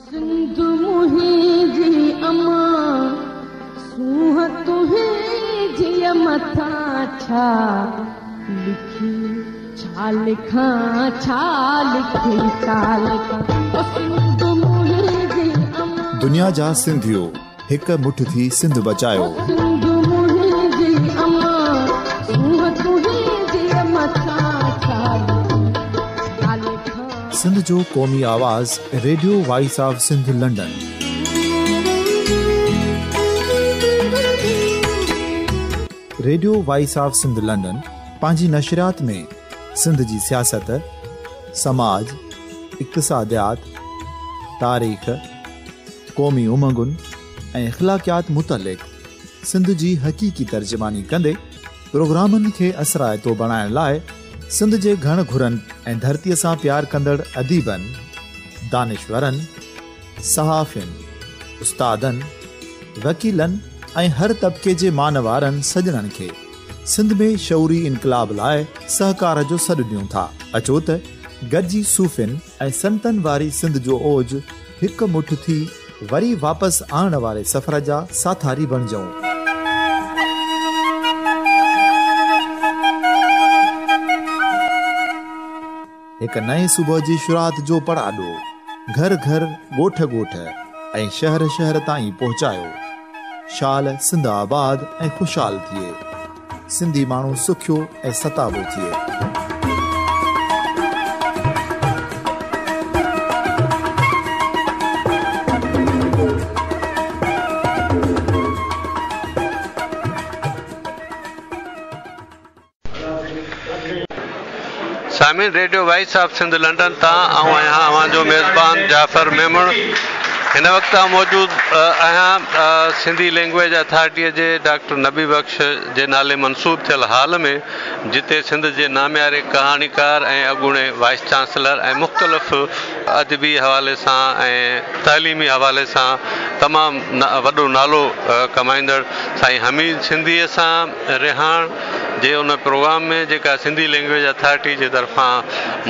سنڌ منهنجي اما، سونهن تنهنجي مٿان ڇا لکي، ڇا لکان، ڇا لکي، ڇا لکان، او سنڌ منهنجي اما. دنيا جا سنڌيو هڪ مٺ ٿي سنڌ بچايو. سنڌ منهنجي اما، سونهن تنهنجي مٿان ڇا لکي، ڇا لکان. سنڌ جو قومي آواز radio voice of Sindh London. Radio voice of Sindh London پنهنجي نشريات ۾ سنڌ جي سياست، سماج، اقتصاديات، تاريخ، قومي امنگن ۽ اخلاقيات متعلق سنڌ جي حقيقي ترجماني ڪندي پروگرامن کي اثرائتو بڻائڻ لاء سنڌ جي گهڻ گهرن ۽ ڌرتيء سان پيار ڪندڙ اديبن، دانشورن، صحافين، استادن، وڪيلن ۽ هر طبقي جي مان وارن سڄڻن کي سنڌ ۾ شعوري انقلاب لاء سهڪار جو سڏ ڏيون ٿا. اچو ته گڏجي صوفين ۽ سنتن واري سنڌ جو اوج هڪ مٺ ٿي وري واپس آڻڻ واري سفر جا ساٿاري بڻجون. هڪ نئين صبح جي شروعات جو پڙاڏو گهر گهر، ڳوٺ ڳوٺ ۽ شهر شهر تائين پهچايو. شال سنڌ آباد ۽ خوشحال ٿئي. سنڌي ماڻهو سکيو ۽ ستابو ٿئي. سامعين radio voice of Sindh London تان آئون آهيان اوهان جو ميزبان جعفر ميمڻ. هن وقت آئون موجود آهيان سنڌي لينگويج اٿارٽيء جي ڊاڪٽر نبي بخش جي نالي منسوب ٿيل هال ۾ جتي سنڌ جي نامياري ڪهاڻيڪار ۽ اڳوڻي وائيس چانسلر ۽ مختلف ادبي حوالي سان ۽ تعليمي حوالي سان تمام وڏو نالو ڪمائيندڙ سائين حميد سنڌيء سان رهاڻ جي ان پروگرام ۾ جيڪا سنڌي لينگويج اٿارٽي جي طرفان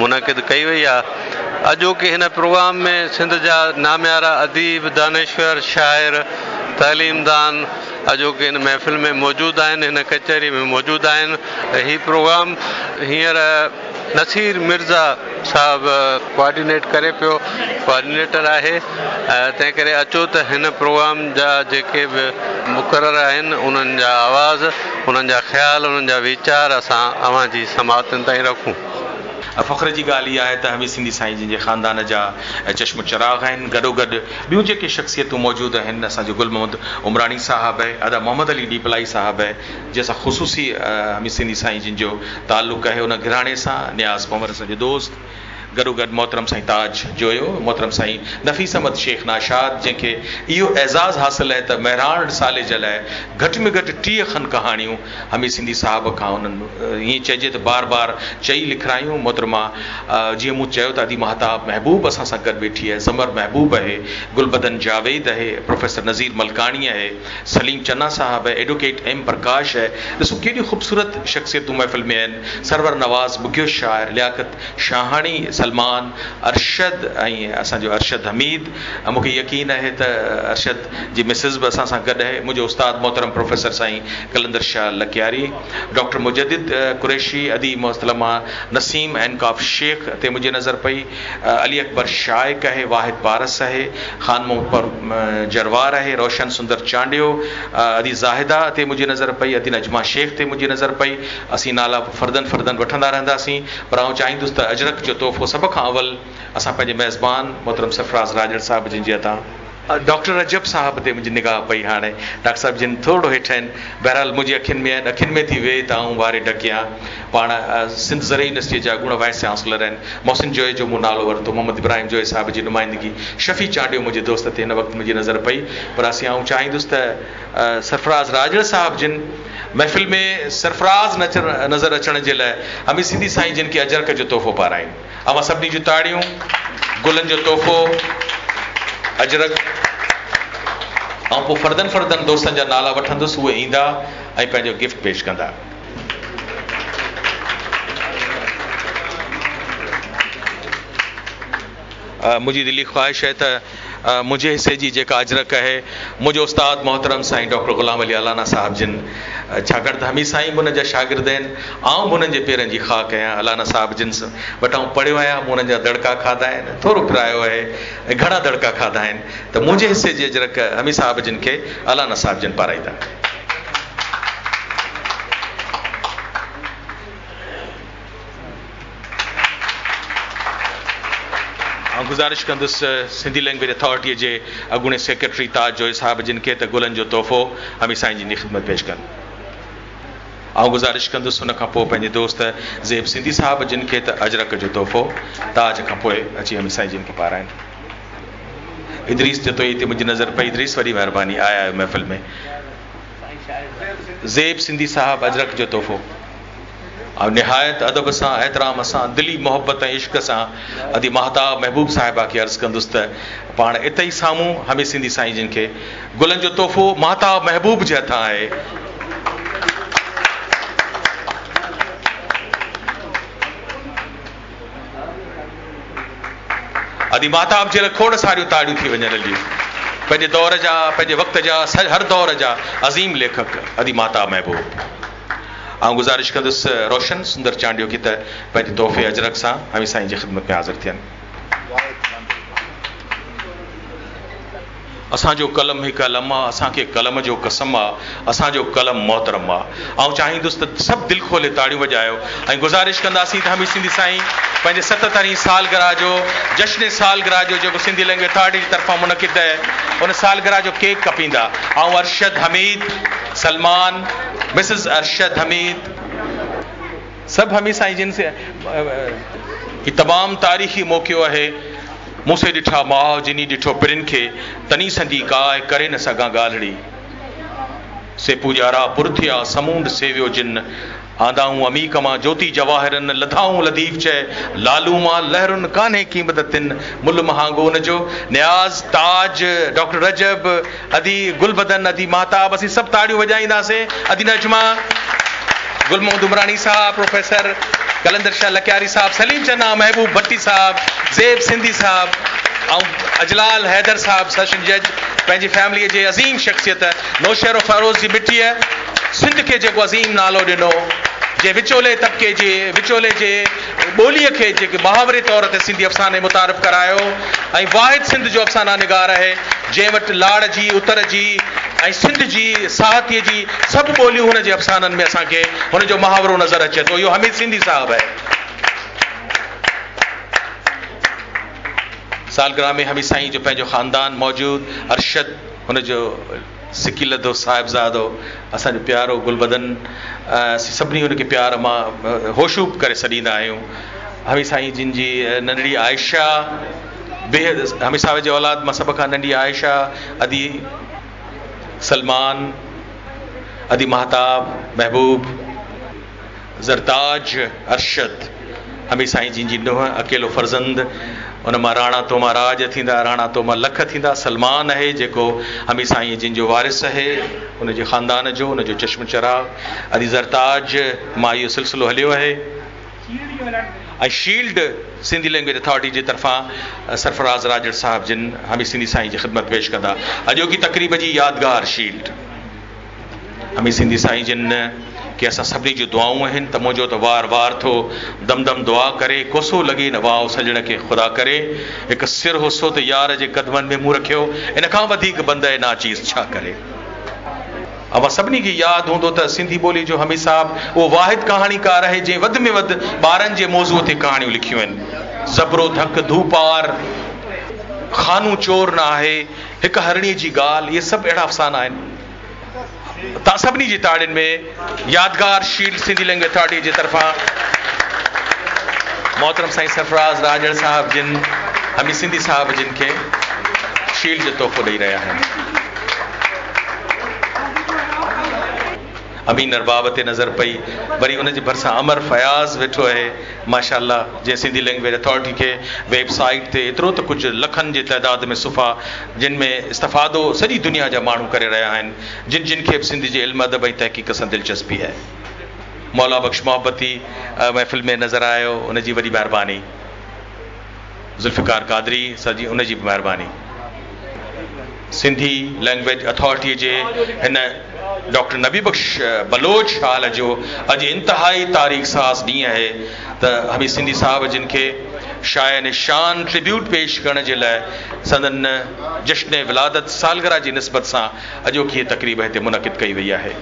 منعقد ڪئي وئي آهي. اڄوڪي هن پروگرام ۾ سنڌ جا ناميارا اديب، دانشور، شاعر، تعليمدان اڄوڪي هن محفل ۾ موجود آهن، هن ڪچهري ۾ موجود آهن. هي پروگرام هينئر نصير مرزا صاحب ڪوآرڊينيٽ ڪري پيو، ڪوآرڊينيٽر آهي، تنهن ڪري اچو ته هن پروگرام جا جيڪي به مقرر آهن انهن جا آواز، انهن جا خيال، انهن جا ويچار اسان اوهان جي سماعتن تائين رکون. فخر جي ڳالهه اها آهي ته حميد سنڌي سائين جن جي خاندان جا چشم و چراغ آهن، گڏوگڏ ٻيون جيڪي شخصيتون موجود آهن، اسان جو گل محمد عمراڻي صاحب آهي، ادا محمد علي ڏيپلائي صاحب آهي، جنهن سان خصوصي حميد سنڌي سائين جن جو تعلق آهي، ان گهراڻي سان نياز پنهور اسان جو دوست، گڏوگڏ محترم سائين تاج جويو، محترم سائين نفيس احمد شيخ ناشاد، جنهن کي اهو اعزاز حاصل آهي ته مهراڻ رسالي جي لاء گهٽ ۾ گهٽ 30 کن ڪهاڻيون حميد سنڌي صاحب کان انهن ائين چئجي ته بار بار چئي لکرايون. محترمه جيئن مون چيو ته ادي ماهتاب محبوب اسان سان گڏ ويٺي آهي، زمر محبوب آهي، گلبدن جاويد آهي، پروفيسر نذير ملڪاڻي آهي، سليم چنا صاحب آهي، ايڊووڪيٽ ايم پرڪاش آهي، ڏسو ڪيڏيون خوبصورت شخصيتون محفل ۾ آهن، سرور نواز ٻگهيو شاعر، لياقت شاهاڻي، سلمان ارشد ۽ اسان جو ارشد حميد، مون کي يقين آهي ته ارشد جي مسز به اسان سان گڏ آهي، منهنجو استاد محترم پروفيسر سائين قلندر شاهه لڪياري، ڊاڪٽر مجدد قريشي، ادي محترمه نسيم عين ڪاف شيخ تي منهنجي نظر پئي، علي اڪبر شائق آهي، واحد پارس آهي، خان محمد جروار آهي، روشن سندر چانڊيو، ادي زاهده تي منهنجي نظر پئي، ادي نجمه شيخ تي منهنجي نظر پئي، اسين نالا فردن فردن وٺندا رهنداسين پر آئون چاهيندس ته اجرڪ جو تحفو سڀ کان اول اسان پنهنجي ميزبان محترم سرفراز راڄڙ صاحب جن جي هٿان. ڊاڪٽر رجب صاحب تي منهنجي نگاهه پئي، هاڻي ڊاڪٽر صاحب جن ٿورڙو هيٺ آهن، بهرحال منهنجي اکين ۾ آهن، اکين ۾ ٿي ويهي ته آئون واري ڍڪيان. پاڻ سنڌ زرعي يونيورسٽيء جا اڳوڻا وائيس چانسلر آهن. محسن جويي جو مون نالو ورتو، محمد ابراهيم جويي صاحب جي نمائندگي شفيع چانڊيو منهنجي دوست تي هن وقت منهنجي نظر پئي، پر اسين آئون چاهيندس ته سرفراز راڄڙ صاحب جن محفل ۾ سرفراز نظر اچڻ جي لاء حميد سنڌي سائين جن کي اجرڪ جو تحفو پارائين. اوهان سڀني جون تاڙيون، گلن جو تحفو، اجرڪ. آئون پوء فردن فردن دوستن جا نالا وٺندس، اهي ايندا ۽ پنهنجو گفٽ پيش ڪندا. منهنجي دلي خواهش آهي ته منهنجي حصي جي جيڪا اجرڪ آهي، منهنجو استاد محترم سائين ڊاڪٽر غلام علي الانا صاحب جن، ڇاڪاڻ ته حميد سائين به انهن جا شاگرد آهن، آئون به انهن جي پيرن جي خاڪ آهيان، الانا صاحب جن وٽ آئون پڙهيو آهيان، مون انهن جا دڙڪا کاڌا آهن، ٿورو پرايو آهي ۽ گهڻا دڙڪا کاڌا آهن ته منهنجي حصي جي اجرڪ حميد صاحب جن کي الانا صاحب جن پارائيندا. آئون گذارش ڪندس سنڌي لينگويج اٿارٽيء جي اڳوڻي سيڪريٽري تاج جويي صاحب جن کي ته گلن جو تحفو حميد سائين جن جي خدمت پيش ڪن. آئون گذارش ڪندس ان کان پوء پنهنجي دوست زيب سنڌي صاحب جن کي ته اجرڪ جو تحفو تاج کان پوء اچي حميد سائين جن کي پارائن. ادريس جتوئي تي منهنجي نظر پئي ادريس وڏي مهرباني آيا آهيو محفل ۾. زيب سنڌي صاحب اجرڪ جو تحفو. آئون نهايت ادب سان، احترام سان، دلي محبت ۽ عشق سان ادي ماهتاب محبوب صاحبه کي عرض ڪندس ته پاڻ اتي ئي سامهون حميد سنڌي سائين جن کي گلن جو تحفو ماهتاب محبوب جي هٿان آهي. ادي ماهتاب جي لاء کوڙ ساريون تاڙيون ٿي وڃن هليون. پنهنجي دور جا، پنهنجي وقت جا، هر دور جا عظيم ليکڪ ادي ماهتاب محبوب. آئون گذارش ڪندس روشن سندر چانڊيو کي ته پنهنجي تحفي اجرڪ سان حميد سائين جي خدمت ۾ حاضر ٿين. اسان جو قلم هڪ علم آ، اسان کي قلم جو قسم آ، اسان جو قلم محترم آ. آئون چاهيندس ته سڀ دل کولي تاڙيون وڄايو ۽ گذارش ڪنداسين ته حميد سنڌي سائين پنهنجي ستترهين سالگرهه جو جشن سالگرهه جو جيڪو سنڌي لينگويج اٿارٽي جي طرفان منعقد آهي ان سالگرهه جو ڪيڪ ڪپيندا. آئون ارشد حميد، سلمان، مسز ارشد حميد، سڀ حميد سائين جن سي هي تمام تاريخي موقعو آهي مون سي ڏٺا ماء جني ڏٺو پرين کي تني سندي ڪاء ڪري نه سگهان ڳالهڙي سي پوڄارا پر ٿيا سمونڊ سيويو جن آندائون عميق مان جوتي جواهرن لڌائون لطيف چئي لالون مان لهرن ڪانهي قيمت تن ملهه مهانگو ان جو نياز تاج ڊاڪٽر رجب ادي گلبدن ادي ماهتاب اسين سڀ تاڙيون وڄائينداسين ادي نجمه گل محمد عمراڻي صاحب پروفيسر قلندر شاهه لڪياري صاحب سليم چنا محبوب ڀٽي صاحب زيب سنڌي صاحب ۽ اجلال حيدر صاحب سيشن جج پنهنجي فيمليء جي عظيم شخصيت نوشهروفيروز جي مٽيء سنڌ کي جيڪو عظيم نالو ڏنو، جنهن وچولي طبقي جي وچولي جي ٻوليء کي جيڪي محاوري طور تي سنڌي افساني متعارف ڪرايو ۽ واحد سنڌ جو افسانه نگار آهي، جنهن وٽ لاڙ جي، اتر جي ۽ سنڌ جي ساهتيه جي سڀ ٻوليون هن جي افسانن ۾ اسان کي هن جو محاورو نظر اچي ٿو. اهو حميد سنڌي صاحب آهي. سالگرهه ۾ حميد سائين جو پنهنجو خاندان موجود، ارشد هن جو. سڪيلڌو صاحبزادو، اسان جو پيارو گلبدن، اسين سڀني هن کي پيار مان هوشو به ڪري سڏيندا آهيون. حميد سائين جن جي ننڍڙي عائشه بيحد حميد صاحب جي اولاد مان سڀ کان ننڍي عائشه، ادي سلمان، ادي ماهتاب، محبوب. زرتاج ارشد، حميد سائين جن جي نونهن، اڪيلو فرزند، ان مان راڻا تو مان راڄ ٿيندا، راڻا تو مان لک ٿيندا، سلمان آهي جيڪو حميد سائين جن جو وارث آهي، ان جي خاندان جو، ان جو چشم چراغ، ادي زرتاج مان اهو سلسلو هليو آهي ۽ شيلڊ سنڌي لينگويج اٿارٽي جي طرفان سرفراز راڄڙ صاحب جن حميد سنڌي سائين جي خدمت پيش ڪندا اڄوڪي تقريب جي يادگار شيلڊ. حميد سنڌي سائين جن کي اسان سڀني جون دعائون آهن ته منهنجو ته وار وار ٿو دم دم دعا ڪري ڪوسو لڳي نه واء سڄڻ کي خدا ڪري هڪ سر هو سو ته يار جي قدمن ۾ مون رکيو ان کان وڌيڪ بنده ناچيز ڇا ڪري. اوهان سڀني کي ياد هوندو ته سنڌي ٻولي جو حميد صاحب اهو واحد ڪهاڻيڪار آهي جنهن وڌ ۾ وڌ ٻارن جي موضوع تي ڪهاڻيون لکيون آهن. زبرو ڌڪ ڌوپار، خانو چور نه آهي، هڪ هرڻيء جي ڳالهه، اهي سڀ اهڙا افسانا آهن. توهان سڀني جي تاڙين ۾ يادگار شيلڊ سنڌي لينگويج اٿارٽيء جي طرفان محترم سائين سرفراز راڄڙ صاحب جن حميد سنڌي صاحب جن کي شيلڊ جو تحفو ڏئي رهيا آهن. امين ارباب تي نظر پئي وري ان جي ڀرسان امر فياض ويٺو آهي ماشاء الله جنهن سنڌي لينگويج اٿارٽي کي ويب سائيٽ تي ايترو ته ڪجهه لکن جي تعداد ۾ صفحا جن ۾ استفادو سڄي دنيا جا ماڻهو ڪري رهيا آهن جن جن کي به سنڌ جي علم ادب ۽ تحقيق سان دلچسپي آهي مولا بخش محبتي محفل ۾ نظر آيو ان جي وڏي مهرباني ذوالفقار قادري سر جي ان جي به مهرباني. سنڌي لئنگئيج اٿارٽيء جي هن ڊاڪٽر نبي بخش بلوچ هال جو اڄ انتهائي تاريخ ساز ڏينهن آهي ته حميد سنڌي صاحب جن کي شايان شان ٽربيوٽ پيش ڪرڻ جي لاء سندن جشن ولادت سالگرهه جي نسبت سان اڄوڪي هيء تقريب هتي منعقد ڪئي وئي آهي.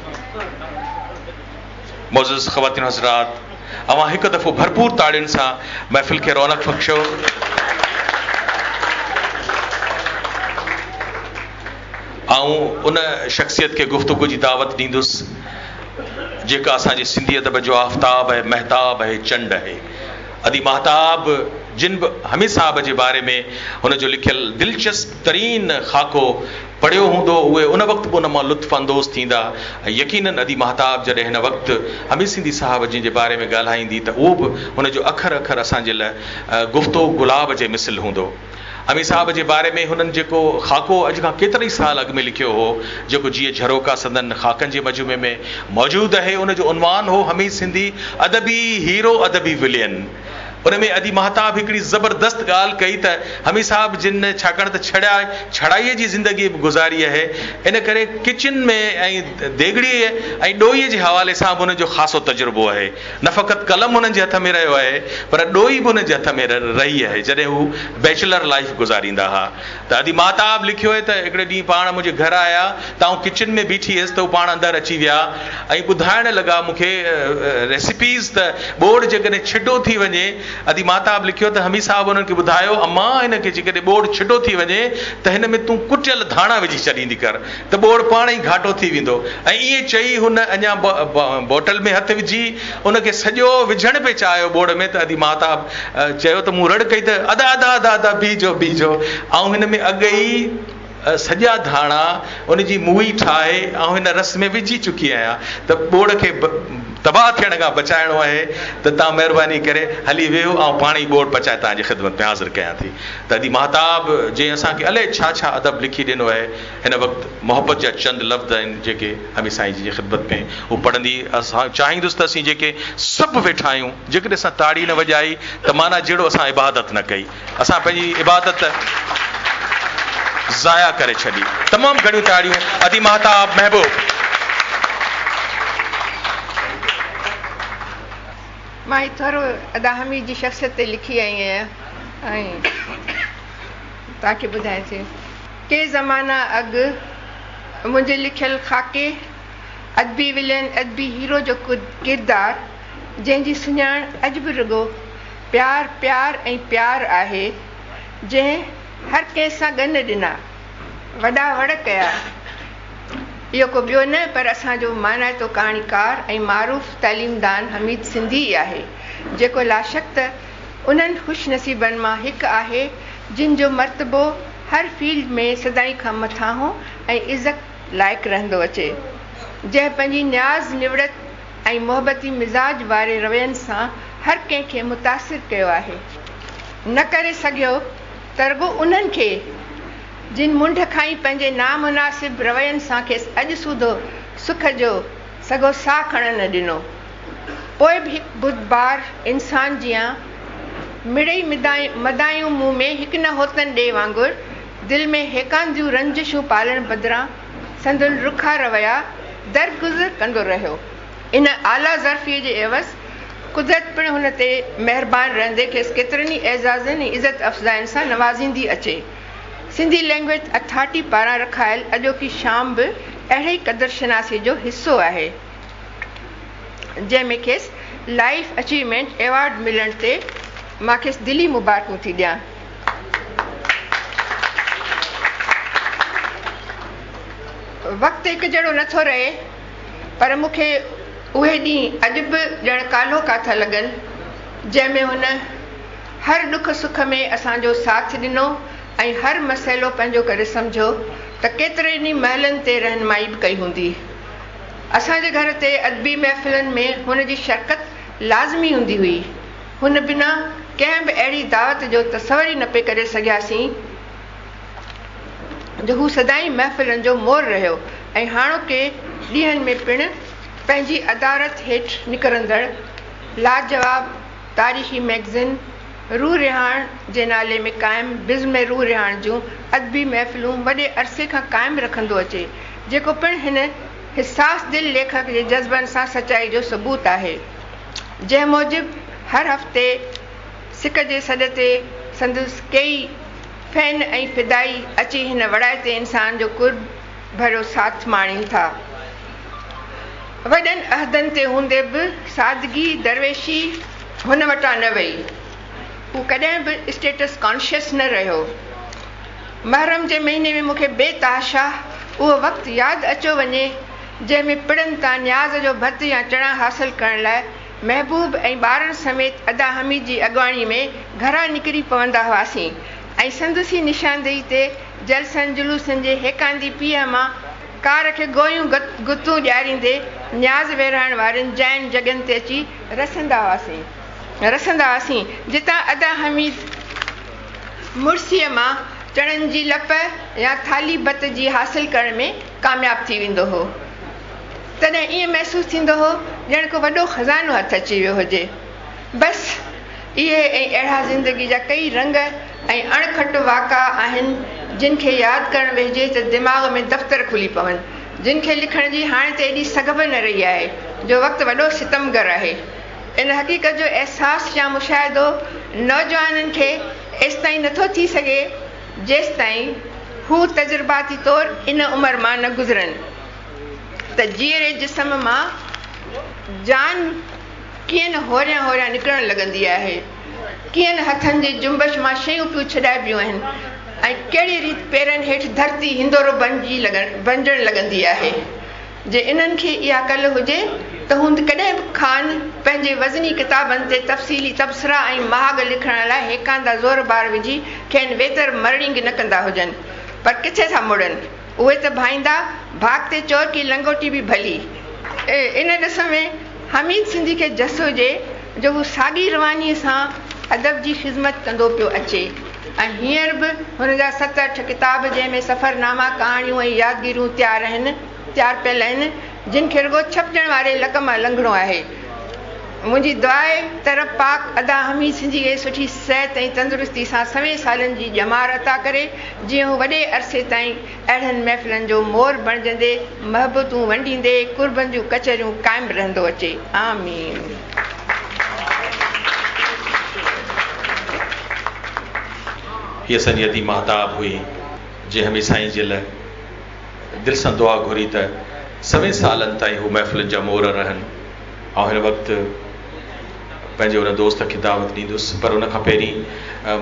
معزز خواتين و حضرات اوهان هڪ دفعو ڀرپور تاڙين سان محفل کي رونق بخشيو. آئون ان شخصيت کي گفتگو جي دعوت ڏيندس جيڪا اسان جي سنڌي ادب جو آفتاب آهي، مهتاب آهي، چنڊ آهي. ادي ماهتاب جن به حميد صاحب جي باري ۾ هن جو لکيل دلچسپ ترين خاڪو پڙهيو هوندو اهي ان وقت به ان مان لطف اندوز ٿيندا ۽ يقينن ادي ماهتاب جڏهن هن وقت حميد سنڌي صاحب جن جي باري ۾ ڳالهائيندي ته اهو به هن جو اکر اکر اسان جي لاء گفتو گلاب جي مثل هوندو. حميد صاحب جي باري ۾ هنن جيڪو خاڪو اڄ کان ڪيترائي سال اڳ ۾ لکيو هو جيڪو جيئن جهروڪا سندن خاڪن جي مجموعي ۾ موجود آهي ان جو عنوان هو حميد سنڌي ادبي هيرو ادبي ولين. ان ۾ ادي ماهتاب هڪڙي زبردست ڳالهه ڪئي ته حميد صاحب جن ڇاڪاڻ ته ڇڙيا ڇڙائيء جي زندگي به گذاري آهي ان ڪري ڪچن ۾ ۽ ديڳڙيء ۽ ڏوئي جي حوالي سان به انهن جو خاصو تجربو آهي. نه فقط قلم انهن جي هٿ ۾ رهيو آهي پر ڏوئي به انهن جي هٿ ۾ رهي آهي جڏهن هو بيچلر لائيف گذاريندا ها ته ادي ماهتاب لکيو آهي ته هڪڙي ڏينهن پاڻ منهنجي گهر آيا ته آئون ڪچن ۾ بيٺي هيس ته هو پاڻ اندر اچي ويا ۽ ٻڌائڻ لڳا مون کي ريسيپيز ته ٻوڙ جيڪڏهن ڇڊو ٿي وڃي ادي ماهتاب لکيو ته حميد صاحب انهن کي ٻڌايو امان هن کي جيڪڏهن ٻوڙ ڇڊو ٿي وڃي ته هن ۾ تون ڪٽيل ڌاڻا وجهي ڇڏيندي ڪر ته ٻوڙ پاڻ ئي گهاٽو ٿي ويندو ۽ ائين چئي هن اڃا بوٽل ۾ هٿ وجهي ان کي سڄو وجهڻ پئي چاهيو ٻوڙ ۾ ته ادي ماهتاب چيو ته مون رڙ ڪئي ته ادا ادا ادا ادا بيهجو بيهجو آئون هن ۾ اڳ ئي سڄا ڌاڻا ان جي موئي ٺاهي آئون هن رس ۾ وجهي چڪي آهيان ته ٻوڙ کي تباهه ٿيڻ کان بچائڻو آهي ته توهان مهرباني ڪري هلي ويهو آئون پاڻ ئي ٻوڙ پچائي توهان جي خدمت ۾ حاضر ڪيان ٿي ته ادي ماهتاب جنهن اسان کي الائي ڇا ڇا ادب لکي ڏنو آهي هن وقت محبت جا چند لفظ آهن جيڪي حميد سائين جي خدمت ۾ هو پڙهندي اسان چاهيندس ته اسين جيڪي سڀ ويٺا آهيون جيڪڏهن اسان تاڙي نه وڄائي ته معنيٰ جهڙو اسان عبادت نه ڪئي اسان پنهنجي عبادت ضايع ڪري ڇڏي. تمام گهڻيون تاڙيون ادي ماهتاب محبوب. مان هي ٿورو ادا حميد جي شخصيت تي لکي آئي آهيان ۽ توهان کي ٻڌايان ٿي. ڪي زمانا اڳ منهنجي لکيل خاڪي ادبي ولين ادبي هيرو جو ڪردار جنهن جي سڃاڻ اڄ به رڳو پيار پيار ۽ پيار آهي، جنهن هر ڪنهن سان ڳن ڏنا، وڏا وڙ ڪيا. اهو ڪو ٻيو نه پر اسان جو مانائتو ڪهاڻيڪار ۽ معروف تعليمدان حميد سنڌي ئي آهي، جيڪو لاشڪ ته انهن خوش نصيبن مان هڪ آهي، جن جو مرتبو هر فيلڊ ۾ سدائين کان مٿانهون ۽ عزت لائق رهندو اچي، جنهن پنهنجي نياز نوڙت ۽ محبتي مزاج واري روين سان هر ڪنهن کي متاثر ڪيو آهي. نه ڪري سگهيو ته رڳو انهن کي جن منڍ کان ئي پنهنجي نامناسب روين سان کيس اڄ سوڌو سک جو سگهو ساهه کڻڻ نه ڏنو. پوء به هڪ بردبار انسان جيان مڙئي مدايون مون ۾ هڪ نه هوتن ڏي وانگر دل ۾ هيڪانديون رنجشون پالڻ بدران سندن رکا رويا درگذر ڪندو رهيو. ان اعليٰ ظرفيء جي عيوض قدرت پڻ هن تي مهربان رهندي کيس ڪيترن ئي اعزازن ۽ عزت افزائين سان نوازيندي اچي. سنڌي لئنگئيج اٿارٽي پاران رکايل اڄوڪي شام به اهڙي ئي قدر شناسيء جو حصو آهي، جنهن ۾ کيس لائيف اچيومينٽ ايوارڊ ملڻ تي مان کيس دلي مبارڪون ٿي ڏيان. وقت هڪ جهڙو نه ٿو رهي پر مون کي اهي ڏينهن اڄ به ڄڻ ڪالهوڪا ٿا لڳن جنهن ۾ هن هر ڏک سک ۾ اسان جو ساٿ ڏنو ۽ هر مسئلو پنهنجو ڪري سمجهيو ته ڪيترن ئي مهلن تي رهنمائي به ڪئي هوندي. اسان جي گهر تي ادبي محفلن ۾ هن جي شرڪت لازمي هوندي هئي. هن بنا ڪنهن به اهڙي دعوت جو تصور ئي نه پئي ڪري سگهياسين جو هو سدائين محفلن جو مور رهيو ۽ هاڻوڪي ڏينهن ۾ پڻ پنهنجي ادارت هيٺ نڪرندڙ لاجواب تاريخي مئگزين روح رهاڻ جي نالي ۾ قائم بزم روح رهاڻ جون ادبي محفلون وڏي عرصي کان قائم رکندو اچي، جيڪو پڻ هن حساس دل ليکڪ جي جذبن سان سچائي جو ثبوت آهي، جنهن موجب هر هفتي سڪ جي سڏ تي سندس ڪيئي فين ۽ فدائي اچي هن وڙائتي انسان جو قرب ڀريو ساٿ ماڻين ٿا. وڏن عهدن تي هوندي به سادگي، درويشي هن وٽان نه وئي. هو ڪڏهن به اسٽيٽس ڪانشس نه رهيو. محرم جي مهيني ۾ مون کي بي تحاشا اهو وقت ياد اچيو وڃي، جنهن ۾ پڙن تان نياز جو ڀت يا چڻا حاصل ڪرڻ لاء محبوب ۽ ٻارن سميت ادا حميد جي اڳواڻي ۾ گهران نڪري پوندا هئاسين ۽ سندس ئي نشاندهي تي جلسن جلوسن جي هيڪاندي پيهه مان ڪار کي گويون گتون ڏياريندي نياز ورهائڻ وارين جاين جڳهين تي اچي رسندا هئاسين رسندا هئاسين جتان ادا حميد مڙسيء مان چڻن جي لپ يا ٿالهي ڀت جي حاصل ڪرڻ ۾ ڪامياب ٿي ويندو هو. تڏهن ائين محسوس ٿيندو هو ڄڻ ڪو وڏو خزانو هٿ اچي ويو هجي. بس اهي ۽ اهڙا زندگي جا ڪيئي رنگ ۽ اڻ کٽ واقعا آهن، جن کي ياد ڪرڻ ويهجي ته دماغ ۾ دفتر کلي پون، جن کي لکڻ جي هاڻي ته ايڏي سگهه به نه رهي آهي، جو وقت وڏو ستمگر آهي. ان حقيقت جو احساس يا مشاهدو نوجوانن کي ايستائين نٿو ٿي سگهي، جيستائين هو تجرباتي طور ان عمر مان نه گذرن ته جيئري جسم مان جان ڪيئن نه هوريان هوريان نڪرڻ لڳندي آهي، ڪيئن نه هٿن جي جنبش مان شيون پيون ڇڏائبيون آهن ۽ ڪهڙيء ريت پيرن هيٺ ڌرتي هندورو بڻجي بڻجڻ لڳندي آهي. جي انهن کي اها ڪل هجي ته هوند ڪڏهن به کانئن پنهنجي وزني ڪتابن تي تفصيلي تبصرا ۽ مهاڳ لکڻ لاء هيڪاندا زور بار وجهي کين ويتر مرڙينگ نه ڪندا هجن. پر ڪٿي ٿا مڙن. اهي ته ڀائيندا، ڀاڳ تي چورڪي لنگوٽي به ڀلي. ان ڏس ۾ حميد سنڌي کي جس هجي جو هو ساڳي روانيء سان ادب جي خذمت ڪندو پيو اچي ۽ هينئر به هن جا ست اٺ ڪتاب جنهن ۾ سفرناما، ڪهاڻيون ۽ يادگيريون تيار آهن، تيار پيل آهن، جن کي رڳو ڇپجڻ واري لڪ مان لنگهڻو آهي. منهنجي دعا آهي ته رب پاڪ ادا حميد سنڌي کي سٺي صحت ۽ تندرستي سان سوين سالن جي ڄمار عطا ڪري، جيئن هو وڏي عرصي تائين اهڙن محفلن جو مور بڻجندي، محبتون ونڊيندي، قربن جون ڪچهريون قائم رهندو اچي. آمين. هيء اسان جي ادي ماهتاب هئي، جنهن حميد سائين جي لاء دل سان دعا گهري ته سوين سالن تائين هو محفلن جا مور رهن. آئون هن وقت پنهنجي ان دوست کي دعوت ڏيندس پر ان کان پهرين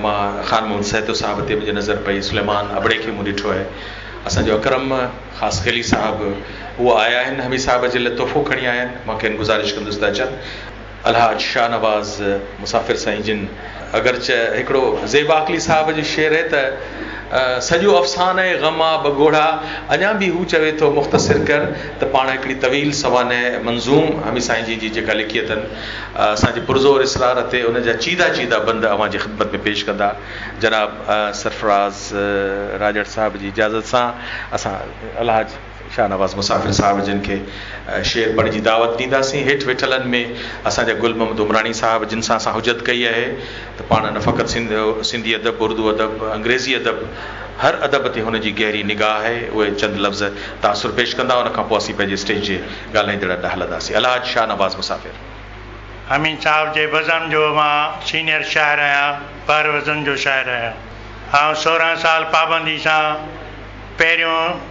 مان خان محمد سهتو صاحب تي منهنجي نظر پئي، سليمان ابڙي کي مون ڏٺو آهي، اسان جو اڪرم خاصخيلي صاحب اهو آيا آهن حميد صاحب جي لاء تحفو کڻي آيا آهن، مان کين گذارش ڪندس ته اچن. الحاج شاهنواز مسافر سائين جن اگرچه هڪڙو زيب عاقلي صاحب جو شعر آهي ته سڄو افسانه غم آ ٻه ڳوڙها اڃا به هو چوي ٿو مختصر ڪر ته پاڻ هڪڙي طويل سوانح منظوم حميد سائين جي جي جيڪا لکي اٿن اسان جي پرزور اصرار تي ان جا چيده چيده بند اوهان جي خدمت ۾ پيش ڪندا جناب سرفراز راڄڙ صاحب جي اجازت سان اسان الحاج شاهنواز مسافر صاحب جن کي شعر پڙهڻ جي دعوت ڏينداسين. هيٺ ويٺلن ۾ اسان جا گل محمد عمراڻي صاحب جن سان اسان حجت ڪئي آهي ته پاڻ نه فقط سنڌي ادب، اردو ادب، انگريزي ادب هر ادب تي هن جي گهري نگاهه آهي. اهي چند لفظ تاثر پيش ڪندا ان کان پوء اسين پنهنجي اسٽيج جي ڳالهائيندڙن ڏانهن هلنداسين. الحاج شاهنواز مسافر. امين صاحب جي بزم جو مان سينيئر شاعر آهيان، بحر وزن جو شاعر آهيان. آئون 16 سال پابندي سان پهريون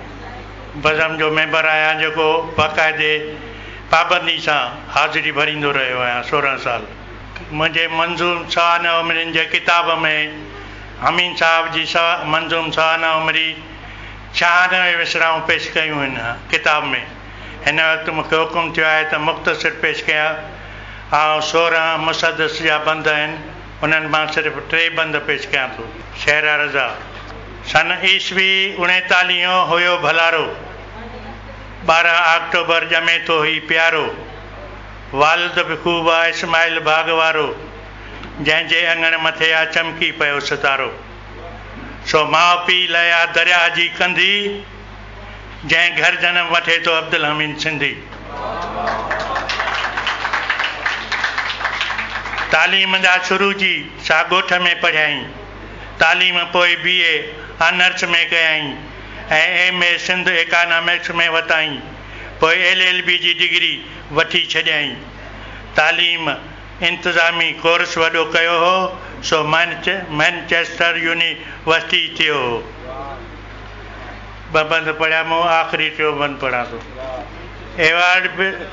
بزم جو ميمبر آهيان جيڪو باقاعدي پابندي سان حاضري ڀريندو رهيو آهيان 16 سال. منهنجي منظوم سوانح عمرين جي ڪتاب ۾ امين صاحب جي منظوم سوانح عمري 96 مصراعون پيش ڪيون هن ڪتاب ۾ هن وقت مون کي حڪم ٿيو آهي ته مختصر پيش ڪيان. آئون 16 مسدس جا بند آهن انهن مان صرف ٽي بند پيش ڪيان ٿو. شعر رضا، سن عيسوي اڻيتاليهون هيو ڀلارو، 12 آڪٽوبر ڄمي ٿو هي پيارو، والد به خوب آ اسماعيل ڀاڳ وارو، جنهن جي اڱڻ مٿي آ چمڪي پيو ستارو، سو ماء پيء لئه آ درياهه جي ڪنڌي، جنهن گهر جنم وٺي ٿو عبدالحميد سنڌي. تعليم جا شروع جي سا ڳوٺ ۾ پڙهيائين. تعليم پوء بي اي آنرس ۾ ڪيائين ۽ ايم اي سنڌ ايڪانامڪس ۾ وتائين. پوء ايل ايل بي جي ڊگري وٺي ڇڏيائين. تعليم انتظامي ڪورس وڏو ڪيو هو سو مئنچيسٽر يونيورسٽي ٿيو هو. ٻه بند پڙهيا مون آخري ٽيون بند پڙهان ٿو. ايوارڊ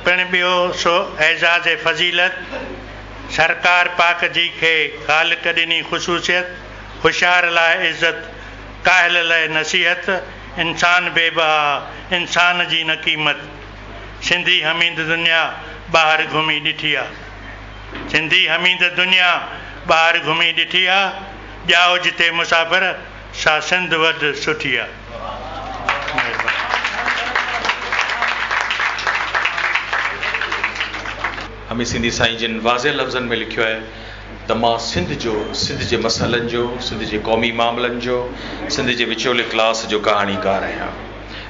پڻ ٻيو سو اعزاز فضيلت، سرڪار پاڪ جي کي خالق ڏني خصوصيت، هوشيار لاء عزت، ڪاهل لئه نصيحت، انسان بي بها، انسان جي نه قيمت. سنڌي حميد دنيا ٻاهر گهمي ڏٺي آ. سنڌي حميد دنيا ٻاهر گهمي ڏٺي آ، ڄائو جتي مسافر، سا سنڌ وڌ سٺي آ. مهرباني. حميد سنڌي سائين جن واضح لفظن ۾ لکيو آهي ته مان سنڌ جو، سنڌ جي مسئلن جو، سنڌ جي قومي معاملن جو، سنڌ جي وچولي ڪلاس جو ڪهاڻيڪار آهيان.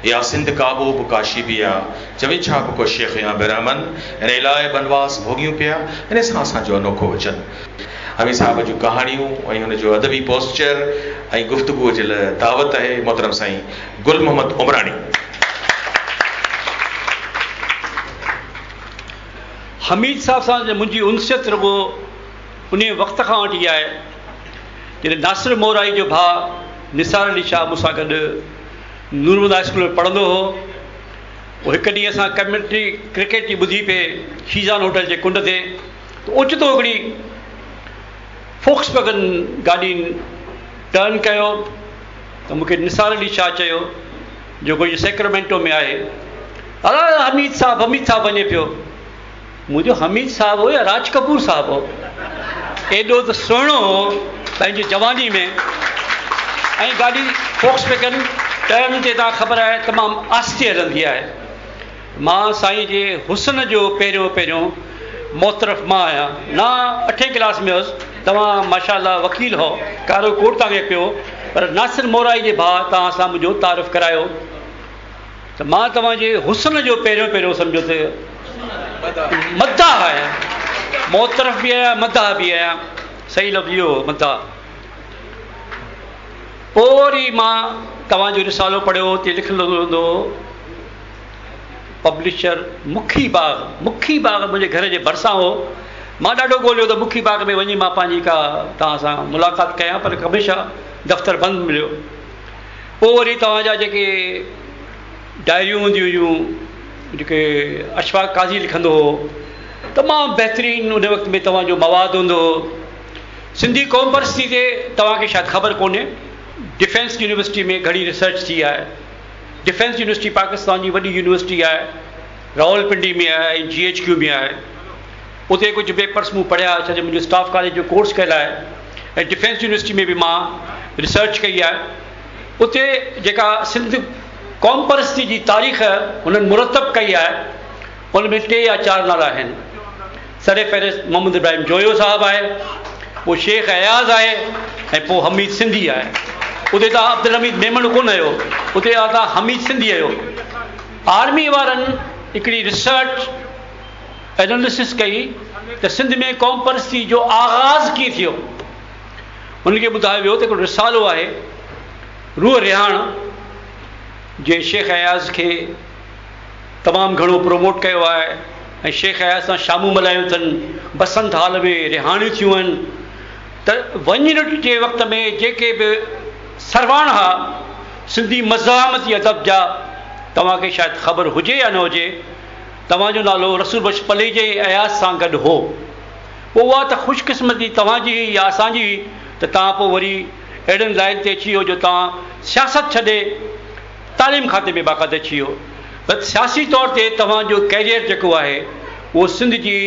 يا سنڌ ڪعبو به ڪاشي به آ، چوي ڇا به ڪو شيخ يا برهمن، هن الاء بنواس ڀوڳيون پيا، هن سان اسان جو انوکو وچن. حميد صاحب جون ڪهاڻيون ۽ هن جو ادبي پوسچر ۽ گفتگوء جي لاء دعوت آهي محترم سائين گل محمد عمراڻي. حميد صاحب سان منهنجي انسيت رڳو انهيء وقت کان وٺي آهي جڏهن ناصر مورائي جو ڀاء نثار علي شاهه مون سان گڏ نور محمد هاء اسڪول ۾ پڙهندو هو. پوء هڪ ڏينهن اسان ڪمينٽري ڪرڪيٽ جي ٻڌي پئي شيزان هوٽل جي ڪنڊ تي ته اوچتو هڪڙي فوڪس ويگن گاڏي ٽرن ڪيو ته مون کي نثار علي شاهه چيو جيڪو اڄ سيڪرامينٽو ۾ آهي اڙا حميد صاحب حميد صاحب وڃي پيو. مون چيو حميد صاحب هو يا راج ڪپور صاحب هو؟ ايڏو ته سهڻو هو پنهنجي جواني ۾ ۽ گاڏي فوڪس ويگن ٽرن تي توهان خبر آهي تمام آهستي هلندي آهي. مان سائين جي حسن جو پهريون پهريون معترف مان آهيان. نا اٺين ڪلاس ۾ هوس توهان ماشاء الله وڪيل هئو ڪارو ڪوٽ توهان کي پيو پر ناصر مورائي جي ڀاء توهان سان منهنجو تعارف ڪرايو. ته مان توهان جي حسن جو پهريون پهريون سمجهو ته مداح آهيان، معترف به آهيان مداح به آهيان، صحيح لفظ اهو هو مداح. پوء وري مان توهان جو رسالو پڙهيو اتي لکيل هوندو هو پبلشر مکي باغ، مکي باغ منهنجي گهر جي ڀرسان هو، مان ڏاڍو ڳوليو ته مکي باغ ۾ وڃي مان پنهنجي ڪا توهان سان ملاقات ڪيان پر هميشه دفتر بند مليو. پوء وري توهان جا جيڪي ڊائريون هونديون هيون جيڪي اشفاق قاضي لکندو هو تمام بهترين ان وقت ۾ توهان جو مواد هوندو هو سنڌي قوم پرستي تي توهان کي شايد خبر ڪونهي ڊفينس يونيورسٽي ۾ گهڻي ريسرچ ٿي آهي ڊفينس يونيورسٽي پاڪستان جي وڏي يونيورسٽي آهي راولپنڊي ۾ آهي ۽ جي ايڇ ڪيو ۾ آهي اتي ڪجهه پيپرس مون پڙهيا ڇا جو منهنجو اسٽاف ڪاليج جو ڪورس ڪيل آهي ۽ ڊفينس يونيورسٽي ۾ به مان ريسرچ ڪئي آهي اتي جيڪا سنڌ قوم پرستي جي تاريخ هنن مرتب ڪئي آهي ان ۾ ٽي يا چار نالا آهن سر فهرست محمد ابراهيم جويو صاحب آهي پوء شيخ اياز آهي ۽ پوء حميد سنڌي آهي اتي توهان عبدالحميد ميمڻ ڪونه هيو اتي توهان حميد سنڌي هيو آرمي وارن هڪڙي ريسرچ اينالسس ڪئي ته سنڌ ۾ قومپرستي جو آغاز ڪيئن ٿيو؟ هن کي ٻڌايو ويو ته هڪڙو رسالو آهي روح رهاڻ جنهن شيخ اياز کي تمام گهڻو پروموٽ ڪيو آهي ۽ شيخ اياز سان شامون ملهايون اٿن بسنت هال ۾ رهاڻيون ٿيون آهن ته ون يونٽ جي وقت ۾ جيڪي به سرواڻ ها سنڌي مزاحمتي ادب جا توهان کي شايد خبر هجي يا نه هجي توهان جو نالو رسول بخش پليجي ۽ اياز سان گڏ هو. پوء اها ته خوش قسمتي توهان جي هئي يا اسان جي هئي ته توهان پوء وري اهڙين لائين تي اچي ويو جو توهان سياست ڇڏي تعليم کاتي ۾ باقاعده اچي ويو. پر سياسي طور تي توهان جو ڪيريئر جيڪو آهي اهو سنڌ جي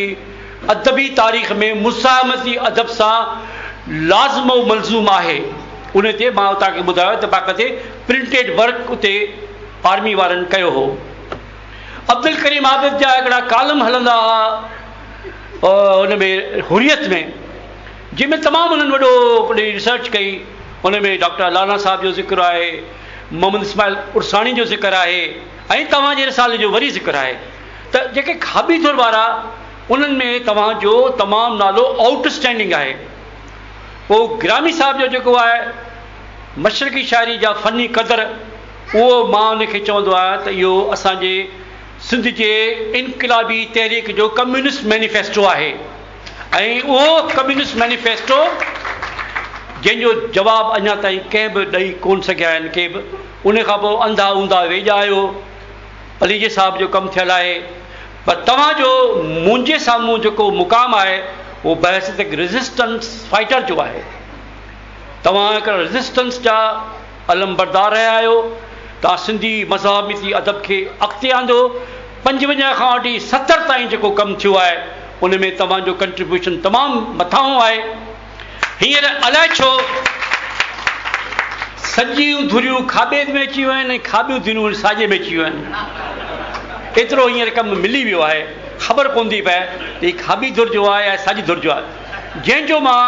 ادبي تاريخ ۾ مزاحمتي ادب سان لازم و ملزوم آهي. ان تي مان توهان کي ٻڌايو ته باقاعدي پرنٽيڊ ورڪ اتي آرمي وارن ڪيو هو. عبدالڪريم عابد جا هڪڙا ڪالم هلندا هئا ان ۾ حريت ۾ جنهن ۾ تمام انهن وڏو هڪڙي ريسرچ ڪئي ان ۾ ڊاڪٽر الانا صاحب جو ذڪر آهي محمد اسماعيل عرساڻي جو ذڪر آهي ۽ توهان جي رسالي جو وري ذڪر آهي ته جيڪي کاٻي ڌر وارا انهن ۾ توهان جو تمام نالو آئوٽ اسٽينڊنگ آهي. پوء گرامي صاحب جو جيڪو آهي مشرقي شاعري جا فني قدر اهو مان ان کي چوندو آهيان ته اهو اسان جي سنڌ جي انقلابي تحريڪ جو ڪميونسٽ مينيفيسٽو آهي ۽ اهو ڪميونسٽ مينيفيسٽو جنهن جو جواب اڃا تائين ڪنهن به ڏئي ڪونه سگهيا آهن ڪي به. ان کان پوء انڌا اونڌا ويڄ آيو، پليجي صاحب جو ڪم ٿيل آهي پر توهان جو منهنجي سامهون جيڪو مقام آهي اهو بحيثيت هڪ ريزسٽنس فائٽر جو آهي. توهان هڪ ريزسٽنس جا علمبردار رهيا آهيو. توهان سنڌي مزاحمتي ادب کي اڳتي آندو. 55 کان وٺي 70 تائين جيڪو ڪم ٿيو آهي ان ۾ توهان جو ڪنٽريبيوشن تمام مٿانهون آهي. هينئر الائي ڇو سڄيون ڌريون کاٻي ۾ اچي ويون آهن ۽ کاٻيون ڌريون وري ساڄي ۾ اچي ويون آهن. ايترو هينئر ڪم ملي ويو آهي، خبر ڪونه ٿي پئي ته هي کاٻي ڌر جو آهي يا ساڄي ڌر جو آهي. جنهن جو مان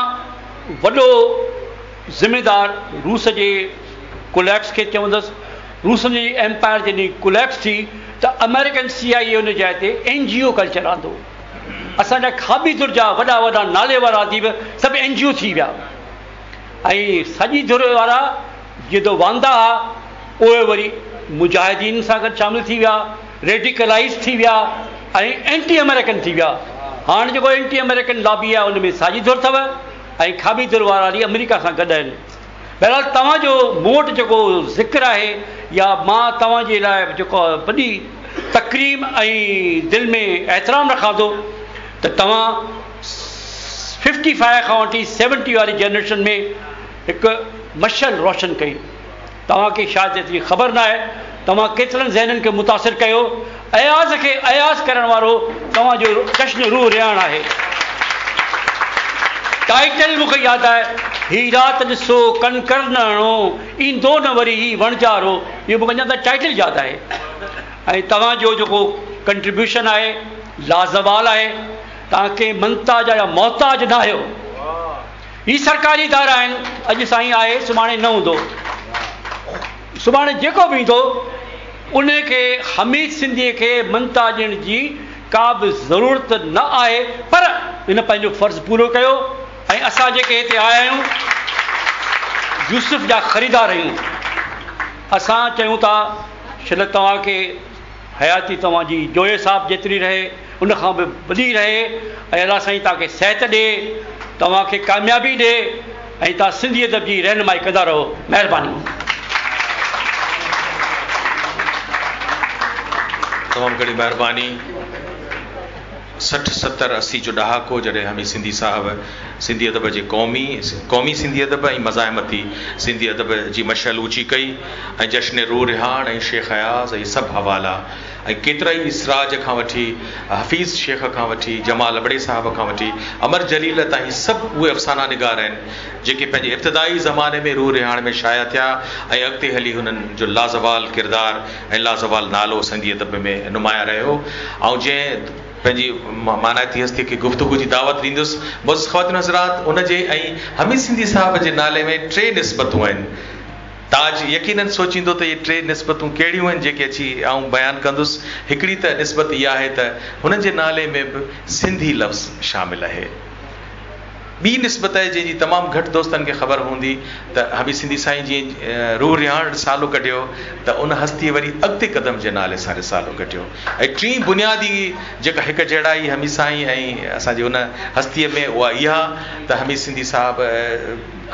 وڏو ذميدار روس جي ڪوليپس کي چوندس. روس جي ايمپائر جڏهن ڪوليپس ٿي ته آمريڪن سي آء اي ان جاء تي اين جي او ڪلچر آندو. اسان جا کاٻي ڌر جا وڏا وڏا نالي وارا اديب سڀ اين جي او ٿي ويا ۽ ساڄي ڌر وارا جيئن ته واندا ها اهي وري مجاهدين سان گڏ شامل ٿي ويا، ريڊيڪلائيز ٿي ويا ۽ اينٽي آمريڪن ٿي ويا. هاڻ جيڪو اينٽي آمريڪن لابي آهي ان ۾ ساڄي ڌر اٿو ۽ کاٻي ڌر وارا وري آمريڪا سان گڏ آهن. بهرحال توهان جو مون وٽ جيڪو ذڪر آهي يا مان توهان جي لاء جيڪو وڏي تڪريم ۽ دل ۾ احترام رکان ٿو ته توهان ففٽي فائيو کان وٺي سيونٽي واري جنريشن ۾ هڪ مشعل روشن ڪئي. توهان کي شايد ايتري خبر ناهي توهان ڪيترن ذهنن کي متاثر ڪيو. اياز کي اياز ڪرڻ وارو توهان جو جشن روح رهاڻ آهي. ٽائيٽل مون کي ياد آهي، هي رات ڏسو ڪنڪر نه هڻو، ايندو نه وري هي وڻجارو. اهو مون کي اڃا تائين ٽائيٽل ياد آهي ۽ توهان جو جيڪو ڪنٽريبيوشن آهي لازوال آهي. توهان ڪنهن منتا جا يا محتاج نه آهيو. هي سرڪاري ادارا آهن، اڄ سائين آهي سڀاڻي نه هوندو. سڀاڻي جيڪو به ايندو ان کي حميد سنڌيء کي مڃتا ڏيڻ جي ڪا به ضرورت نه آهي پر هن پنهنجو فرض پورو ڪيو ۽ اسان جيڪي هتي آيا آهيون يوسف جا خريدار آهيون. اسان چيون ٿا شل توهان کي حياتي توهان جي جويي صاحب جيتري رهي ان کان به وڏي رهي ۽ الله سائين توهان کي صحت ڏي توهان کي ڪاميابي ڏي ۽ توهان سنڌي ادب جي رهنمائي ڪندا رهو مهرباني. تمام گهڻي مهرباني. 60 70 80 جو ڏهاڪو جڏهن حميد سنڌي صاحب سنڌي ادب جي قومي قومي سنڌي ادب ۽ مزاحمتي سنڌي ادب جي مشعل اوچي ڪئي ۽ جشن روح رهاڻ ۽ شيخ اياز ۽ سڀ حوالا ۽ ڪيترائي سراج کان وٺي حفيظ شيخ کان وٺي جمال ابڙي صاحب کان وٺي امر جليل تائين سڀ اهي افسانا نگار آهن جيڪي پنهنجي ابتدائي زماني ۾ روح رهاڻ ۾ شايع ٿيا ۽ اڳتي هلي هنن جو لازوال ڪردار ۽ لازوال نالو سنڌي ادب ۾ نمايان رهيو. آئون جنهن پنهنجي مانائتي هستيء کي گفتگو جي دعوت ڏيندس، معزز خواتين و حضرات، ان جي ۽ حميد سنڌي صاحب جي نالي ۾ ٽي نسبتون آهن. تاج يقيناً سوچيندو ته اهي ٽي نسبتون ڪهڙيون آهن جيڪي اچي آئون بيان ڪندس. هڪڙي ته نسبت اها آهي ته هنن جي نالي ۾ به سنڌي لفظ شامل آهي. ٻي نسبت آهي جنهن جي تمام گهٽ دوستن کي خبر هوندي ته حميد سنڌي سائين جيئن روح رهاڻ رسالو ڪڍيو ته ان هستيء وري اڳتي قدم جي نالي سان رسالو ڪڍيو ۽ ٽين بنيادي جيڪا هڪ جهڙائي حميد سائين ۽ اسان جي ان هستيء ۾ اها اها ته حميد سنڌي صاحب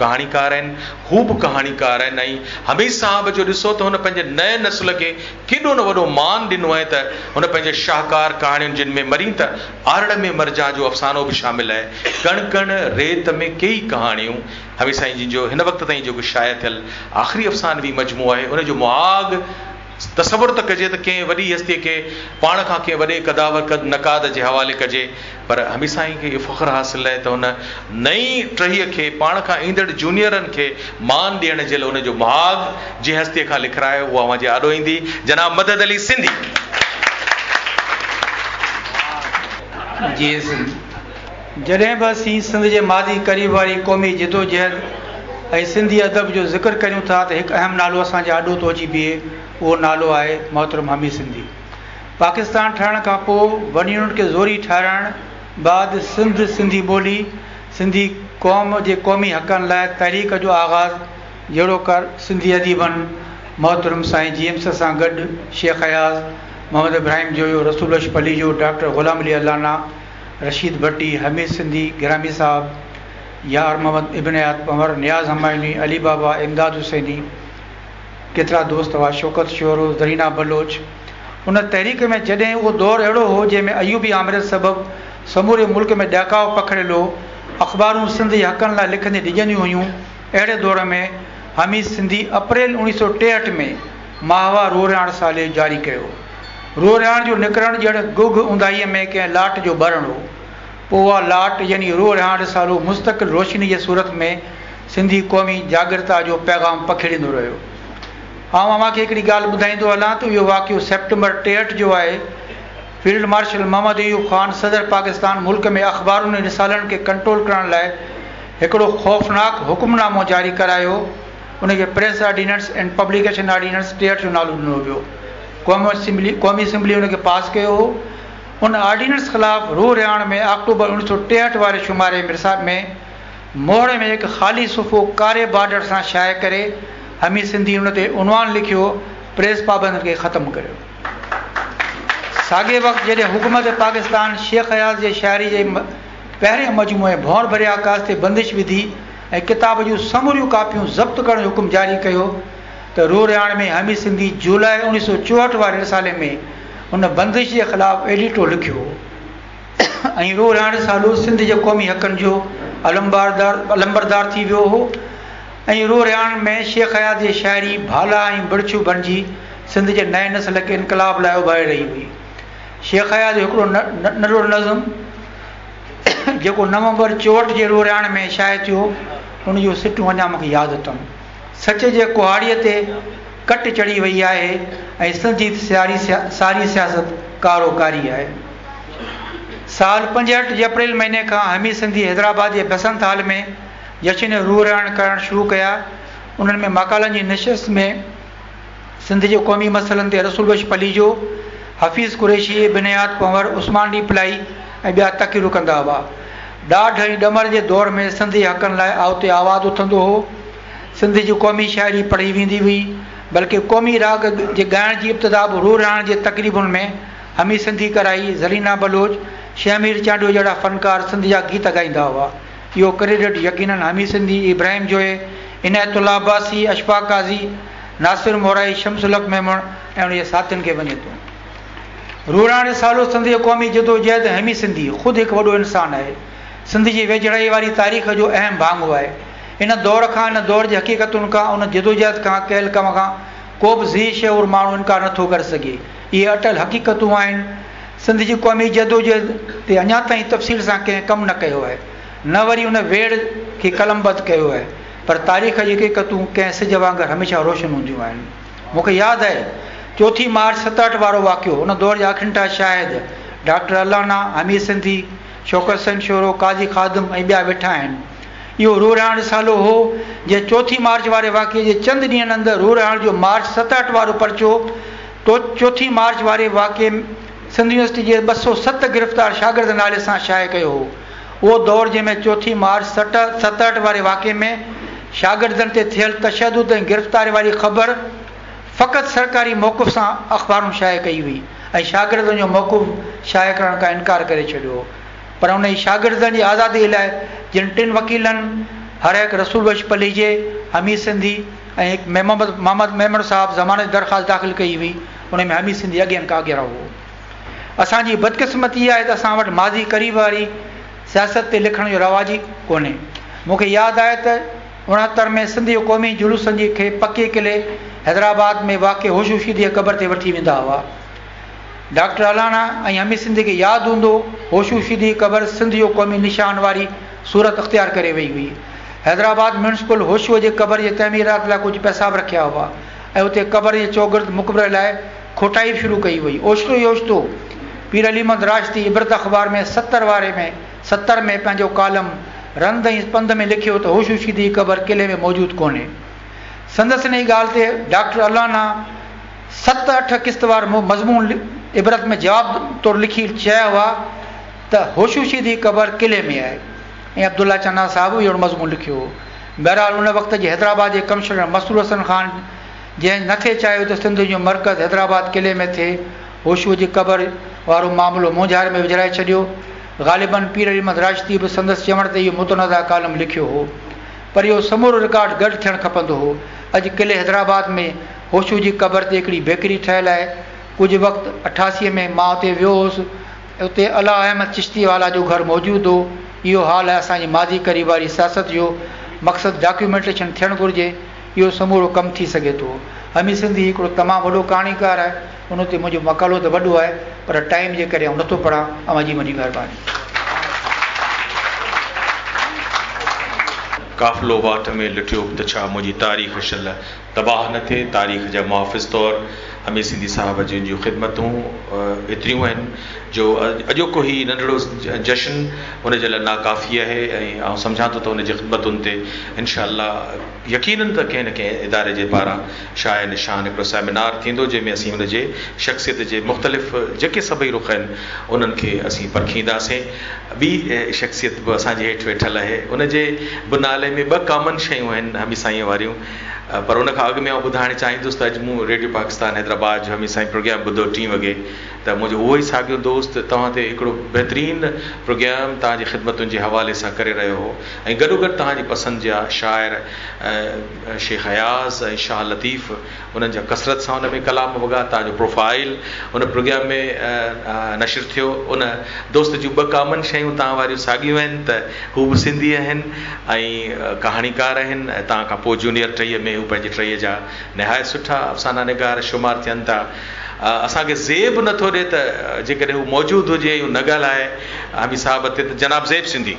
ڪهاڻيڪار آهن هو به ڪهاڻيڪار آهن ۽ حميد صاحب جو ڏسو ته هن پنهنجي نئين نسل کي ڪيڏو نه وڏو مان ڏنو آهي ته هن پنهنجي شاهڪار ڪهاڻين جن ۾ مرين ته آرڙ ۾ مرجان جو افسانو به شامل آهي. ڪڻ ڪڻ ريت ۾ ڪيئي ڪهاڻيون حميد سائين جن جو هن وقت تائين جيڪو شايع ٿيل آخري افسانوي مجموعو آهي ان جو مهاڳ تصور ته ڪجي ته ڪنهن وڏي هستيء کي پاڻ کان ڪنهن وڏي قداور قد نقاد جي حوالي ڪجي پر حميد سائين کي اهو فخر حاصل آهي ته هن نئين ٽهيء کي پاڻ کان ايندڙ جونيئرن کي مان ڏيڻ جي لاء ان جو مهاڳ جنهن هستيء کان لکرايو اها اوهان جي آڏو ايندي، جناب مدد علي سنڌي. جيئي سنڌ. جڏهن به اسين سنڌ جي ماضي قريب واري قومي جدوجهد ۽ سنڌي ادب جو ذڪر ڪريون ٿا ته هڪ اهم نالو اسان جي آڏو ٿو اچي بيهي، اهو نالو آهي محترم حميد سنڌي. پاڪستان ٺهڻ کان پوء ون يونٽ کي زوري ٺهرائڻ، بعد سنڌ، سنڌي ٻولي، سنڌي قوم جي قومي حقن لاء تحريڪ جو آغاز جهڙوڪر سنڌي اديبن محترم سائين جي ايم سيد سان گڏ شيخ اياز، محمد ابراهيم جويو، رسول بخش پليجو، ڊاڪٽر غلام علي الانا، رشيد ڀٽي، حميد سنڌي، گرامي صاحب، يار محمد ابن حيات پنهور، نياز همايوني، علي بابا، امداد حسيني، ڪيترا دوست هئا، شوڪت شورو، زرينا بلوچ. ان تحريڪ ۾ جڏهن اهو دور اهڙو هو جنهن ۾ ايوبي آمريت سبب سموري ملڪ ۾ ڏهڪاء پکڙيل هو، اخبارون سنڌ جي حقن لاء لکندي ڊڄنديون هيون، اهڙي دور ۾ حميد سنڌي اپريل 1963 ۾ ماهوار روح رهاڻ رسالي جاري ڪيو. روح رهاڻ جو نڪرڻ ڄڻ گگهه اونداهيء ۾ ڪنهن لاٽ جو ٻرڻ هو. پوء اها لاٽ يعني روح رهاڻ رسالو مستقل روشني جي صورت ۾ سنڌي قومي جاڳرتا جو پيغام پکيڙيندو رهيو. آئون اوهان کي هڪڙي ڳالهه ٻڌائيندو هلان ته اهو واقعو سيپٽمبر 63 جو آهي. فيلڊ مارشل محمد ايوب خان صدر پاڪستان ملڪ ۾ اخبارن ۽ رسالن کي ڪنٽرول ڪرڻ لاء هڪڙو خوفناڪ حڪمنامو جاري ڪرايو. ان کي press ordinance and publication ordinance 63 جو نالو ڏنو ويو. قومي اسيمبلي ان کي پاس ڪيو هو. ان آرڊيننس خلاف روح رهاڻ ۾ آڪٽوبر 1963 واري شماري ۾ مهڙ ۾ هڪ خالي صفحو ڪاري بارڊر سان شايع ڪري حميد سنڌي ان تي عنوان لکيو پريس پابندين کي ختم ڪريو. ساڳئي وقت جڏهن حڪومت پاڪستان شيخ اياز جي شاعري جي پهرين مجموعي ڀونر ڀري آڪاس تي بندش وڌي ۽ ڪتاب جون سموريون ڪاپيون ضبط ڪرڻ جو حڪم جاري ڪيو ته روح رهاڻ ۾ حميد سنڌي جولاء 1964 واري رسالي ۾ ان بندش جي خلاف ايڊيٽو لکيو هو ۽ روح رهاڻ رسالو سنڌ جي قومي حقن جو علمبردار ٿي ويو هو ۽ روح رهاڻ ۾ شيخ اياز جي شاعري ڀالا ۽ بڙڇيون بڻجي سنڌ جي نئين نسل کي انقلاب لاء اڀاري رهي هئي. شيخ اياز جو هڪڙو ننڍڙو نظم جيڪو نومبر 64 جي روح رهاڻ ۾ شايع ٿيو، ان جون سٽون اڃا مون کي ياد اٿم. سچ جي ڪهاڙيء تي ڪٽ چڙهي وئي آهي ۽ سنڌ جي ساري سياست ڪارو ڪاري آهي. سال 65 جي اپريل مهيني کان حميد سنڌي حيدرآباد جي بسنت هال ۾ جشن روح رهاڻ ڪرڻ شروع ڪيا. انهن ۾ مقالن جي نشست ۾ سنڌ جي قومي مسئلن تي رسول بخش پليجو، حفيظ قريشي، ابن حيات پنهور، عثمان ڏيپلائي ۽ ٻيا تقريرون ڪندا هئا. ڏاڍ ۽ ڏمر جي دور ۾ سنڌ جي حقن لاء اتي آواز اٿندو هو. سنڌ جي قومي شاعري پڙهي ويندي هئي، بلڪه قومي راڳ جي ڳائڻ جي ابتدا به روح رهاڻ جي تقريبن ۾ حميد سنڌي ڪرائي، زرينا بلوچ، شهمير چانڊيو جهڙا فنڪار سنڌ جا گيت ڳائيندا هئا. اهو ڪريڊٽ يقيناً حميد سنڌي، ابراهيم جويي، عنايت الله عباسي، اشفاق قاضي، ناصر مورائي، شمس الحق ميمڻ ۽ ان جي ساٿين کي وڃي ٿو. روح رهاڻ رسالو سنڌ جي قومي جدوجهد ۽ حميد سنڌي خود هڪ وڏو انسان آهي. سنڌ جي ويجهڙائي واري تاريخ جو اهم ڀاڱو آهي. ان دور کان، ان دور جي حقيقتن کان، ان جدوجهد کان ڪيل ڪم کان ڪو به ذي شعور ماڻهو انڪار نه ٿو ڪري سگهي. اهي اٽل حقيقتون آهن. سنڌ جي قومي جدوجهد تي اڃا تائين تفصيل سان ڪنهن ڪم نه ڪيو آهي، نه وري ان ويڙهه کي قلمبند ڪيو آهي، پر تاريخ جون حقيقتون ڪنهن سج وانگر هميشه روشن هونديون آهن. مون کي ياد آهي، چوٿين مارچ 67 وارو واقعو، ان دور جا اکين ڏٺا شاهد، ڊاڪٽر الانا، حميد سنڌي، شوڪت حسين شورو، قاضي خادم ۽ ٻيا ويٺا آهن. اهو روح رهاڻ رسالو هو، جنهن چوٿين مارچ واري واقعي جي چند ڏينهن اندر روح رهاڻ جو مارچ 67 وارو پرچو چوٿين مارچ واري واقعي سنڌ يونيورسٽي جي 207 گرفتار شاگرد نالي سان شايع ڪيو هو. اهو دور جنهن ۾ چوٿين مارچ 67 واري واقعي ۾ شاگردن تي ٿيل تشدد ۽ گرفتاري واري خبر فقط سرڪاري موقف سان اخبارن شايع ڪئي هئي ۽ شاگردن جو موقف شايع ڪرڻ کان انڪار ڪري ڇڏيو هو پر انهي شاگردن جي آزادي لاء جن ٽن وڪيلن هر هڪ رسول بخش پليجي، حميد سنڌي، ۽ هڪ محمد ميمڻ صاحب ضمانت جي درخواست داخل ڪئي هئي، ان ۾ حميد سنڌي اڳين کان اڳيرو هو. اسان جي بدقسمتي آهي ته اسان وٽ ماضي قريب واري سياست تي لکڻ جو رواج ئي ڪونهي. مون کي ياد آهي ته 69 ۾ سنڌ جي قومي جلوسن جي کي پڪي قلعي حيدرآباد ۾ واقع هوشو شيدي جي قبر تي وٺي ويندا هئا. ڊاڪٽر الانا ۽ حميد سنڌي کي ياد هوندو، هوشو شيدي جي قبر سنڌ جو قومي نشان واري صورت اختيار ڪري وئي هئي. حيدرآباد ميونسپل هوشوء جي قبر جي تعميرات لاء ڪجهه پئسا به رکيا هئا ۽ اتي قبر جي چوگرد مقبري لاء کوٽائي به شروع ڪئي وئي. اوچتو ئي اوچتو پير علي محمد راشدي عبرت اخبار ۾ ستر واري ۾ ستر ۾ پنهنجو ڪالم رند ۽ پنڌ ۾ لکيو ته هوشو شيدي جي قبر قلعي ۾ موجود ڪونهي. سندس انهيء ڳالهه تي ڊاڪٽر الانا ست اٺ قسطوار مضمون عبرت ۾ جواب طور لکي چيا هئا. ته هوشو شيدي جي قبر قلعي ۾ آهي ۽ عبدالله چنا صاحب به اهڙو مضمون لکيو هو. بهرحال ان وقت جي حيدرآباد جي ڪمشنر مسرور حسن خان جنهن نه ٿي چاهيو ته سنڌ جو مرڪز حيدرآباد قلعي ۾ ٿئي، هوشوء جي قبر وارو معاملو مونجهاري ۾ وجهرائي ڇڏيو. غالباً پير علي محمد راشديء به سندس چوڻ تي اهو متنازع ڪالم لکيو هو. پر اهو سمورو رڪارڊ گڏ ٿيڻ کپندو هو. اڄ قلعي حيدرآباد ۾ هوشوء جي قبر تي هڪڙي بيڪري ٺهيل آهي. ڪجهه وقت 88 ۾ مان اتي ويو هوس. اتي الله احمد چشتي والا جو گهر موجود هو. اهو حال آهي اسان جي ماضي قريب واري سياست جو. مقصد ڊاڪيومينٽيشن ٿيڻ گهرجي. اهو سمورو ڪم ٿي سگهي ٿو. حميد سنڌي هڪڙو تمام وڏو ڪهاڻيڪار آهي. ان تي منهنجو مقالو ته وڏو آهي پر ٽائيم جي ڪري آئون نٿو پڙهان. اوهان جي وڏي مهرباني. قافلو واٽ ۾ لٽيو به ته ڇا منهنجي تاريخ شل تباهه نه ٿئي، تاريخ جا محافظ طور حميد سنڌي صاحب جن جون خدمتون ايتريون آهن جو اڄوڪو هي ننڍڙو جشن ان جي لاء ناڪافي آهي ۽ آئون سمجهان ٿو ته ان جي خدمتن تي انشاء الله يقينن ته ڪنهن نه ڪنهن اداري جي پاران شايان شان هڪڙو سيمينار ٿيندو جنهن ۾ اسين ان جي شخصيت جي مختلف جيڪي سڀئي رخ آهن انهن کي اسين پرکينداسين. ٻي شخصيت به اسان جي هيٺ ويٺل آهي ان جي به نالي ۾ ٻه ڪامن شيون آهن حميد سائينء واريون پر ان کان اڳ ۾ آئون ٻڌائڻ چاهيندس ته اڄ مون ريڊيو پاڪستان حيدرآباد جو حميد سائين پروگرام ٻڌو ٽين وڳي ته منهنجو اهو ئي ساڳيو دوست توهان تي هڪڙو بهترين پروگرام توهان جي خدمتن جي حوالي سان ڪري رهيو هو ۽ گڏوگڏ توهان جي پسند جا شاعر شيخ اياز ۽ شاهه لطيف انهن جا ڪثرت سان ان ۾ ڪلام وڳا توهان جو پروفائيل ان پروگرام ۾ نشر ٿيو ان دوست جون ٻه ڪامن شيون توهان واريون ساڳيون آهن ته هو به سنڌي آهن ۽ ڪهاڻيڪار آهن ۽ توهان کان پوء جونيئر ٽهيء ۾ هو پنهنجي ٽهيء جا نهايت سٺا افسانا نگار شمار ٿين ٿا. اسان کي زيب نه ٿو ڏي ته جيڪڏهن هو موجود هجي ۽ هو نه ڳالهائي حميد صاحب تي ته جناب زيب سنڌي.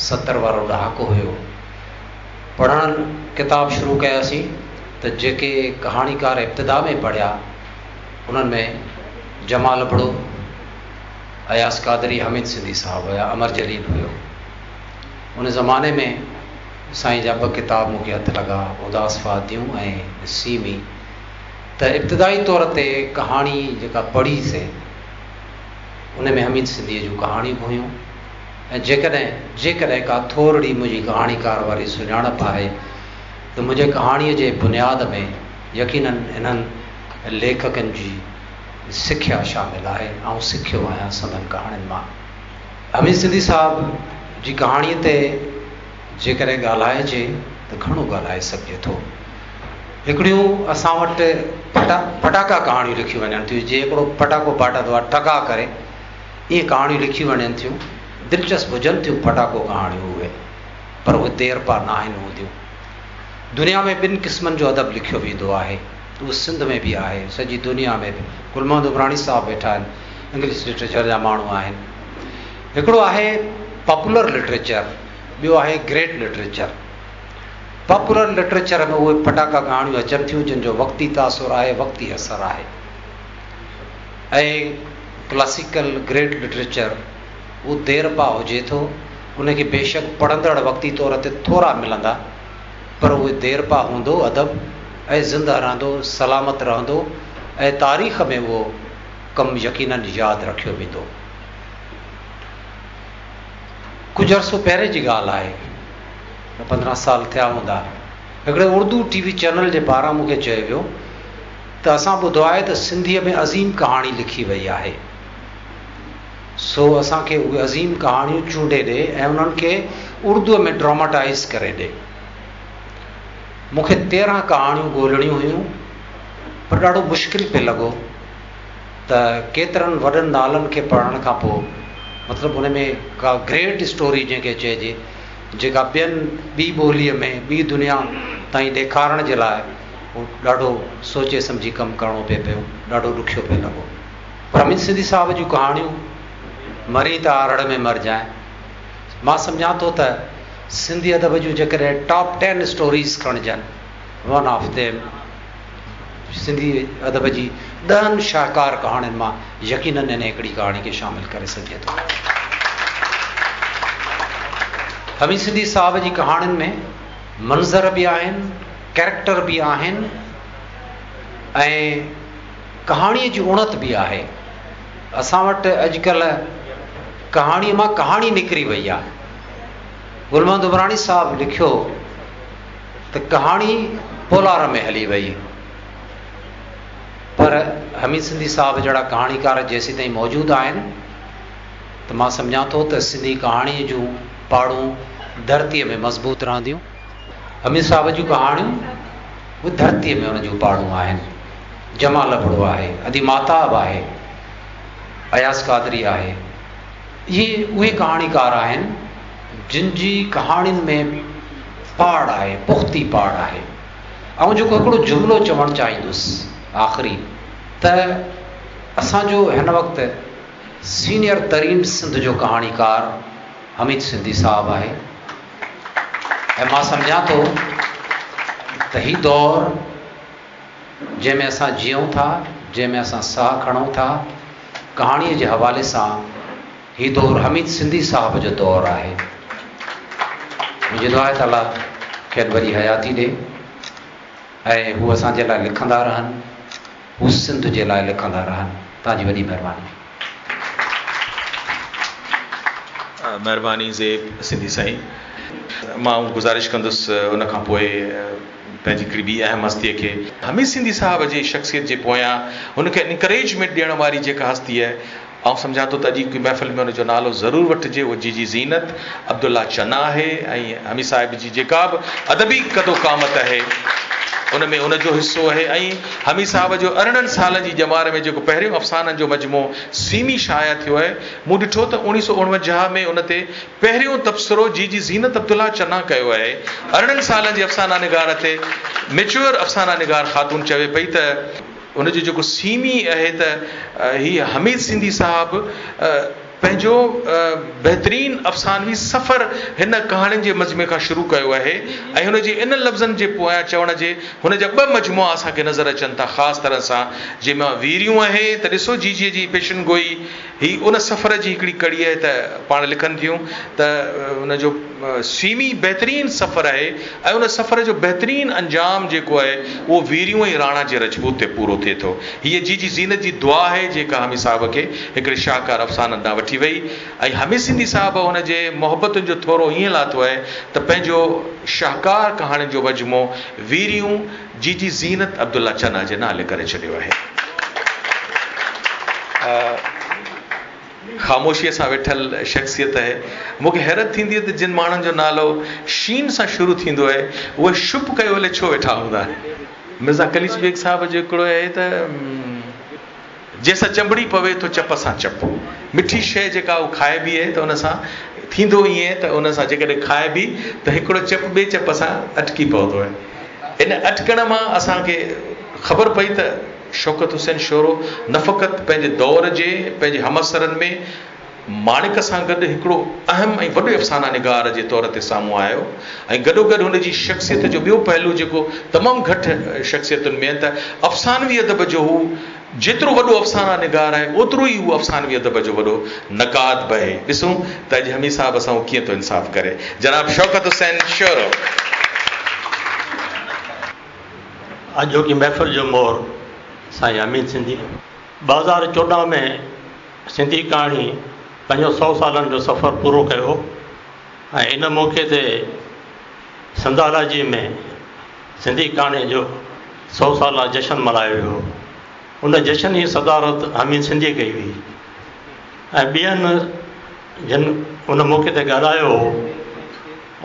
70 وارو ڏهاڪو هيو. پڙهڻ ڪتاب شروع ڪياسين ته جيڪي ڪهاڻيڪار ابتدا ۾ پڙهيا انهن ۾ جمال ابڙو، اياز قادري، حميد سنڌي صاحب هيا، امر جليل هيو. ان زماني ۾ سائين جا ٻه ڪتاب مون کي هٿ لڳا، اداس واديون ۽ سيمي. ته ابتدائي طور تي ڪهاڻي جيڪا پڙهي سي ان ۾ حميد سنڌيء جون ڪهاڻيون به هيون ۽ جيڪڏهن جيڪڏهن ڪا ٿورڙي منهنجي ڪهاڻيڪار واري سڃاڻپ آهي ته منهنجي ڪهاڻيء جي بنياد ۾ يقينن انهن ليکڪن جي سکيا شامل آهي. آئون سکيو آهيان سندن ڪهاڻين مان. حميد سنڌي صاحب جي ڪهاڻيء تي جيڪڏهن ڳالهائجي ته گهڻو ڳالهائي سگهجي ٿو. هڪڙيون اسان وٽ ڦٽا ڦٽاڪا ڪهاڻيون لکيون وڃن ٿيون، جيئن هڪڙو ڦٽاڪو ڦاٽندو آهي ٺڪاء ڪري، ائين ڪهاڻيون لکيون وڃن ٿيون. دلچسپ هجن ٿيون ڦٽاڪو ڪهاڻيون اهي، پر اهي ديرپا ناهن هونديون. دنيا ۾ ٻن قسمن جو ادب لکيو ويندو آهي. اهو سنڌ ۾ به آهي، سڄي دنيا ۾ به. گل محمد عمراڻي صاحب ويٺا آهن، انگلش لٽريچر جا ماڻهو آهن. هڪڙو آهي پاپولر لٽريچر، ٻيو آهي گريٽ لٽريچر. پاپولر لٽريچر ۾ اهي ڦٽاڪا ڪهاڻيون اچن ٿيون جن جو وقتي تاثر آهي، وقتي اثر آهي ۽ ڪلاسيڪل گريٽ لٽريچر اهو ديرپا هجي ٿو، ان کي بيشڪ پڙهندڙ وقتي طور تي ٿورا ملندا پر اهي ديرپا هوندو ادب ۽ زنده رهندو، سلامت رهندو ۽ تاريخ ۾ اهو ڪم يقينن ياد رکيو ويندو. ڪجهه عرصو پهرين جي ڳالهه آهي، 15 سال ٿيا هوندا، هڪڙي اردو ٽي وي چينل جي پاران مون کي چيو ويو ته اسان ٻڌو آهي ته سنڌيء ۾ عظيم ڪهاڻي لکي وئي آهي، سو اسان کي اهي عظيم ڪهاڻيون چونڊي ڏي ۽ انهن کي اردوء ۾ ڊراماٽائيز ڪري ڏي. مون کي 13 ڪهاڻيون ڳولڻيون هيون، پر ڏاڍو مشڪل پئي لڳو ته ڪيترن وڏن نالن کي پڙهڻ کان پوء مطلب ان ۾ ڪا گريٽ اسٽوري جنهن کي چئجي جيڪا ٻين ٻي ٻوليء ۾ ٻي دنيا تائين ڏيکارڻ جي لاء اهو ڏاڍو سوچي سمجهي ڪم ڪرڻو پئي پيو، ڏاڍو ڏکيو پئي لڳو. پر حميد سنڌي صاحب جون ڪهاڻيون مرين ته آرهڙ ۾ مرجانء. مان سمجهان ٿو ته سنڌي ادب جون جيڪڏهن ٽاپ ٽين اسٽوريز کڻجن، ون آف ديم، سنڌي ادب جي ڏهن شاهڪار ڪهاڻين مان يقينن ان هڪڙي ڪهاڻي کي شامل ڪري سگهجي ٿو. حميد سنڌي صاحب جي ڪهاڻين ۾ منظر به آهن، ڪئريڪٽر به آهن ۽ ڪهاڻيء جي اڻت به آهي. اسان وٽ اڄڪلهه ڪهاڻيء مان ڪهاڻي نڪري وئي آهي. گل محمد عمراڻي صاحب لکيو ته ڪهاڻي پولار ۾ هلي وئي پر حميد سنڌي صاحب جهڙا ڪهاڻيڪار جيسيتائين موجود آهن ته مان سمجهان ٿو ته سنڌي ڪهاڻيء جون پاڙون ڌرتيء ۾ مضبوط رهنديون. حميد صاحب جون ڪهاڻيون به ڌرتيء ۾ ان جون پاڙون آهن. جمال ابڙو آهي، ادي ماهتاب آهي، اياز قادري آهي. اهي اهي ڪهاڻيڪار آهن جن جي ڪهاڻين ۾ پاڙ آهي، پختي پاڙ آهي. آئون جيڪو هڪڙو جملو چوڻ چاهيندس آخري ته اسان جو هن وقت سينئر ترين سنڌ جو ڪهاڻيڪار حميد سنڌي صاحب آهي ۽ مان سمجهان ٿو ته هي دور جنهن ۾ اسان جيئون ٿا، جنهن ۾ اسان ساهه کڻون ٿا، ڪهاڻيء جي حوالي سان هي دور حميد سنڌي صاحب جو دور آهي. منهنجي دعا آهي ته الله کين وڏي حياتي ڏي ۽ هو اسان جي لاء لکندا رهن، هو سنڌ جي لاء لکندا رهن. توهان جي وڏي مهرباني. مهرباني زيب سنڌي سائين. مان گذارش ڪندس ان کان پوء پنهنجي هڪڙي ٻي اهم هستيء کي. حميد سنڌي صاحب جي شخصيت جي پويان هن کي انڪريجمينٽ ڏيڻ واري جيڪا هستي آهي، آئون سمجهان ٿو ته اڄ جي محفل ۾ ان جو نالو ضرور وٺجي، اهو جي جي زينت عبدالله چنا آهي ۽ حميد صاحب جي جيڪا به ادبي قد و قامت آهي ان ۾ ان جو حصو آهي ۽ حميد صاحب جو 18 سالن جي ڄمار ۾ جيڪو پهريون افسانن جو مجموعو سيمي شايع ٿيو آهي، مون ڏٺو ته 1949 ۾ ان تي پهريون تبصرو جي جي زينت عبدالله چنا ڪيو آهي. 18 سالن جي افسانه نگار تي ميچوئر افسانه نگار خاتون چوي پئي ته ان جو جيڪو سيمي آهي ته هي حميد سنڌي صاحب پنهنجو بهترين افسانوي سفر هن ڪهاڻين جي مجموعي کان شروع ڪيو آهي ۽ هن جي انهن لفظن جي پويان چوڻ جي هن جا ٻه مجموعا اسان کي نظر اچن ٿا خاص طرح سان جنهن مان ويريون آهي ته ڏسو جي جي جي پيشن گوئي هي ان سفر جي هڪڙي ڪڙي آهي ته پاڻ لکن ٿيون ته ان جو سيمي بهترين سفر آهي ۽ ان سفر جو بهترين انجام جيڪو آهي اهو ويريون ۽ راڻا جي رجپوت تي پورو ٿئي ٿو. هيء جي جي زينت جي دعا آهي جيڪا حميد صاحب کي هڪڙي شاهڪار افسانن ڏانهن وٺي وئي ۽ حميد سنڌي صاحب هن جي محبتن جو ٿورو ائين لاٿو آهي ته پنهنجو شاهڪار ڪهاڻين جو مجموعو ويريون جي جي زينت عبدالله چنا جي نالي ڪري ڇڏيو آهي. خاموشيء سان ويٺل شخصيت آهي. مون کي حيرت ٿيندي آهي ته جن ماڻهن جو نالو شين سان شروع ٿيندو آهي، اهي شپ ڪيو الائي ڇو ويٺا هوندا آهن. مرزا قليچ بيگ صاحب جو هڪڙو آهي ته. جنهن سان چنبڙي پوي ٿو چپ سان چپ. مٺي شيء جيڪا هو کائبي آهي ته ان سان ٿيندو ائين ته ان سان جيڪڏهن کائبي ته هڪڙو چپ ٻئي چپ سان اٽڪي پوندو آهي. ان اٽڪڻ مان اسان کي خبر پئي ته شوڪت حسين شورو نه فقط پنهنجي دور جي پنهنجي همعصرن ۾ ماڻڪ سان گڏ هڪڙو اهم ۽ وڏو افسانه نگار جي طور تي سامهون آيو ۽ گڏوگڏ هن جي شخصيت جو ٻيو پهلو جيڪو تمام گهٽ شخصيتن ۾ آهن ته افسانوي ادب جو هو جيترو وڏو افسانه نگار آهي اوترو ئي هو افسانوي ادب جو وڏو نقاد به آهي. ڏسون ته اڄ حميد صاحب سان هو ڪيئن ٿو انصاف ڪري. جناب شوڪت حسين شورو. اڄوڪي محفل جو مور سائين حميد سنڌي 2014 ۾ سنڌي ڪهاڻي پنهنجو سئو سالن جو سفر پورو ڪيو ۽ ان موقعي تي سنڌالاجي ۾ سنڌي ڪهاڻي جو سئو سالا جشن ملهايو ويو. ان جشن جي صدارت حميد سنڌيء ڪئي هئي ۽ ٻين جن ان موقعي تي ڳالهايو هو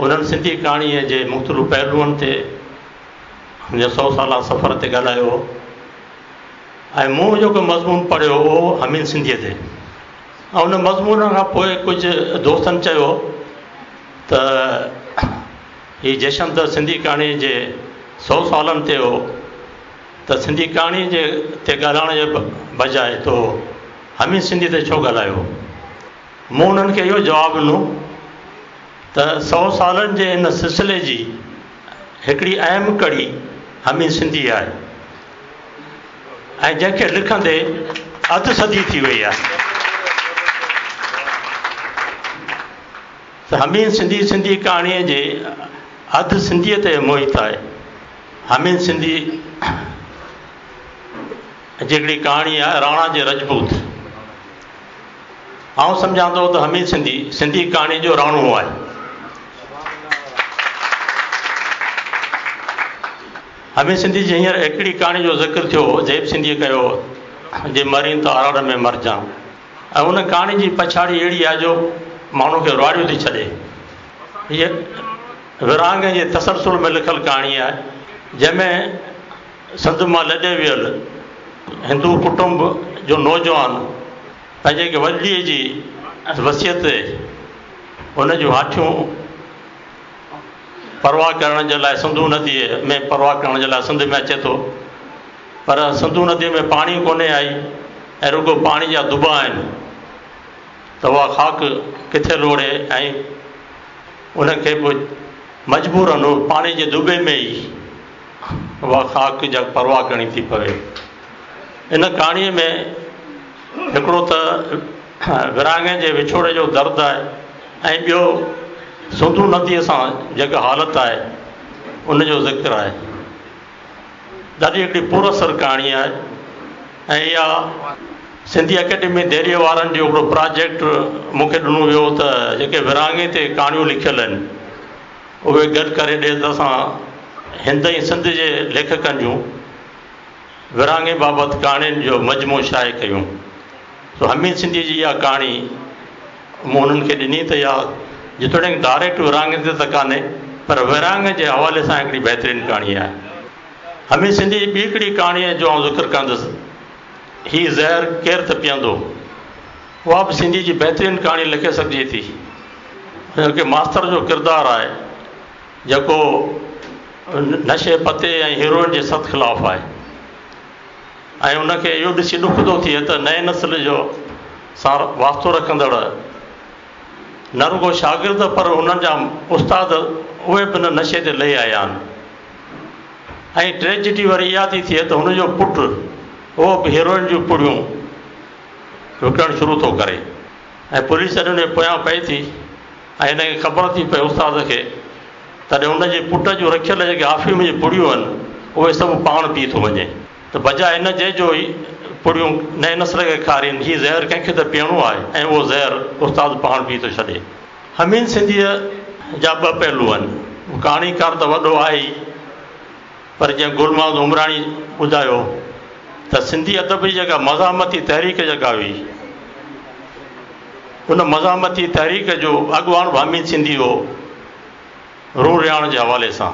انهن سنڌي ڪهاڻيء جي مختلف پهلوئن تي هن جي سئو سالا سفر تي ڳالهايو هو. ۽ مون جيڪو مضمون پڙهيو اهو حميد سنڌيء تي ۽ ان مضمون کان پوء ڪجهه دوستن چيو ته هي جشن ته سنڌي ڪهاڻيء جي سئو سالن تي هو ته سنڌي ڪهاڻيء جي تي ڳالهائڻ جي بجاء تو حميد سنڌيء تي ڇو ڳالهايو؟ مون انهن کي اهو جواب ڏنو ته سئو سالن جي ان سلسلي جي هڪڙي اهم ڪڙي حميد سنڌي آهي. ۽ جنهن کي لکندي اڌ صدي ٿي وئي آهي ته حميد سنڌي سنڌي ڪهاڻيء جي اڌ صديء تي محيط آهي. حميد سنڌي جي هڪڙي ڪهاڻي آهي راڻا جي رجپوت. آئون سمجهان ٿو ته حميد سنڌي، سنڌي ڪهاڻي جو راڻو آهي. حميد سنڌي جي هينئر هڪڙي ڪهاڻي جو ذڪر ٿيو، زيب سنڌيء ڪيو، جي مرين ته آراڙ ۾ مرجان. ۽ ان ڪهاڻي جي پڇاڙي اهڙي آهي جو ماڻهو کي روئاريو ٿي ڇڏي. هيء ورهاڱي جي تسلسل ۾ لکيل ڪهاڻي آهي، جنهن ۾ سنڌ مان لڏي ويل هندو ڪٽنب جو نوجوان پنهنجي هڪ وڏڙي جي وصيت تي ان جون هاٺيون پرواهه ڪرڻ جي لاء سنڌو نديء ۾ پرواهه ڪرڻ جي لاء سنڌ ۾ اچي ٿو پر سنڌو نديء ۾ پاڻي ڪونهي آئي ۽ رڳو پاڻي جا دٻا آهن ته اها خاڪ ڪٿي لوڙهي ۽ ان کي به مجبورن پاڻي جي دٻي ۾ ئي اها خاڪ جا پرواهه ڪرڻي ٿي پوي. ان ڪهاڻيء ۾ هڪڙو ته ورهاڱي جي وڇوڙي جو درد آهي ۽ ٻيو سنڌو نديء سان جيڪا حالت آهي ان جو ذڪر آهي. ڏاڍي هڪڙي پر اثر ڪهاڻي آهي ۽ اها سنڌي اڪيڊمي دهليء وارن جو هڪڙو پراجيڪٽ مون کي ڏنو ويو ته جيڪي ورهاڱي تي ڪهاڻيون لکيل آهن اهي گڏ ڪري ڏي ته اسان هند ۽ سنڌ جي ليکڪن جون ورهاڱي بابت ڪهاڻين جو مجموعو شايع ڪيون. سو حميد سنڌيء جي اها ڪهاڻي مون انهن کي ڏني ته اها جيتوڻيڪ ڊائريڪٽ ورهاڱي تي ته ڪانهي پر ورهاڱي جي حوالي سان هڪڙي بهترين ڪهاڻي آهي. حميد سنڌيء جي ٻي هڪڙي ڪهاڻيء جو آئون ذڪر ڪندس، هي زهر ڪير ته پيئندو. اها به سنڌيء جي بهترين ڪهاڻي ليکي سگهجي ٿي. هڪ ماستر جو ڪردار آهي جيڪو نشي پتي ۽ هيروئن جي سخت خلاف آهي ۽ ان کي اهو ڏسي ڏک ٿو ٿئي ته نئين نسل جو سان واسطو رکندڙ نه رڳو شاگرد پر انهن جا استاد اهي به ان نشي تي لهي آيا آهن ۽ ٽريجڊي وري اها ٿي ٿئي ته هن جو پٽ اهو به هيروئن جون پڙيون وڪڻڻ شروع ٿو ڪري ۽ پوليس جڏهن ان جي پويان پئي ٿي ۽ هن کي خبر ٿي پئي استاد کي تڏهن ان جي پٽ جون رکيل جيڪي آفيم جون پڙيون آهن اهي سڀ پاڻ پي ٿو وڃي ته بجاء ان جي جو هي پڙيون نئين نسل کي کارين هي زهر ڪنهن کي ته پيئڻو آهي ۽ اهو زهر استاد پاڻ پي ٿو ڇڏي. حميد سنڌيء جا ٻه پهلو آهن. ڪهاڻيڪار ته وڏو آهي ئي پر جيئن گل محمد عمراڻي ٻڌايو ته سنڌي ادب جي جيڪا مزاحمتي تحريڪ جيڪا هئي ان مزاحمتي تحريڪ جو اڳواڻ به حميد سنڌي هو. روح رهاڻ جي حوالي سان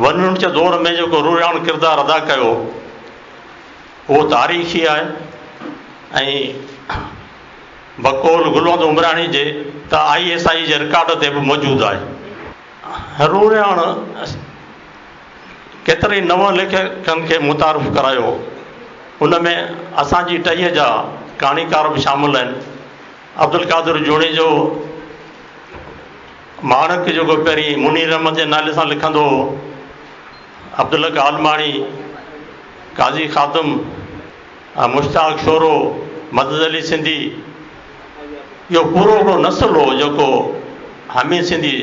ون يونٽ جي دور ۾ جيڪو روح رهاڻ ڪردار ادا ڪيو اهو تاريخي آهي ۽ بقول گل محمد عمراڻي جي ته I S I جي رڪارڊ تي به موجود آهي. روح رهاڻ ڪيترن ئي نون ليکڪن کي متعارف ڪرايو. ان ۾ اسان جي ٽهيء جا ڪهاڻيڪار به شامل آهن. عبدالقادر جوڻيجو، ماڻڪ جيڪو پهرين منير احمد جي نالي سان لکندو هو، عبدالحق عالماڻي، قاضي خادم، مشتاق شورو، مدد علي سنڌي، اهو پورو هڪڙو نسل هو جيڪو حميد سنڌي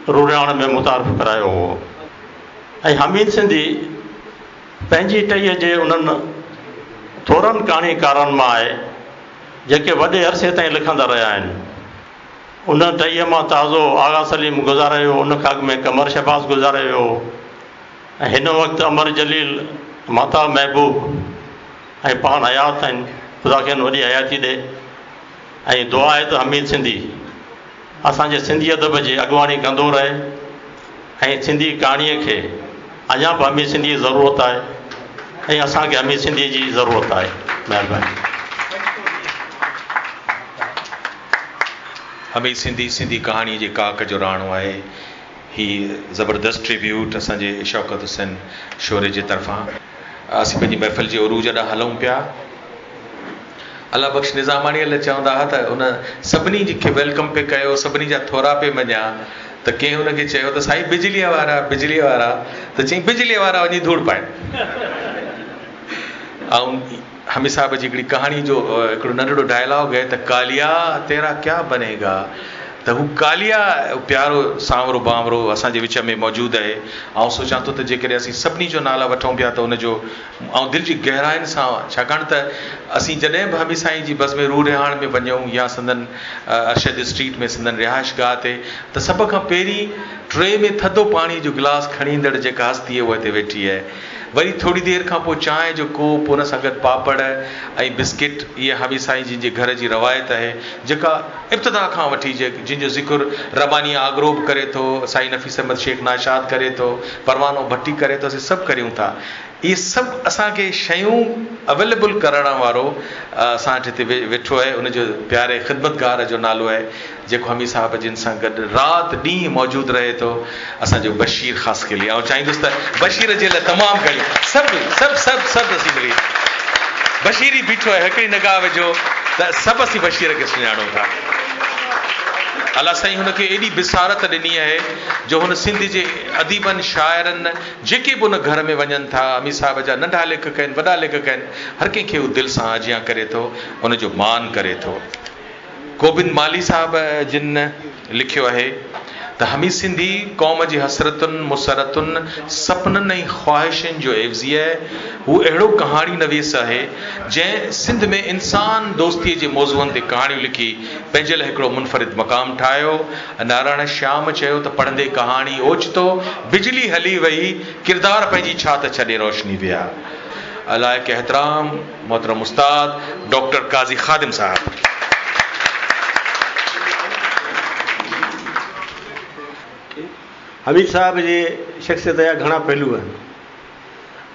روح رهاڻ ۾ متعارف ڪرايو هو ۽ حميد سنڌي پنهنجي ٽهيء جي انهن ٿورن ڪهاڻيڪارن مان آهي جيڪي وڏي عرصي تائين لکندا رهيا آهن. ان ٽهيء مان تازو آغا سليم گذاري ويو، ان کان اڳ ۾ قمر شهباز گذاري ويو ۽ هن وقت امر جليل، ماهتاب محبوب ۽ پاڻ حيات آهن. خدا کين وڏي حياتي ڏي ۽ دعا آهي ته حميد سنڌي اسان جي سنڌي ادب جي اڳواڻي ڪندو رهي ۽ سنڌي ڪهاڻيء کي اڃا به حميد سنڌيء جي ضرورت آهي ۽ اسان کي حميد سنڌيء جي ضرورت آهي. مهرباني. حميد سنڌي سنڌي ڪهاڻيء جي ڪاڪ جو راڻو آهي. هي زبردست ٽريبيوٽ اسان جي شوڪت حسين شوري جي طرفان. اسين پنهنجي محفل جي عروج ڏانهن هلون پيا. الله بخش نظاماڻيء لاء چوندا ها ته هن سڀني جي کي welcome پئي ڪيو، سڀني جا ٿورا پئي مڃيا ته ڪنهن هن کي چيو ته سائين بجليء وارا، بجليء وارا ته چيائين بجليء وارا وڃي ڌوڙ پائن. آئون حميد صاحب جي هڪڙي ڪهاڻي جو هڪڙو ننڍڙو ڊائلاگ آهي ته ڪاليا تيرا ڪيا بني گا؟ ته هو ڪاليا پيارو سانورو بانورو اسان جي وچ ۾ موجود آهي. آئون سوچان ٿو ته جيڪڏهن اسين سڀني جو نالا وٺون پيا ته ان جو آئون دل جي گهراين سان ڇاڪاڻ ته اسين جڏهن به حميد سائين جي بزم روح رهاڻ ۾ وڃون يا سندن ارشد اسٽريٽ ۾ سندن رهائش گاهه تي ته سڀ کان پهرين ٽري ۾ ٿڌو پاڻي جو گلاس کڻي ايندڙ جيڪا هستي اها هتي ويٺي آهي. وري ٿوري دير کان پوء چانهه جو ڪوپ ان سان گڏ پاپڙ ۽ بسڪٽ اها حميد سائين جن جي گهر جي روايت آهي جيڪا ابتدا کان وٺي جنهن جو ذڪر رباني آگرو به ڪري ٿو، سائين نفيس احمد شيخ ناشاد ڪري ٿو، پروانو ڀٽي ڪري ٿو، اسين سڀ ڪريون ٿا. اهي سڀ اسان کي شيون اويليبل ڪرڻ وارو اسان وٽ هتي ويٺو آهي، ان جو پياري خدمتگار جو نالو آهي، جيڪو حميد صاحب جن سان گڏ رات ڏينهن موجود رهي ٿو، اسان جو بشير خاصخيلي. آئون چاهيندس ته بشير جي لاء تمام گهڻيون سڀ سڀ سڀ سڀ اسين ملي بشير ئي بيٺو آهي هڪڙي نگاهه وجهو ته سڀ اسين بشير کي سڃاڻون ٿا. الله سائين هن کي ايڏي بصارت ڏني آهي جو هن سنڌ جي اديبن شاعرن جيڪي به ان گهر ۾ وڃن ٿا حميد صاحب جا ننڍا ليکڪ آهن وڏا ليکڪ آهن هر ڪنهن کي هو دل سان آجيان ڪري ٿو ان جو مان ڪري ٿو. گوبند مالهي صاحب جن لکيو آهي ته حميد سنڌي قوم جي حسرتن، مسرتن، سپنن ۽ خواهشن جو عيوضي آهي. هو اهڙو ڪهاڻي نويس آهي، جنهن سنڌ ۾ انسان دوستيء جي موضوعن تي ڪهاڻيون لکي پنهنجي لاء هڪڙو منفرد مقام ٺاهيو. نارائڻ شيام چيو ته پڙهندي ڪهاڻي اوچتو بجلي هلي وئي، ڪردار پنهنجي ڇات ڇڏي روشني ويا. لائق احترام. محترم استاد ڊاڪٽر قاضي خادم صاحب. حميد صاحب جي شخصيت جا گهڻا پهلو آهن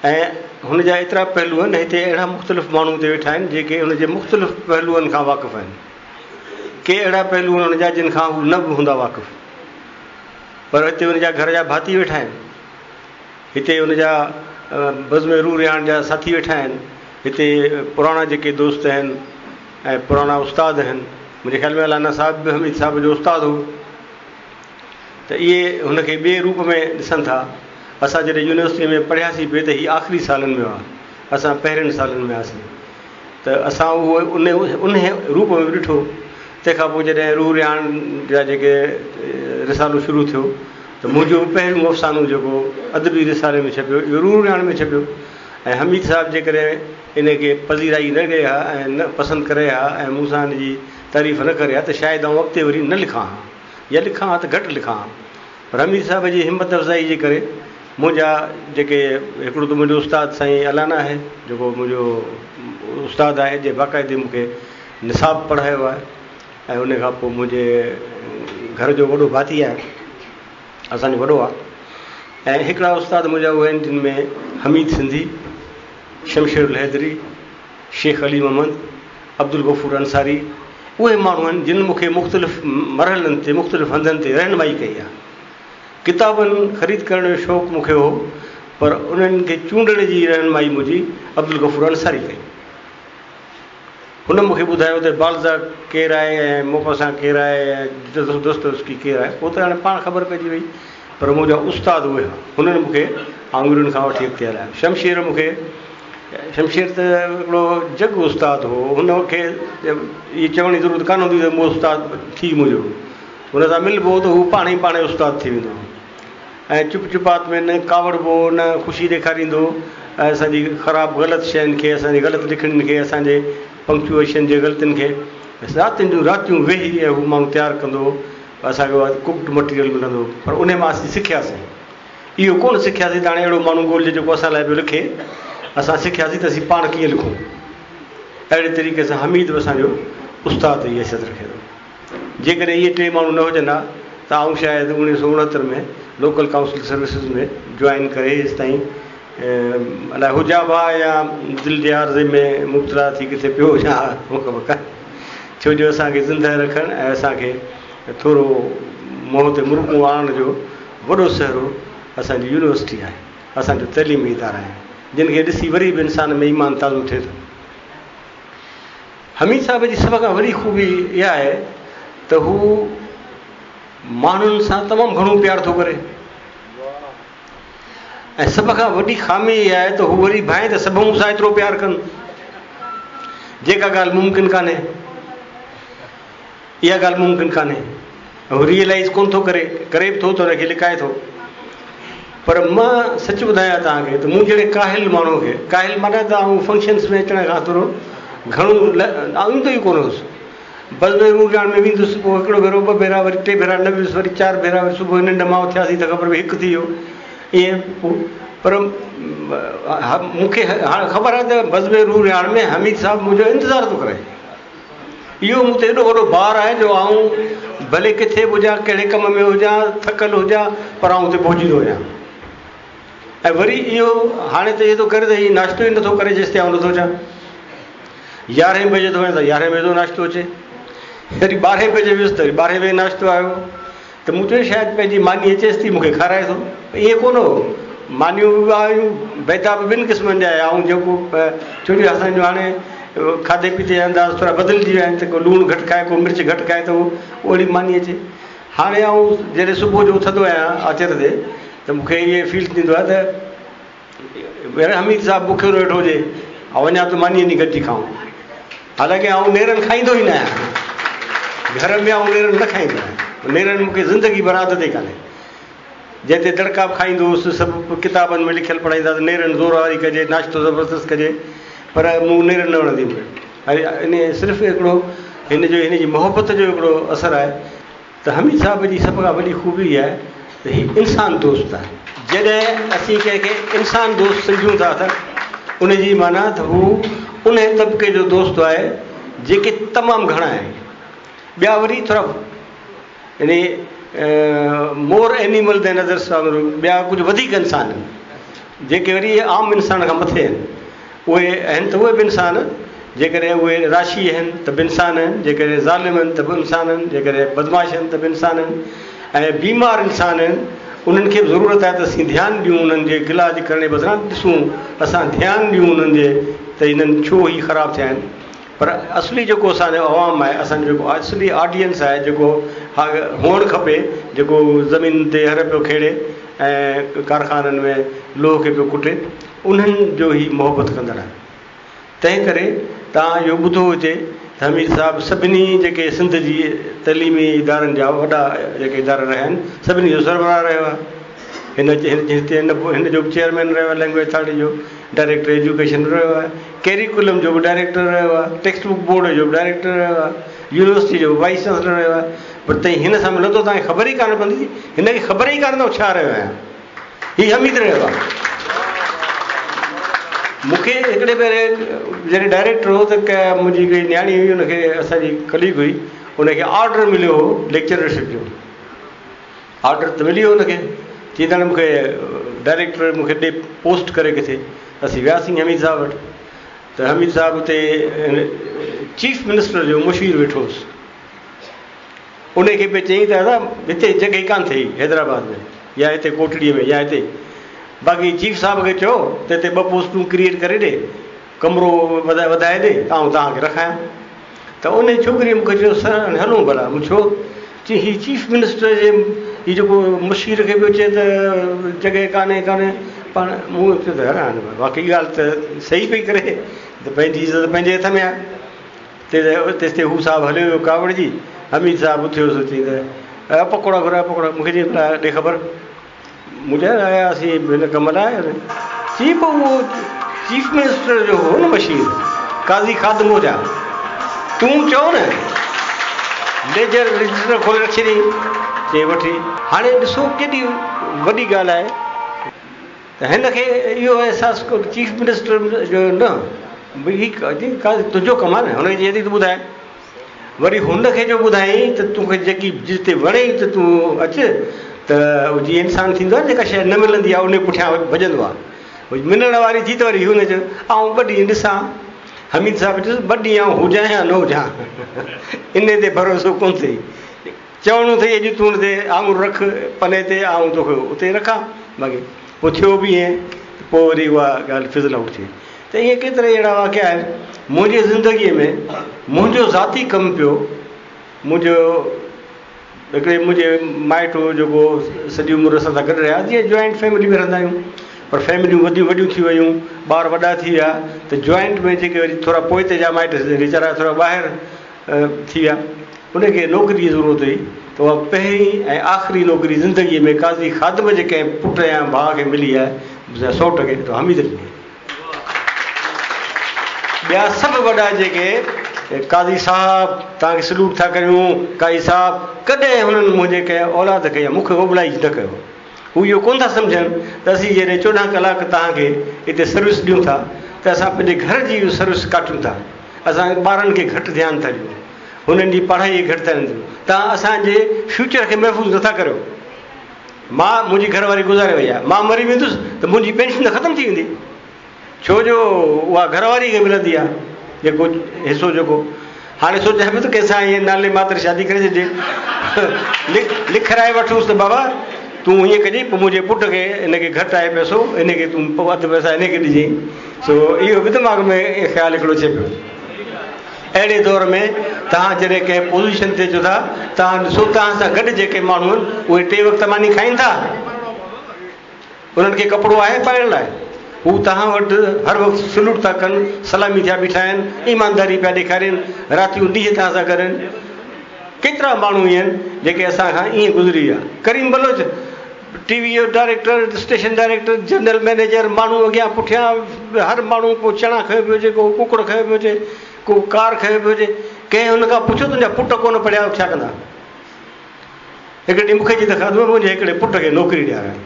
۽ هن جا ايترا پهلو آهن هتي اهڙا مختلف ماڻهو هتي ويٺا آهن جيڪي هن جي مختلف پهلوئن کان واقف آهن ڪي اهڙا پهلو آهن هن جا جن کان هو نه به هوندا واقف پر هتي هن جا گهر جا ڀاتي ويٺا آهن هتي ان جا بزم روح رهاڻ جا ساٿي ويٺا آهن. هتي پراڻا جيڪي دوست آهن ۽ پراڻا استاد آهن. منهنجي خيال ۾ الانا صاحب به حميد صاحب جو استاد هو ته اهي هن کي ٻئي روپ ۾ ڏسن ٿا. اسان جڏهن يونيورسٽيء ۾ پڙهياسين پئي ته هي آخري سالن ۾ هئا. اسان پهرين سالن ۾ هئاسين ته اسان اهو انهي روپ ۾ به ڏٺو. تنهن کان پوء جڏهن روح رهاڻ جا جيڪي رسالو شروع ٿيو ته منهنجو به پهريون افسانو جيڪو ادبي رسالي ۾ ڇپيو اهو روح رهاڻ ۾ ڇپيو ۽ حميد صاحب جيڪڏهن ان کي پذيرائي نه ڏئي ها ۽ نه پسند ڪري ها ۽ مون سان ان جي تعريف نه ڪري ها ته شايد آئون اڳتي وري نه لکان ها يا لکان ها ته گهٽ لکان ها پر حميد صاحب جي همت افزائي جي ڪري منهنجا جيڪي هڪڙو ته منهنجو استاد سائين الانا آهي جيڪو منهنجو استاد آهي جنهن باقاعدي مون کي نصاب پڙهايو آهي ۽ ان کان پوء منهنجي گهر جو وڏو ڀاتي آهي، اسان جو وڏو آهي ۽ هڪڙا استاد منهنجا اهي آهن جن ۾ حميد سنڌي، شمشير الحيدري، شيخ علي محمد، عبدالغفور انصاري اهي ماڻهو آهن جن مون کي مختلف مرحلن تي مختلف هنڌن تي رهنمائي ڪئي آهي. ڪتابن خريد ڪرڻ جو شوق مون کي هو پر انهن کي چونڊڻ جي رهنمائي منهنجي عبدالغفور انصاري ڪئي. هن مون کي ٻڌايو ته بالزاڪ ڪير آهي ۽ موپاسان ڪير آهي ۽ دوستويوسڪي ڪير آهي. پوء ته هاڻي پاڻ خبر پئجي وئي. پر منهنجا استاد اهي هئا. هنن مون کي آڱرين کان وٺي اڳتي هلايو. شمشير مون کي شمشير ته هڪڙو جڳ استاد هو. هن کي اهي چوڻ جي ضرورت ڪانه هوندي ته مون استاد ٿي منهنجو. هن سان ملبو هو ته هو پاڻ ئي پاڻ استاد ٿي ويندو هو. ۽ چپ چپات ۾ نه ڪاوڙبو هو نه خوشي ڏيکاريندو هو ۽ اسان جي خراب غلط شين کي اسان جي غلط لکڻين کي اسان جي پنڪچوئيشن جي غلطين کي راتين جون راتيون ويهي ۽ هو ماڻهو تيار ڪندو هو اسان کي اها ڪوڪڊ مٽيريل ملندو هو پر انهي مان اسين سکياسين اهو ڪونه سکياسين ته هاڻي اهڙو ماڻهو ڳولجي جيڪو اسان لاء پيو لکي اسان سکياسين ته اسين پاڻ ڪيئن لکون اهڙي طريقي سان حميد به اسان جو استاد جي حيثيت رکي ٿو. جيڪڏهن اهي ٽي ماڻهو نه هجن ها ته آئون شايد 1969 ۾ لوڪل ڪائونسل سروسز ۾ جوائن ڪري هيستائين الائي هجان به ها يا دل جي عارضي ۾ مبتلا ٿي ڪٿي پيو هجان ها مون کي خبر ڪانهي ڇو جو اسان کي زندهه رکڻ ۽ اسان کي ٿورو منهن تي مرڪون آڻڻ جو وڏو سهرو اسان جي يونيورسٽي آهي اسان جو تعليمي ادارا آهن جن کي ڏسي وري به انسان ۾ ايمان تازو ٿئي ٿو. حميد صاحب جي سڀ کان وڏي خوبي اها آهي ته هو ماڻهن سان تمام گهڻو پيار ٿو ڪري ۽ سڀ کان وڏي خامي اها آهي ته هو وري ڀانئي ته سڀ مون سان ايترو پيار ڪن جيڪا ڳالهه ممڪن ڪانهي اها ڳالهه ممڪن ڪانهي. هو ريئلائيز ڪونه ٿو ڪري، ڪري به ٿو ته ان کي لڪائي ٿو. پر مان سچ ٻڌايان توهان کي ته مون جهڙي ڪاهل ماڻهوء کي، ڪاهل معنيٰ ته آئون فنڪشنس ۾ اچڻ کان ٿورو گهڻو آئون ايندو ئي ڪونه هوس. بزم روح رهاڻ ۾ ويندس، پوء هڪڙو ڀيرو، ٻه ڀيرا، وري ٽي ڀيرا نه ويس، وري چار ڀيرا، وري صبح جو ننڊ مان اٿياسين ته خبر پئي هڪ ٿي ويو. ائين پوء پر مون کي هاڻ خبر آهي ته بزم روح رهاڻ ۾ حميد صاحب منهنجو انتظار ٿو ڪري. اهو مون تي ايڏو وڏو بار آهي جو آئون ڀلي ڪٿي به هجان، ڪهڙي ڪم ۾ هجان، ٿڪل هجان، پر آئون اتي پهچي ٿو وڃان. ۽ وري اهو هاڻي ته ائين ٿو ڪري ته هي ناشتو ئي نٿو ڪري جيستائين آئون نٿو اچان. يارهين بجي ٿو وڃان ته يارهين بجي ٿو ناشتو اچي. وري ٻارهين بجي ويس ته وري ٻارهين بجي ناشتو آيو. ته مون چيو شايد پنهنجي ماني اچيس ٿي مون کي کارائي ٿو. ائين ڪونه هو. مانيون به آيون، بيدا به ٻن قسمن جا آيا. آئون جيڪو ڇو جو اسان جو هاڻي کاڌي پيتي جا انداز ٿورا بدلجي ويا آهن ته ڪو لوڻ گهٽ کائي ڪو مرچ گهٽ کائي ته اهڙي ماني اچي. هاڻي آئون جڏهن صبح جو اٿندو آهيان آچر تي ته مون کي ائين فيل ٿيندو آهي ته يار حميد صاحب بکيو نه ويٺو هجي، آئون وڃان ٿو ماني وڃي گڏجي کائون. حالانڪه آئون نيرن کائيندو ئي نه آهيان. گهر ۾ آئون نيرن نه کائيندو آهيان. نيرن مون کي زندگي ڀر عادت ئي ڪانهي. جنهن تي دڙڪا به کائيندو هوس، سڀ ڪتابن ۾ لکيل پڙهائيندا ته نيرن زور واري ڪجي، ناشتو زبردست ڪجي، پر مون نيرن نه وڻندي مون کي. ۽ ان صرف هڪڙو هن جو هن جي محبت جو هڪڙو اثر آهي. ته حميد صاحب جي سڀ کان وڏي خوبي اها آهي ته هي انسان دوست آهي. جڏهن اسين ڪنهن کي انسان دوست سمجهون ٿا ته ان جي معنيٰ ته هو انهي طبقي جو دوست آهي جيڪي تمام گهڻا آهن. ٻيا وري ٿورا يعني مور اينيمل دين ادرس وانگر ٻيا ڪجهه وڌيڪ انسان آهن جيڪي وري عام انسان کان مٿي آهن. اهي آهن ته اهي به انسان، جيڪڏهن اهي راشي آهن ته به انسان آهن، جيڪڏهن ظالم آهن ته به انسان آهن، جيڪڏهن بدمعاش آهن ته به انسان آهن ۽ بيمار انسان آهن، انهن کي به ضرورت آهي ته اسين ڌيان ڏيون انهن جي گلا جي ڪرڻ جي بدران ڏسون اسان ڌيان ڏيون انهن جي ته انهن ڇو هي خراب ٿيا آهن پر اصلي جيڪو اسان جو عوام آهي اسان جو جيڪو اصلي آڊينس آهي جيڪو هئڻ کپي جيڪو زمين تي هر پيو کيڙي ۽ ڪارخانن ۾ لوهه کي پيو ڪٽي انهن جو هي محبت ڪندڙ آهي. تنهن ڪري توهان اهو ٻڌو هجي ته حميد صاحب سڀني جيڪي سنڌ جي تعليمي ادارن جا وڏا جيڪي ادارا رهيا آهن سڀني جو سربراهه رهيو آهي. هن هتي هن جو به چيئرمين رهيو آهي لينگويج اٿارٽي جو، ڊائريڪٽر ايجوڪيشن رهيو آهي، ڪيريڪولم جو به ڊائريڪٽر رهيو آهي، ٽيڪسٽ بڪ بورڊ جو به ڊائريڪٽر رهيو آهي، يونيورسٽي جو به وائيس چانسلر رهيو آهي پر تئين هن سان ملندو توهان کي خبر ئي ڪانه پوندي هن کي خبر ئي ڪانه ته آئون ڇا رهيو آهيان. هي حميد رهيو آهي. مون کي هڪڙي ڀيري جڏهن ڊائريڪٽر هو ته ڪا منهنجي هڪڙي نياڻي هئي ان کي اسان جي ڪليگ هئي ان کي آرڊر مليو هو ليڪچررشپ جو آرڊر ته ملي ويو ان کي چي ته هاڻي مون کي ڊائريڪٽر مون کي ڏي پوسٽ ڪري ڪٿي اسين وياسين حميد صاحب وٽ ته حميد صاحب اتي چيف منسٽر جو مشير ويٺو هوس انهيء کي پئي چيائين ته ادا هتي جڳهه ڪانه ٿئي حيدرآباد ۾ يا هتي ڪوٽڙيء ۾ يا هتي باقي چيف صاحب کي چئو ته هتي ٻه پوسٽون ڪريئيٽ ڪري ڏي، ڪمرو وڌائي ڏي ته آئون توهان کي رکايان. ته انهيء ڇوڪريء مون کي چيو سر هاڻي هلون ڀلا. مون ڇو؟ چيائين هي چيف منسٽر جي هي جيڪو مشير کي پيو چئي ته جڳهه ڪانهي ڪانهي پاڻ مون چيو ته يار هاڻي واقعي ڳالهه ته صحيح پئي ڪري ته پنهنجي عزت پنهنجي هٿ ۾ آهي. تيستائين هو صاحب هليو ويو ڪاوڙجي. حميد صاحب اٿيو سو چيائين ته اي پڪوڙا گهراء پڪوڙا. مون کي چيائين ڀلا ڏي خبر. مون چيو آيا اسين هن ڪم لاء. چيائين پوء اهو چيف منسٽر جو هو نه مشير قاضي خادم هو ڇا؟ تون چئو نه. ليجر رجسٽر کولي رکي ڇڏيائين. چيائين وٺ هي. هاڻي ڏسو ڪيڏي وڏي ڳالهه آهي. ته هن کي اهو احساس ڪو چيف منسٽر جو نه ڀئي هي تنهنجو ڪم آهي نه هن کي چئي ٿي تون ٻڌاء وري هن کي جو ٻڌائين ته توکي جيڪي جتي وڻي ته تون اچ ته جيئن انسان ٿيندو آهي جيڪا شيء نه ملندي آهي ان پٺيان ڀڄندو آهي ملڻ واري ٿي ته وري هن چيو آئون ٻه ڏينهن ڏسان حميد صاحب چيس ٻه ڏينهن آئون هجان يا نه هجان ان تي ڀروسو ڪونه اٿئي چوڻو اٿئي اڄ تون ان تي آڱر رک پني تي آئون توکي اتي رکان باقي پوء ٿيو به ائين ته پوء وري اها ڳالهه فزل آئوٽ ٿي ته ائين ڪيترا ئي اهڙا واقعا آهن منهنجي زندگيء ۾ منهنجو ذاتي ڪم پيو منهنجو هڪڙي منهنجي مائٽ هو جيڪو سڄي عمر اسان سان گڏ رهيا جيئن جوائنٽ فيملي ۾ رهندا آهيون پر فيمليون وڌيون وڏيون ٿي ويون ٻار وڏا ٿي ويا ته جوائنٽ ۾ جيڪي وري ٿورا پوئتي جا مائٽ ويچارا ٿورا ٻاهر ٿي ويا. ان کي نوڪري جي ضرورت هئي ته اها پهرين ۽ آخري نوڪري زندگيء ۾ قاضي خادم جي ڪنهن پٽ يا ڀاء کي ملي آهي سو ٽڪي ته حميد ڏني. ٻيا سڀ وڏا جيڪي قاضي صاحب توهان کي سلوٽ ٿا ڪريون قاضي صاحب ڪڏهن هنن منهنجي ڪنهن اولاد کي يا مون کي اوبلائيج نه ڪيو. هو اهو ڪونه ٿا سمجهن ته اسين جڏهن 14 ڪلاڪ توهان کي هتي سروس ڏيون ٿا ته اسان پنهنجي گهر جي به سروس ڪاٽيون ٿا. اسان ٻارن کي گهٽ ڌيان ٿا ڏيون. هنن جي پڙهائي کي گهٽ ڌيان ڏيون. توهان اسان جي فيوچر کي محفوظ نٿا ڪريو. مان منهنجي گهر واري گذاري وئي آهي. مان مري ويندس ته منهنجي پينشن ته ختم ٿي ويندي. ڇو جو اها گهر واري کي ملندي آهي جيڪو حصو جيڪو. هاڻي سوچيان پيو ته ڪنهن سان ائين نالي ماتر شادي ڪري ڇڏجي. لکرائي وٺونس ته بابا تون ائين ڪجي پوء منهنجي پٽ کي هن کي گهٽ آهي پئسو هن کي تون اڌ پئسا هن کي ڏجين. سو اهو به دماغ ۾ خيال هڪڙو اچي پيو. اهڙي دور ۾ توهان جڏهن ڪنهن پوزيشن تي اچو ٿا، توهان ڏسو توهان سان گڏ جيڪي ماڻهو آهن اهي ٽي وقت ماني کائين ٿا؟ انهن کي ڪپڙو آهي پائڻ لاء؟ هو توهان وٽ هر وقت سلوٽ ٿا ڪن، سلامي ٿيا بيٺا آهن، ايمانداري پيا ڏيکارين، راتيون ڏينهن توهان سان گڏ آهن. ڪيترا ماڻهو ائين آهن جيڪي اسان کان ائين گذري ويا. ڪريم بلوچ ٽي وي جو director, station director, general manager, ماڻهو اڳيان پٺيان هر ماڻهو ڪو چڻا کنيو پيو اچي، ڪو ڪڪڙ کنيو پيو اچي، ڪو ڪار کنيو پيو اچي. ڪنهن هن کان پڇيو تنهنجا پٽ ڪونه پڙهيا ڇا ڪندا؟ هڪڙي ڏينهن مون کي چئي ته خادم منهنجي هڪڙي پٽ کي نوڪري ڏيارائي.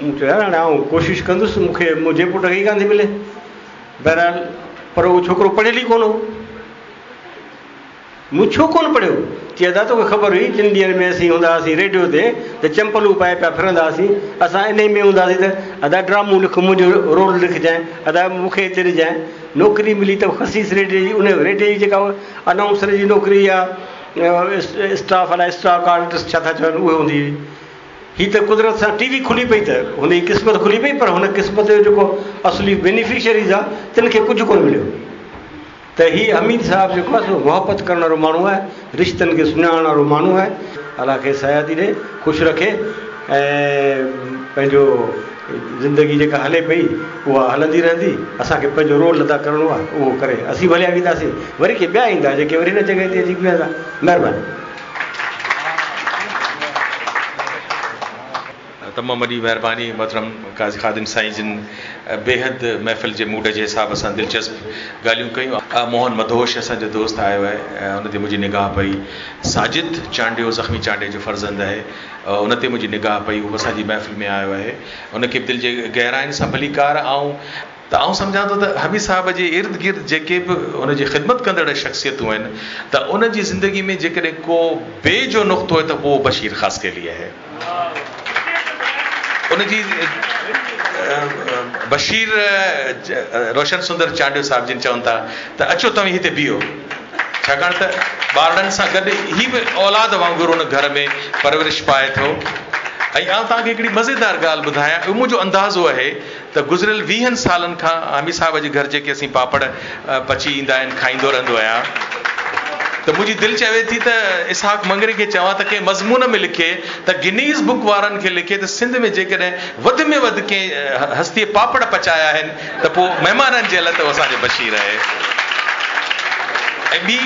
مون چيو يار هاڻي آئون ڪوشش ڪندس مون کي منهنجي پٽ کي ئي ڪانه ٿي ملي. بهرحال پر اهو ڇوڪرو پڙهيل ئي ڪونه هو. مون ڇو ڪونه پڙهيو؟ چي ادا توکي خبر هئي جن ڏينهن ۾ اسين هوندا هئاسين ريڊيو تي ته چمپلون پائي پيا ڦرندا هئاسين اسان انهي ۾ هوندا هئاسين ته ادا ڊرامو لک منهنجو رول لکجانء ادا مون کي هتي ڏجانء نوڪري ملي ته خسيس ريڊيو جي ان ريڊيو جي جيڪا انائونسر جي نوڪري يا اسٽاف الائي اسٽاڪ آرٽسٽ ڇا ٿا چون اهي هوندي هئي هي ته قدرت سان ٽي وي کلي پئي ته هن جي قسمت کلي پئي پر هن قسمت جو جيڪو اصلي بينيفشريز آ تن کي ڪجهه ڪونه مليو. ته هي حميد صاحب جيڪو آهي سو محبت ڪرڻ وارو ماڻهو آهي، رشتن کي سڃاڻڻ وارو ماڻهو آهي. الله کيس حياتي ڏي، خوش رکي ۽ پنهنجو زندگي جيڪا هلي پئي اها هلندي رهندي. اسان کي پنهنجو رول ادا ڪرڻو آهي اهو ڪري اسين به هليا وينداسين، وري ڪي ٻيا ايندا جيڪي وري هن جڳهه تي اچي بيهندا. مهرباني. تمام وڏي مهرباني محترم قاضي خادم سائين جن بيحد محفل جي موڊ جي حساب سان دلچسپ ڳالهيون ڪيون. موهن مدهوش اسان جو دوست آيو آهي ان تي منهنجي نگاهه پئي. ساجد چانڊيو زخمي چانڊيي جو فرزند آهي ان تي منهنجي نگاهه پئي هو به اسان جي محفل ۾ آيو آهي ان کي به دل جي گهراين سان ڀليڪار آئون ته آئون سمجهان ٿو ته حميد صاحب جي ارد گرد جيڪي به هن جي خدمت ڪندڙ شخصيتون آهن ته انهن جي زندگي ۾ جيڪڏهن ڪو بي جو نقطو آهي ته اهو بشير خاصخيلي آهي. ان جي بشير روشن سندر چانڊيو صاحب جن چون ٿا ته اچو توهين هتي بيهو ڇاڪاڻ ته ٻارڙن سان گڏ هي به اولاد وانگر ان گهر ۾ پرورش پائي ٿو ۽ آئون توهان کي هڪڙي مزيدار ڳالهه ٻڌايان اهو منهنجو اندازو آهي ته گذريل ويهن سالن کان حميد صاحب جي گهر جيڪي اسين پاپڙ پچي ايندا آهن کائيندو رهندو آهيان ته منهنجي دل چوي ٿي ته اسحاق مڱريي کي چوان ته ڪنهن مضمون ۾ لکي ته گنيز بڪ وارن کي لکي ته سنڌ ۾ جيڪڏهن وڌ ۾ وڌ ڪنهن هستيء پاپڙ پچايا آهن ته پوء مهمانن جي لاء ته اسان جو بشير آهي. ۽ ٻي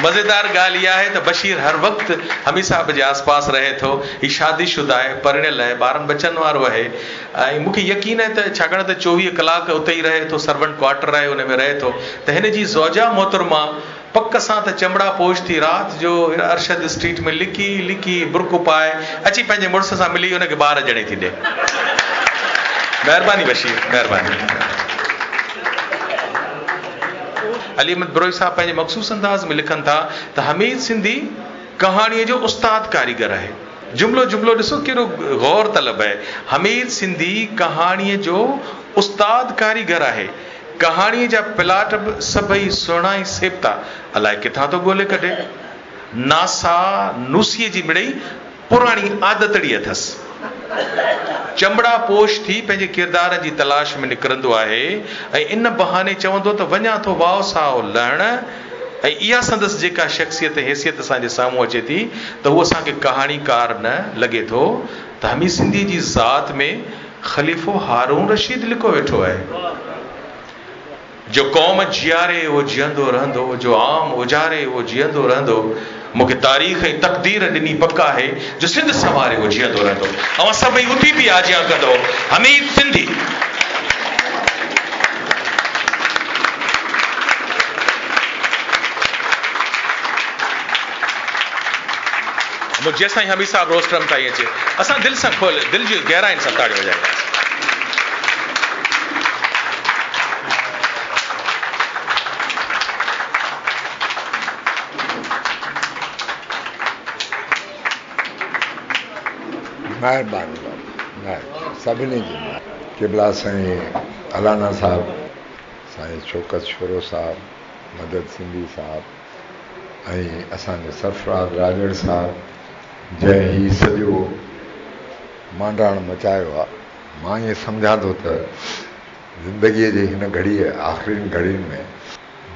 مزيدار ڳالهه اها آهي ته بشير هر وقت حميد صاحب جي آس پاس رهي ٿو. هي شادي شده آهي، پرڻيل آهي، ٻارن ٻچن وارو آهي. ۽ مون کي يقين آهي ته ڇاڪاڻ ته 24 ڪلاڪ اتي ئي رهي ٿو، سرونٽ ڪوارٽر آهي ان ۾ رهي ٿو ته هن جي زوجه محترمه پڪ سان ته چمڙا پوش ٿي رات جو ارشد اسٽريٽ ۾ لڪي لڪي برقعو پائي اچي پنهنجي مڙس سان ملي ان کي ٻار ڄڻي ٿي ڏي. مهرباني بشير مهرباني. علي احمد بروهي صاحب پنهنجي مخصوص انداز ۾ لکن ٿا ته حميد سنڌي ڪهاڻيء جو استاد ڪاريگر آهي. جملو جملو ڏسو ڪيڏو غور طلب آهي. حميد سنڌي ڪهاڻيء جو استاد ڪاريگر آهي. ڪهاڻيء جا پلاٽ به سڀئي سهڻا ۽ سيبتا الائي ڪٿان ٿو ڳولي ڪڍي. ناسا نوسيء جي مڙئي پراڻي عادتڙي اٿس. چمڙا پوش ٿي پنهنجي ڪردارن جي تلاش ۾ نڪرندو آهي ۽ ان بهاني چوندو ته وڃان ٿو واء ساء لهڻ ۽ اها سندس جيڪا شخصيت ۽ حيثيت اسان جي سامهون اچي ٿي ته هو اسان کي ڪهاڻيڪار نه لڳي ٿو ته حميد سنڌيء جي ذات ۾ خليفو هارون رشيد لڪو ويٺو آهي. جو قوم جياري اهو جيئندو رهندو، جو عام اجاري اهو جيئندو رهندو. مون کي تاريخ ۽ تقدير ڏني پڪ آهي جو سنڌ سنواري هو جيئندو رهندو. اوهان سڀئي اٿي بيهي آجيان ڪندؤ. حميد سنڌي. جيستائين حميد صاحب روسٽرم تائين اچي اسان دل سان کول دل جي گهراين سان تاڙيون وڄائينداسين. مهرباني بابا مهرباني سڀني جي قبلا سائين الانا صاحب سائين شوڪت شورو صاحب مدد سنڌي صاحب ۽ اسان جو سرفراز راڄڙ صاحب جنهن هي سڄو مانڊاڻ مچايو آ مان ائين سمجهان ٿو ته زندگيء جي هن گهڙيء آخرين گهڙين ۾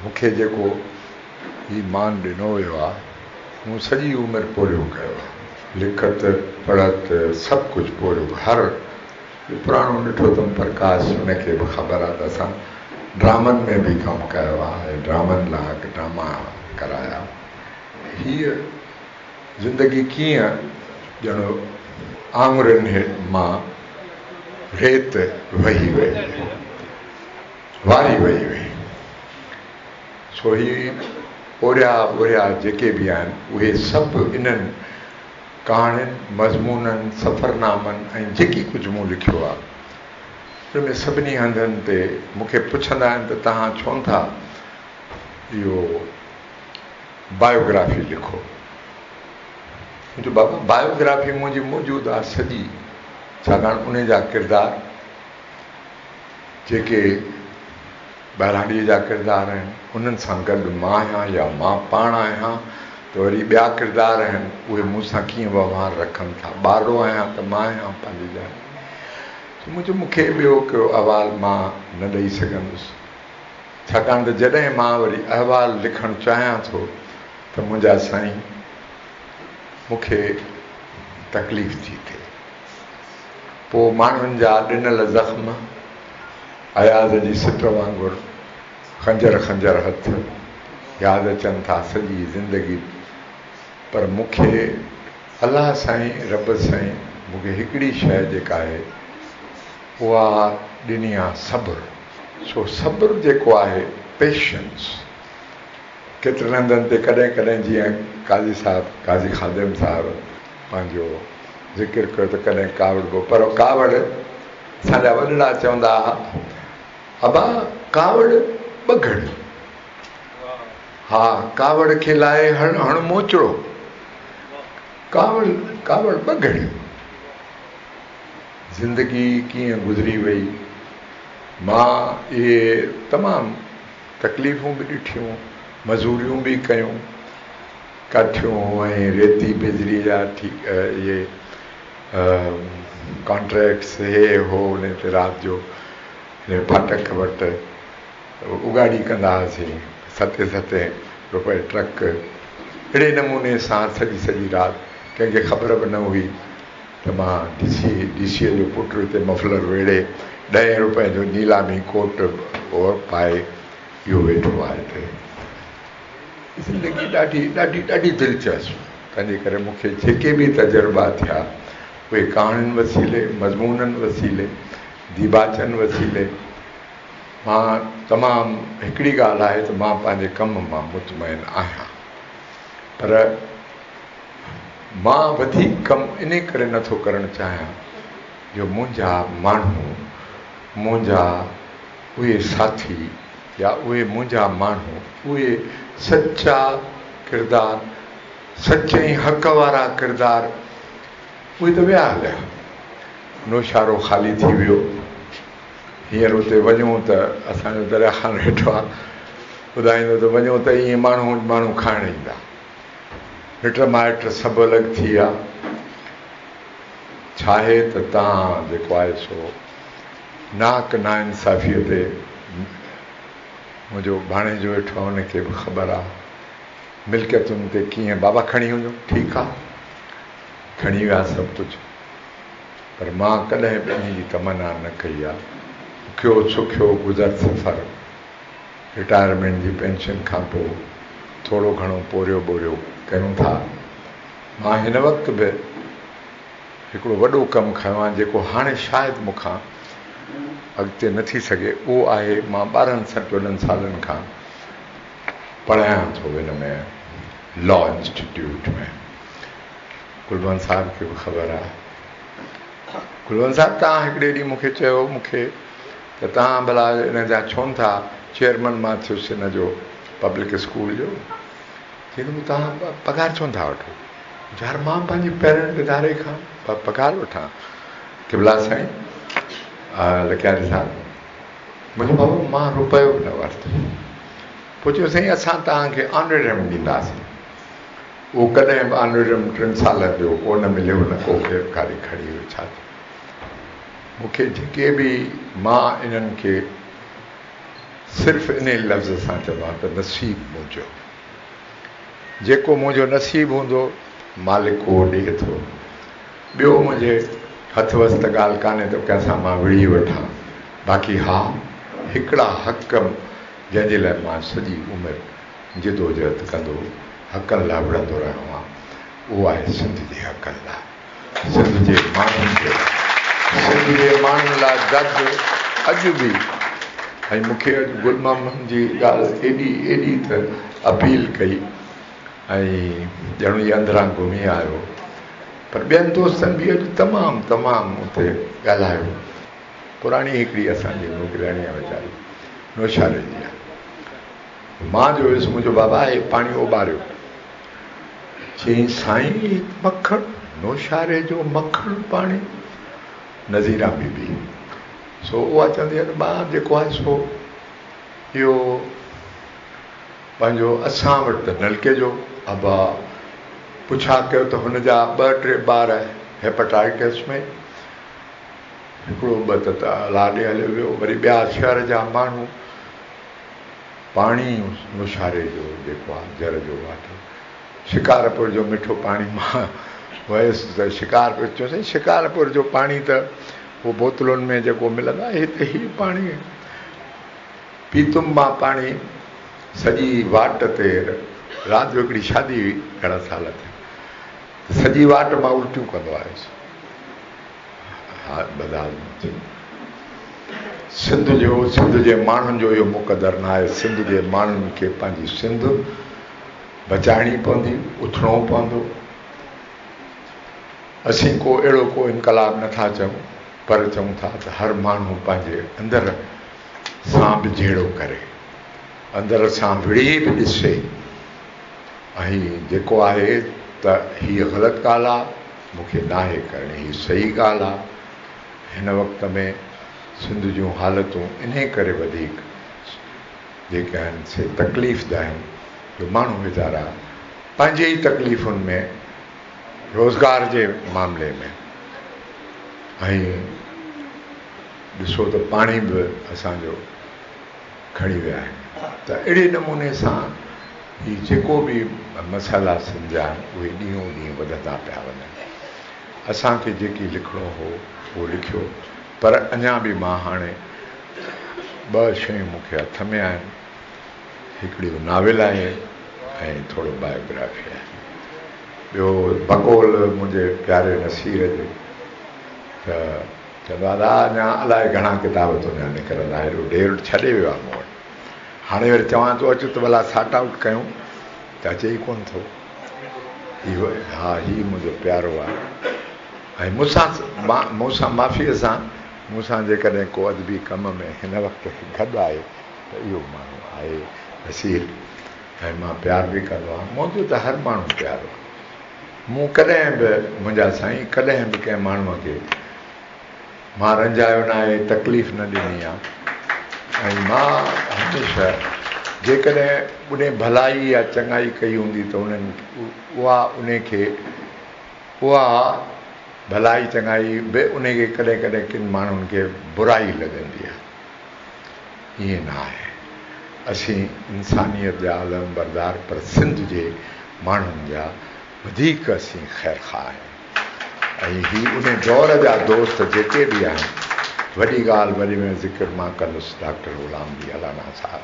مون کي جيڪو هي مان ڏنو ويو آ، مون سڄي عمر پورهيو ڪيو آ. لکت پڙهت سڀ ڪجهه پورهيو. هر پراڻو ڏٺو اٿم پرڪاش ان کي به خبر آ ته اسان ڊرامن ۾ به ڪم ڪيو آ ۽ ڊرامن لاء ڊراما ڪرايا. هيء زندگي ڪيئن ڄڻ آڱرين مان ريت وهي وئي، واري وهي وئي. سو هي پورهيا ٻورهيا جيڪي به آهن، اهي سڀ انهن ڪهاڻين، مضمونن، سفرنامن ۽ جيڪي ڪجهه مون لکيو آهي، ان ۾ سڀني هنڌن تي مون کي پڇندا آهن ته توهان ڇو نه ٿا اهو بايوگرافي لکو؟ مون چيو بابا بايوگرافي منهنجي موجود آهي سڄي، ڇاڪاڻ انهي جا ڪردار جيڪي ٻهراڙيء جا ڪردار آهن، انهن سان گڏ مان آهيان يا مان پاڻ آهيان ته وري ٻيا ڪردار آهن، اهي مون سان ڪيئن وهنوار رکن ٿا، ٻارڙو آهيان ته مان آهيان پنهنجي جاء تي. سو مون چيو مون کي ٻيو ڪو احوال مان نه ڏئي سگهندس، ڇاڪاڻ ته جڏهن مان وري احوال لکڻ چاهيان ٿو ته منهنجا سائين مون کي تڪليف ٿي ٿئي. پوء ماڻهن جا ڏنل زخم اياز جي سٽ وانگر خنجر خنجر هٿ ياد اچن ٿا سڄي زندگي پر مون کي الله سائين رب سائين مون کي هڪڙي شيء جيڪا آهي اها ڏني آ صبر سو صبر جيڪو آهي Patience ڪيترن هنڌن تي ڪڏهن ڪڏهن جيئن قاضي صاحب قاضي خادم صاحب پنهنجو ذڪر ڪيو ته ڪڏهن ڪاوڙبو پر ڪاوڙ اسان جا وڏڙا چوندا ها ابا ڪاوڙ ٻه گهڙيون ها ڪاوڙ کي لائي هڻ هڻ موچڙو ڪاوڙ ڪاوڙ ٻه گهڙيون زندگي ڪيئن گذري وئي مان اهي تمام تڪليفون به ڏٺيون مزوريون به ڪيون ڪاٺيون ۽ ريتي بجري جا اهي ڪانٽريڪٽس هي هو انهي تي رات جو ڦاٽڪ وٽ اڳاڙي ڪندا هئاسين ستين ستين روپئي ٽرڪ اهڙي نموني سان سڄي سڄي رات ڪنهن کي خبر به نه هئي ته مان ڊي سي ڊي سيء جو پٽ هتي مفلر ويڙهي ڏهين روپئي جو نيلامي ڪوٽ پائي اهو ويٺو آهي هتي. زندگي ڏاڍي ڏاڍي ڏاڍي دلچسپ تنهنجي ڪري مون کي جيڪي به تجربا ٿيا اهي ڪهاڻين وسيلي، مضمونن وسيلي، ديباچن وسيلي مان تمام هڪڙي ڳالهه آهي ته مان پنهنجي ڪم مان مطمئن آهيان پر مان وڌيڪ ڪم انهي ڪري نٿو ڪرڻ چاهيان جو منهنجا ماڻهو منهنجا اهي ساٿي يا اهي منهنجا ماڻهو، اهي سچا ڪردار، سچ ۽ حق وارا ڪردار، اهي ته ويا هليا. نوشهرو خالي ٿي ويو. هينئر اتي وڃو ته اسان جو دريا خان ويٺو آهي، ٻڌائيندو ته وڃو ته ائين ماڻهو ماڻهو کائڻ ايندا. مٽ مائٽ سڀ الڳ ٿي ويا. ڇاهي ته توهان جيڪو آهي سو ناحق ناانصافيء تي منهنجو ڀاڻيجو ويٺو آهي ان کي به خبر آ ملڪيتن تي ڪيئن بابا کڻي وڃو ٺيڪ آ کڻي ويا سڀ ڪجهه پر مان ڪڏهن به انهي جي تمنا نه ڪئي آ ڏکيو سکيو گذر سفر رٽائرمينٽ جي پينشن کان پوء ٿورو گهڻو پورهيو ٻورهيو ڪيون ٿا. مان هن وقت به هڪڙو وڏو ڪم کنيو آهي جيڪو هاڻي شايد مون کان اڳتي نه ٿي سگهي اهو آهي مان ٻارهن 14 سالن کان پڙهايان ٿو هن ۾ لا انسٽيٽيوٽ ۾. گل محمد صاحب کي به خبر آهي. گل محمد صاحب توهان هڪڙي ڏينهن مون کي چيو مون کي ته توهان ڀلا ان جا ڇو نه ٿا چيئرمن مان ٿيس ان جو پبلڪ اسڪول جو چئي ته توهان پگهار ڇو نه ٿا وٺو؟ يار مان پنهنجي پيرنٽ اداري کان پگهار وٺان؟ قبلا سائين لڪياري صاحب منهنجو بابا مان روپيو به نه ورتو. پوء چيو سائين اسان توهان کي آنريريم ڏينداسين. اهو ڪڏهن به آنريريم ٽن سالن جو ڪو نه مليو نه ڪو خير ڪاري کڻي ويو ڇا ٿيو. مون کي جيڪي به مان انهن کي صرف انهي لفظ سان چوندو آهيان ته نصيب منهنجو. جيڪو منهنجو نصيب هوندو مالڪ اهو ڏئي ٿو. ٻيو منهنجي هٿ وس ته ڳالهه ڪانهي ته ڪنهن سان مان وڙهي وٺان. باقي ها هڪڙا حق جنهن جي لاء مان سڄي عمر جدوجهد ڪندو حقن لاء وڙهندو رهيو آهيان اهو آهي سنڌ جي حقن لاء. سنڌ جي ماڻهن جي لاء، سنڌ جي ماڻهن لاء درد اڄ به ۽ مون کي اڄ گل محمد جي ڳالهه ايڏي ايڏي ته اپيل ڪئي ۽ ڄڻ ئي اندران گهمي آيو پر ٻين دوستن به اڄ تمام تمام اتي ڳالهايو. پراڻي هڪڙي اسان جي نوڪرياڻي آهي ويچاري نوشهري جي آهي. مان جو ويس منهنجو بابا هي پاڻي اوٻاريو. چيائين سائين هي مکڻ نوشهري جو مکڻ پاڻي نظيران بي بي سو اها چوندي آهي ته مان جيڪو آهي سو اهو پنهنجو اسان وٽ ته نلڪي جو ابا پڇا ڪيو ته هن جا ٻه ٽي ٻار هيپاٽائٽس ۾ هڪڙو ٻه ته الله ڏي هليو ويو وري ٻيا شهر جا ماڻهو پاڻي نوشهري جو جيڪو آ جر جو واٽر شڪارپور جو مٺو پاڻي مان ويس ته شڪارپور چيو سائين شڪارپور جو پاڻي ته هو بوتلن ۾ جيڪو ملندو آهي هتي هي پاڻي پيتم مان پاڻي سڄي واٽ تي رات جو هڪڙي شادي هئي گهڻا سال ٿيا ته سڄي واٽ مان الٽيون ڪندو آيس ها بدحال ٿيو. سنڌ جو سنڌ جي ماڻهن جو اهو مقدر نه آهي سنڌ جي ماڻهن کي پنهنجي سنڌ بچائڻي پوندي اٿڻو پوندو اسين ڪو اهڙو ڪو انقلاب نه ٿا چئون پر چئون ٿا ته هر ماڻهو پنهنجي اندر سان به جهيڙو ڪري اندر سان وڙهي به ڏسي ۽ جيڪو آهي ته هيء غلط ڳالهه آ، مون کي ناهي ڪرڻي، هي صحيح ڳالهه آ. هن وقت ۾ سنڌ جون حالتون انهي ڪري وڌيڪ جيڪي آهن سي تڪليف ده آهن جو ماڻهو ويچارا پنهنجي ئي تڪليفن ۾ روزگار جي معاملي ۾ ۽ ڏسو ته پاڻي به اسان جو کڻي ويا آهن ته اهڙي نموني سان هي جيڪو به مسئلا سنڌ جا آهن اهي ڏينهون ڏينهن وڌندا پيا وڃن. اسان کي جيڪي لکڻو هو اهو لکيو پر اڃا به مان هاڻي ٻه شيون مون کي هٿ ۾ آهن هڪڙي ناول آهي ۽ ٿورو بايوگرافي آهي. ٻيو بقول منهنجي پياري نصير جي ته چوندو آ ادا اڃا الائي گهڻا ڪتاب تنهنجا نڪرندا هيڏو ڍير ڇڏي ويو آ مون وٽ هاڻي وري چوان ٿو اچ ته ڀلا سارٽ آئوٽ ڪيون ته اچي ئي ڪونه ٿو هي ها هي منهنجو پيارو آ ۽ مون سان مون سان معافيء سان مون سان جيڪڏهن ڪو ادبي ڪم ۾ هن وقت گڏ آهي ته اهو ماڻهو آهي نصير ۽ مان پيار به ڪندو آهيان منهنجو ته هر ماڻهو پيارو آ. مون ڪڏهن به منهنجا سائين ڪڏهن به ڪنهن ماڻهوء کي مان رنجايو ناهي، تڪليف نه ڏني آ ۽ مان هميشه جيڪڏهن انهي ڀلائي يا چڱائي ڪئي هوندي ته انهن اها انهي کي اها ڀلائي چڱائي به انهي کي ڪڏهن ڪڏهن ڪن ماڻهن کي برائي لڳندي آ. ائين نه آهي. اسين انسانيت جا علمبردار پر سنڌ جي ماڻهن جا وڌيڪ اسين خيرخواهه آهيون ۽ هي انهي دور جا دوست جيڪي به آهن وڏي ڳالهه وڏي ۾ ذڪر مان ڪندس ڊاڪٽر غلام علي الانا صاحب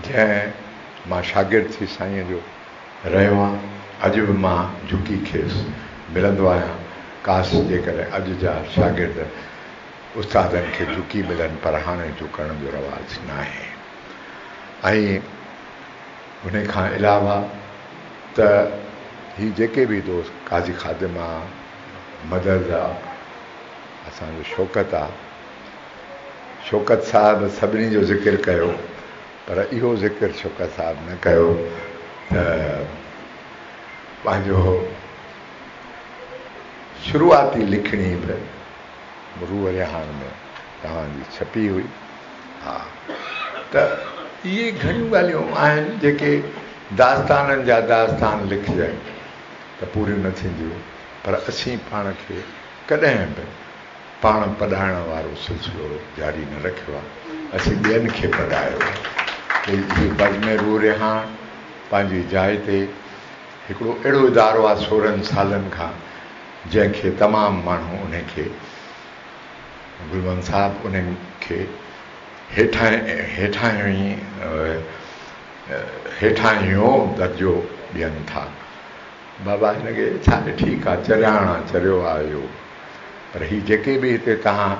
جو جنهن مان شاگرد ٿي سائينء جو رهيو آ. اڄ به مان جهڪي کيس ملندو آهيان. ڪاش جيڪڏهن اڄ جا شاگرد استادن کي جهڪي ملن پر هاڻي جهڪڻ جو رواج ناهي ۽ انهي کان علاوه ته هي جيڪي به دوست قاضي خادم آ، مدد آ، اسان جو شوڪت آ، شوڪت صاحب سڀني جو ذڪر ڪيو پر اهو ذڪر شوڪت صاحب نه ڪيو ته پنهنجو شروعاتي لکڻي به روح رهاڻ ۾ توهان جي ڇپي هئي. ها ته اهي گهڻيون ڳالهيون آهن جيڪي داستانن جا داستان لکجن ته پوريون نه ٿينديون پر اسين پاڻ کي ڪڏهن به پاڻ پڏائڻ وارو سلسلو جاري نه رکيو آهي. اسين ٻين کي پڏايو آهي. هي بزم روح رهاڻ پنهنجي جاء تي هڪڙو اهڙو ادارو آهي سورهن سالن کان جنهن کي تمام ماڻهو انهي کي گل محمد صاحب انهن کي هيٺاهين هيٺاهيون درجو ڏين ٿا. بابا هن کي ڇا آهي ٺيڪ آ چرياڻ آ چريو آ اهو پر هي جيڪي به هتي توهان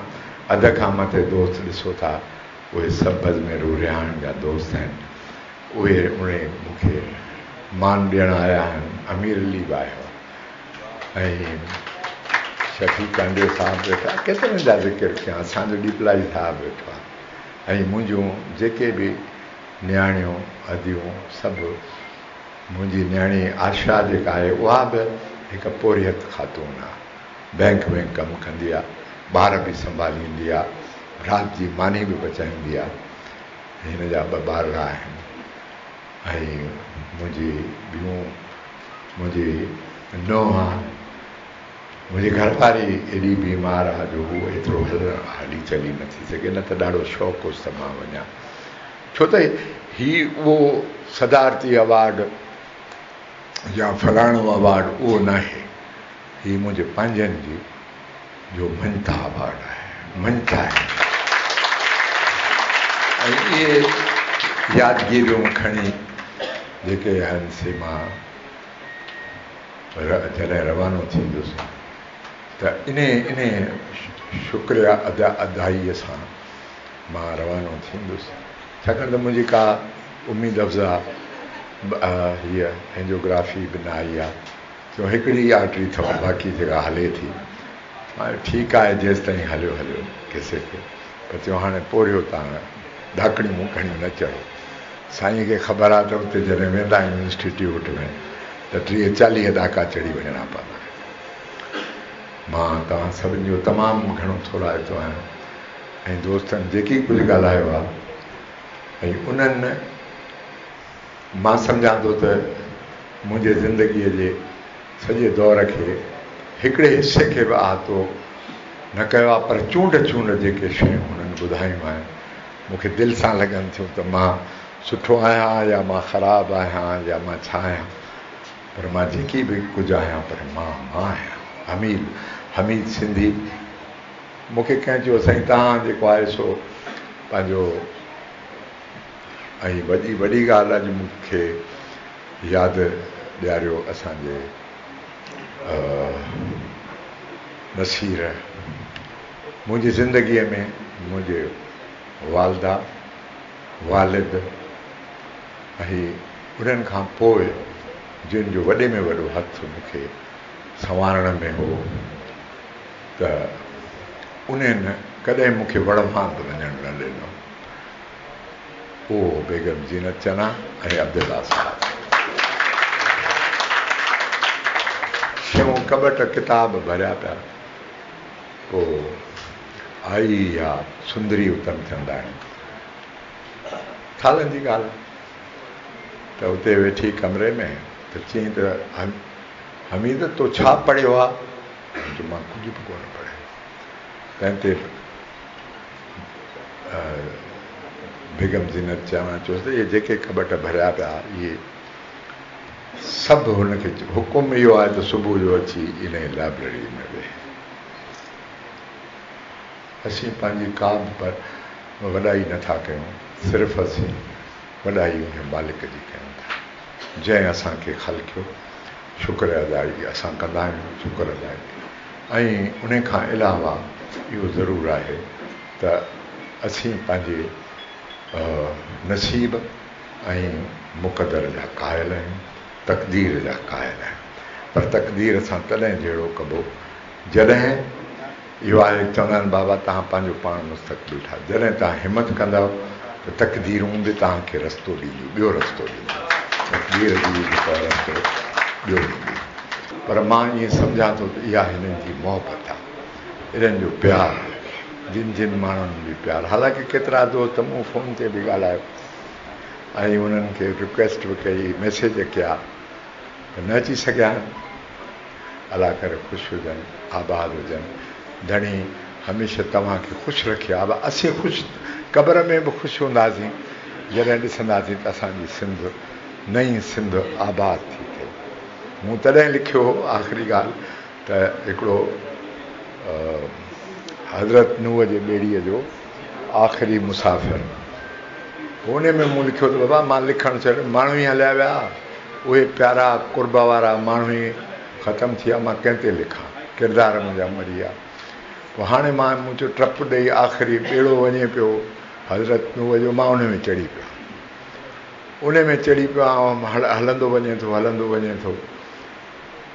اڌ کان مٿي دوست ڏسو ٿا اهي سڀ بزم روح رهاڻ جا دوست آهن اهي انهي مون کي مان ڏيڻ آيا آهن امير علي به آيو آ. ۽ شفيع چانڊيو صاحب ويٺو آهي، ڪيترن جا ذڪر ڪيان، اسان جو ڏيپلائي صاحب ويٺو آهي ۽ منهنجون جيڪي به نياڻيون اديون سڀ منهنجي نياڻي آشا جيڪا آهي اها به هڪ پورهيت خاتون آهي، بئنڪ ۾ ڪم ڪندي آهي، ٻار به سنڀاليندي آهي، رات جي ماني به پچائيندي آهي، هن جا ٻه ٻارڙا آهن ۽ منهنجي ٻيون منهنجي نونهن آ، منهنجي گهر واري ايڏي بيمار آ جو هوء ايترو هلي چلي نه ٿي سگهي نه ته ڏاڍو شوق هوس ته مان وڃان ڇو ته هي اهو صدارتي ايوارڊ يا فلاڻو ايوارڊ اهو ناهي هي منهنجي پنهنجن جي جو مڃتا ايوارڊ آهي مڃتا آهي ۽ اهي يادگيريون کڻي جيڪي آهن سي مان جڏهن روانو ٿيندس ته انهي انهي شڪريه ادا ادائيء سان مان روانو ٿيندس ڇاڪاڻ ته منهنجي ڪا اميد افزا هيء اينجوگرافي به نه آئي آهي جو هڪڙي ئي آرٽري اٿم باقي جيڪا هلي ٿي هاڻي ٺيڪ آهي جيستائين هليو هليو کيسي کي پر چيو هاڻي پورهيو تان ڏاڪڻيون گهڻيون نه چڙهو. سائينء کي خبر آ ته اتي جڏهن ويندا آهيون انسٽيٽيوٽ ۾ ته 30 40 ڏاڪا چڙهي وڃڻا پوندا آهن. مان توهان سڀني جو تمام گهڻو ٿورائتو آهيان ۽ دوستن جيڪي ڪجهه ڳالهايو آ ۽ انهن مان سمجهان ٿو ته منهنجي زندگيء جي سڄي دور کي هڪڙي حصي کي به احاطو نه ڪيو آهي پر چونڊ چونڊ جيڪي شيون هنن ٻڌايون آهن مون کي دل سان لڳن ٿيون ته مان سٺو آهيان يا مان خراب آهيان يا مان ڇا آهيان پر مان جيڪي به ڪجهه آهيان پر مان مان آهيان حميد حميد سنڌي مون کي ڪنهن چيو سائين توهان جيڪو آهي سو پنهنجو ۽ وڏي وڏي ڳالهه اڄ مون کي ياد ڏياريو اسان جي نصير منهنجي زندگيء ۾ منهنجي والده، والد ۽ انهن کان پوء جن جو وڏي ۾ وڏو هٿ مون کي سنوارڻ ۾ هو ته انهن ڪڏهن مون کي وڙ وانڌ وڃڻ نه ڏنو. اهو بيگم زينت چنا ۽ عبدالله صاحب. شيون ڪٻٽ ڪتاب ڀريا پيا. پوء آئي اها سندري اتم چنداڻي. سالن جي ڳالهه آهي ته اتي ويٺي ڪمري ۾ ته چيائين ته حميد تو ڇا پڙهيو آ؟ مون چيو مان ڪجهه به ڪونه پڙهيو. تنهن تي بيگم زينت چنا چيس ته اهي جيڪي ڪٻٽ ڀريا پيا اهي سڀ هن کي حڪم اهو آهي ته صبح جو اچي انهي لائبريري ۾ ويهه. اسين پنهنجي ڪا به وڏائي نه ٿا ڪيون صرف اسين وڏائي انهي مالڪ جي ڪيون ٿا. جنهن اسان کي خلقيو، شڪر ادائگي اسان ڪندا آهيون، شڪر ادائگي ۽ انهي کان علاوه اهو ضرور آهي ته اسين پنهنجي نصيب ۽ مقدر جا قائل آهيون، تقدير جا قائل آهيون، پر تقدير سان تڏهن جهيڙو ڪبو جڏهن اهو آهي چوندا آهن بابا توهان پنهنجو پاڻ مستقبل ٺاهيو جڏهن توهان همت ڪندؤ ته تقديرون به توهان کي رستو ڏينديون ٻيو رستو ڏينديون تقدير جي جيڪو آهي رستو ٻيو ڏينديون پر مان ائين سمجهان ٿو ته اها هنن جي محبت آهي هنن جو پيار آهي جن جن ماڻهن به پيار حالانڪه ڪيترا دوست مون فون تي به ڳالهايو ۽ انهن کي رڪويسٽ به ڪئي ميسيج ڪيا ته نه اچي سگهيا آهن الله ڪري خوش هجن آباد هجن ڌڻي هميشه توهان کي خوش رکي آبا اسين خوش قبر ۾ به خوش هونداسين جڏهن ڏسنداسين ته اسان جي سنڌ نئين سنڌ آباد ٿي ٿئي مون تڏهن لکيو هو آخري ڳالهه ته هڪڙو حضرت نوح جي ٻيڙيء جو آخري مسافر انهي ۾ مون لکيو ته بابا مان لکڻ ڇڏ ماڻهو ئي هليا ويا اهي پيارا قرب وارا ماڻهو ئي ختم ٿي ويا مان ڪنهن تي لکان ڪردار منهنجا مري ويا پوء هاڻي مان مون چيو ٽپ ڏئي آخري ٻيڙو وڃي پيو حضرت نوح جو مان انهي ۾ چڙهي پيو انهي ۾ چڙهي پيو آهيان هلندو وڃي ٿو هلندو وڃي ٿو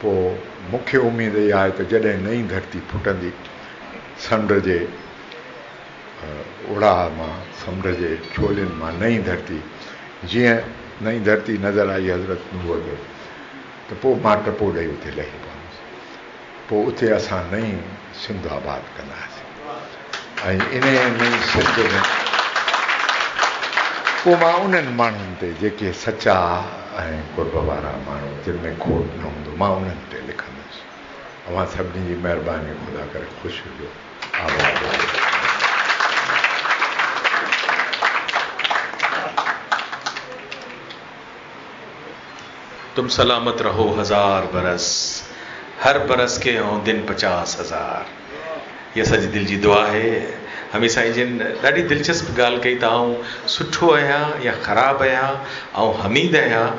پوء مون کي اميد اها آهي ته جڏهن نئين ڌرتي ڦٽندي سمنڊ جي اوڙاهه مان، سمنڊ جي ڇولين مان نئين ڌرتي، جيئن نئين ڌرتي نظر آئي حضرت نوح کي ته پوء مان ٽپو ڏئي اتي لهي پوندس. پوء اتي اسان نئين سنڌ آباد ڪنداسين ۽ انهيء نئين سنڌ ۾ پوء مان انهن ماڻهن تي جيڪي سچا ۽ قرب وارا ماڻهو جن ۾ کوٽ نه هوندو مان انهن تي لکندس. اوهان سڀني جي مهرباني خدا ڪري خوش هجو آباد هجو. تم سلامت رهو هزار برس هر برس ڪي هون دن پچاس هزار هي اسان جي دل جي دعا آهي حميد سائين جن ڏاڍي دلچسپ ڳالهه ڪئي ته آئون سٺو آهيان يا خراب آهيان آئون حميد آهيان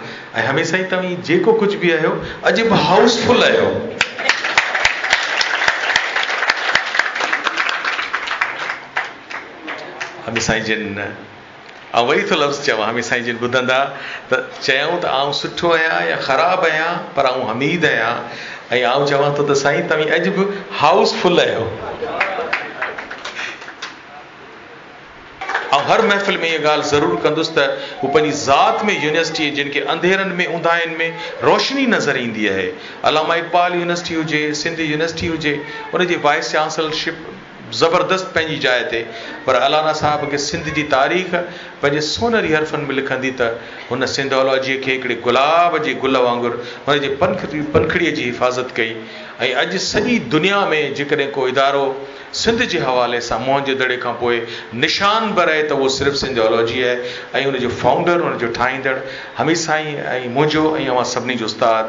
۽ حميد سائين توهين جيڪو ڪجهه به آهيو اڄ به هائوس فل آهيو. حميد سائين جن آئون وري ٿو لفظ چوان حميد سائين جن ٻڌندا ته چيائون ته آئون سٺو آهيان يا خراب آهيان پر آئون حميد آهيان ۽ آئون چوان ٿو ته سائين توهين اڄ به هائوس فل آهيو. آئون هر محفل ۾ اها ڳالهه ضرور ڪندس ته هو پنهنجي ذات ۾ يونيورسٽي جن کي انڌيرن ۾ اونداهين ۾ روشني نظر ايندي آهي علامه اقبال يونيورسٽي هجي سنڌ يونيورسٽي هجي ان جي وائيس چانسلرشپ زبردست پنهنجي جاء تي پر الانا صاحب کي سنڌ جي تاريخ پنهنجي سونهري حرفن ۾ لکندي ته هن سنڌالاجيء کي هڪڙي گلاب جي گل وانگر هن جي پنکڙيء جي حفاظت ڪئي ۽ اڄ سڄي دنيا ۾ جيڪڏهن ڪو ادارو سنڌ جي حوالي سان موهن جي دڙي کان پوء نشان بر آهي ته اهو صرف سنڌالاجي آهي ۽ ان جو فائونڊر ان جو ٺاهيندڙ حميد سائين ۽ منهنجو ۽ اوهان سڀني جو استاد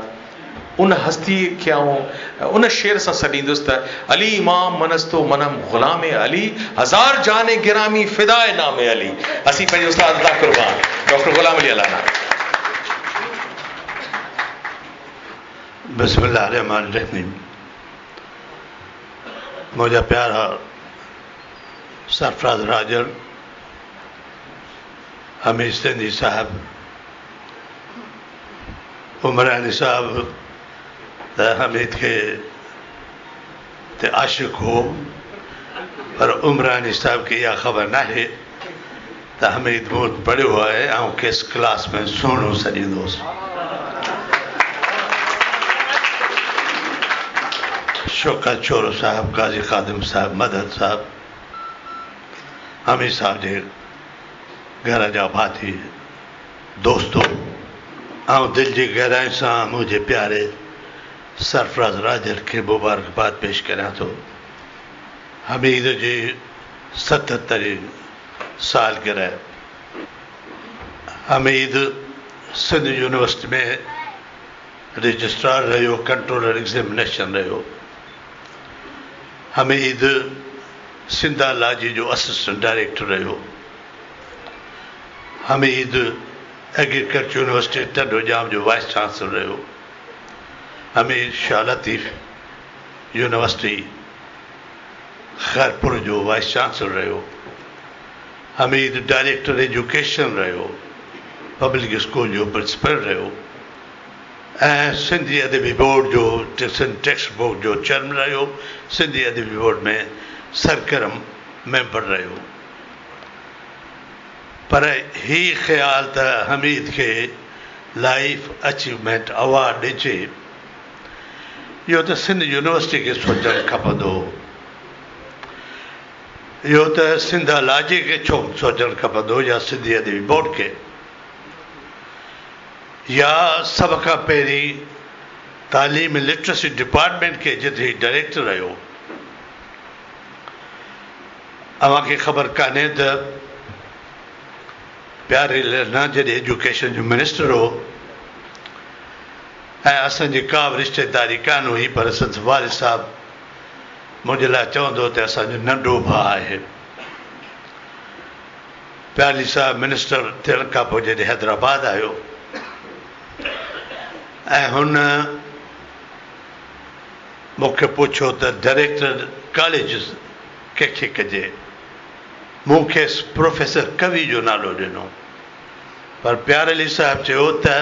ان هستيء کي آئون ان شعر سان سڏيندس ته، علي امام من است و منم غلام علي، هزار جان گرامي فداء نام علي. اسين پنهنجي استاد تان قربان. ڊاڪٽر غلام علي الانا. بسم الله الرحمٰن الرحيم منهنجا پيارا سرفراز راڄڙ، حميد سنڌي صاحب، عمراڻي صاحب ته حميد کي تي عاشق هو پر عمراڻي صاحب کي اها خبر ناهي ته حميد مون وٽ پڙهيو آهي آئون کيس ڪلاس ۾ سهڻو سڏيندو هوس. شوڪت شورو صاحب، قاضي خادم صاحب، مدد صاحب، حميد صاحب جي گهر جا ڀاتي، دوستو! آئون دل جي گهرائين سان منهنجي پياري سرفراز راڄڙ کي مبارڪباد پيش ڪريان ٿو. حميد جي ستهترين سالگرهه. حميد سنڌ يونيورسٽي ۾ رجسٽرار رهيو، ڪنٽرولر ايگزيمنيشن رهيو. حميد سنڌالاجي جو اسسٽنٽ ڊائريڪٽر رهيو. حميد ايگريڪلچر يونيورسٽي ٽنڊو ڄام جو وائيس چانسلر رهيو. حميد شاهه لطيف يونيورسٽي خيرپور جو وائيس چانسلر رهيو. حميد ڊائريڪٽر ايجوڪيشن رهيو، پبلڪ اسڪول جو پرنسپل رهيو ۽ سنڌي ادبي بورڊ جو سنڌ ٽيڪسٽ بڪ جو چيئرمين رهيو، سنڌي ادبي بورڊ ۾ سرگرم ميمبر رهيو. پر هي خيال ته حميد کي لائيف اچيومينٽ اوارڊ ڏجي، اهو ته سنڌ يونيورسٽي کي سوچڻ کپندو هو. اهو ته سنڌالاجي کي ڇو سوچڻ کپندو يا سنڌي ادبي بورڊ کي يا سڀ کان پهرين تعليم لٽرسي ڊپارٽمينٽ کي جتي هي ڊائريڪٽر رهيو. اوهان کي خبر ڪانهي ته پياري لال جڏهن ايجوڪيشن جو منسٽر هو ۽ اسان جي ڪا به رشتيداري ڪانه هئي پر سندس والد صاحب منهنجي لاء چوندو هو ته اسان جو ننڍو ڀاء آهي. پياري صاحب منسٽر ٿيڻ کان پوء جڏهن حيدرآباد آيو ۽ هن مون کي پڇيو ته ڊائريڪٽر ڪاليجز ڪنهن کي ڪجي؟ مون کيس پروفيسر قوي جو نالو ڏنو پر پياري علي صاحب چيو ته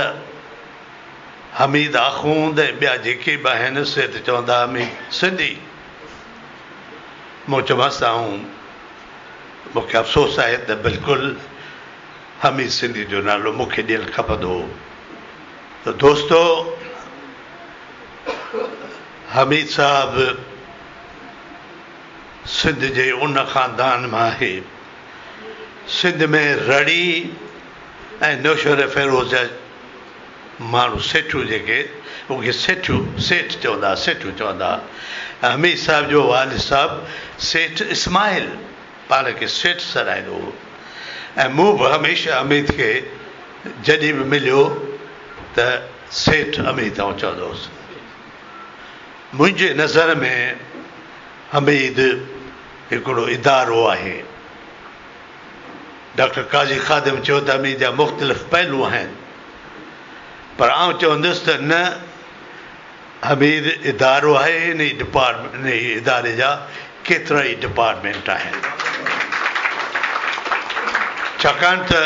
حميد آخوند ۽ ٻيا جيڪي به آهن سي ته چوندا حميد سنڌي. مون چيومانس ته آئون مون کي افسوس آهي ته بلڪل حميد سنڌي جو نالو مون کي ڏيڻ کپندو هو. ته دوستو حميد صاحب سنڌ جي ان خاندان مان آهي. سنڌ ۾ رڙي ۽ نوشهروفيروز جا ماڻهو سيٺيون جيڪي ان کي سيٺيون سيٺ چوندا سيٺيون چوندا ۽ حميد صاحب جو والد صاحب سيٺ اسماعيل پاڻ کي سيٺ سڏائيندو هو ۽ مون به هميشه حميد کي جڏهن به مليو ته سيٺ حميد آئون چوندو هوس. منهنجي نظر ۾ حميد هڪڙو ادارو آهي. ڊاڪٽر قاضي خادم چيو ته حميد جا مختلف پهلو آهن پر آئون چوندس ته نه حميد ادارو آهي انهي ڊپارٽمينٽ انهي اداري جا ڪيترائي ڊپارٽمينٽ آهن ڇاڪاڻ ته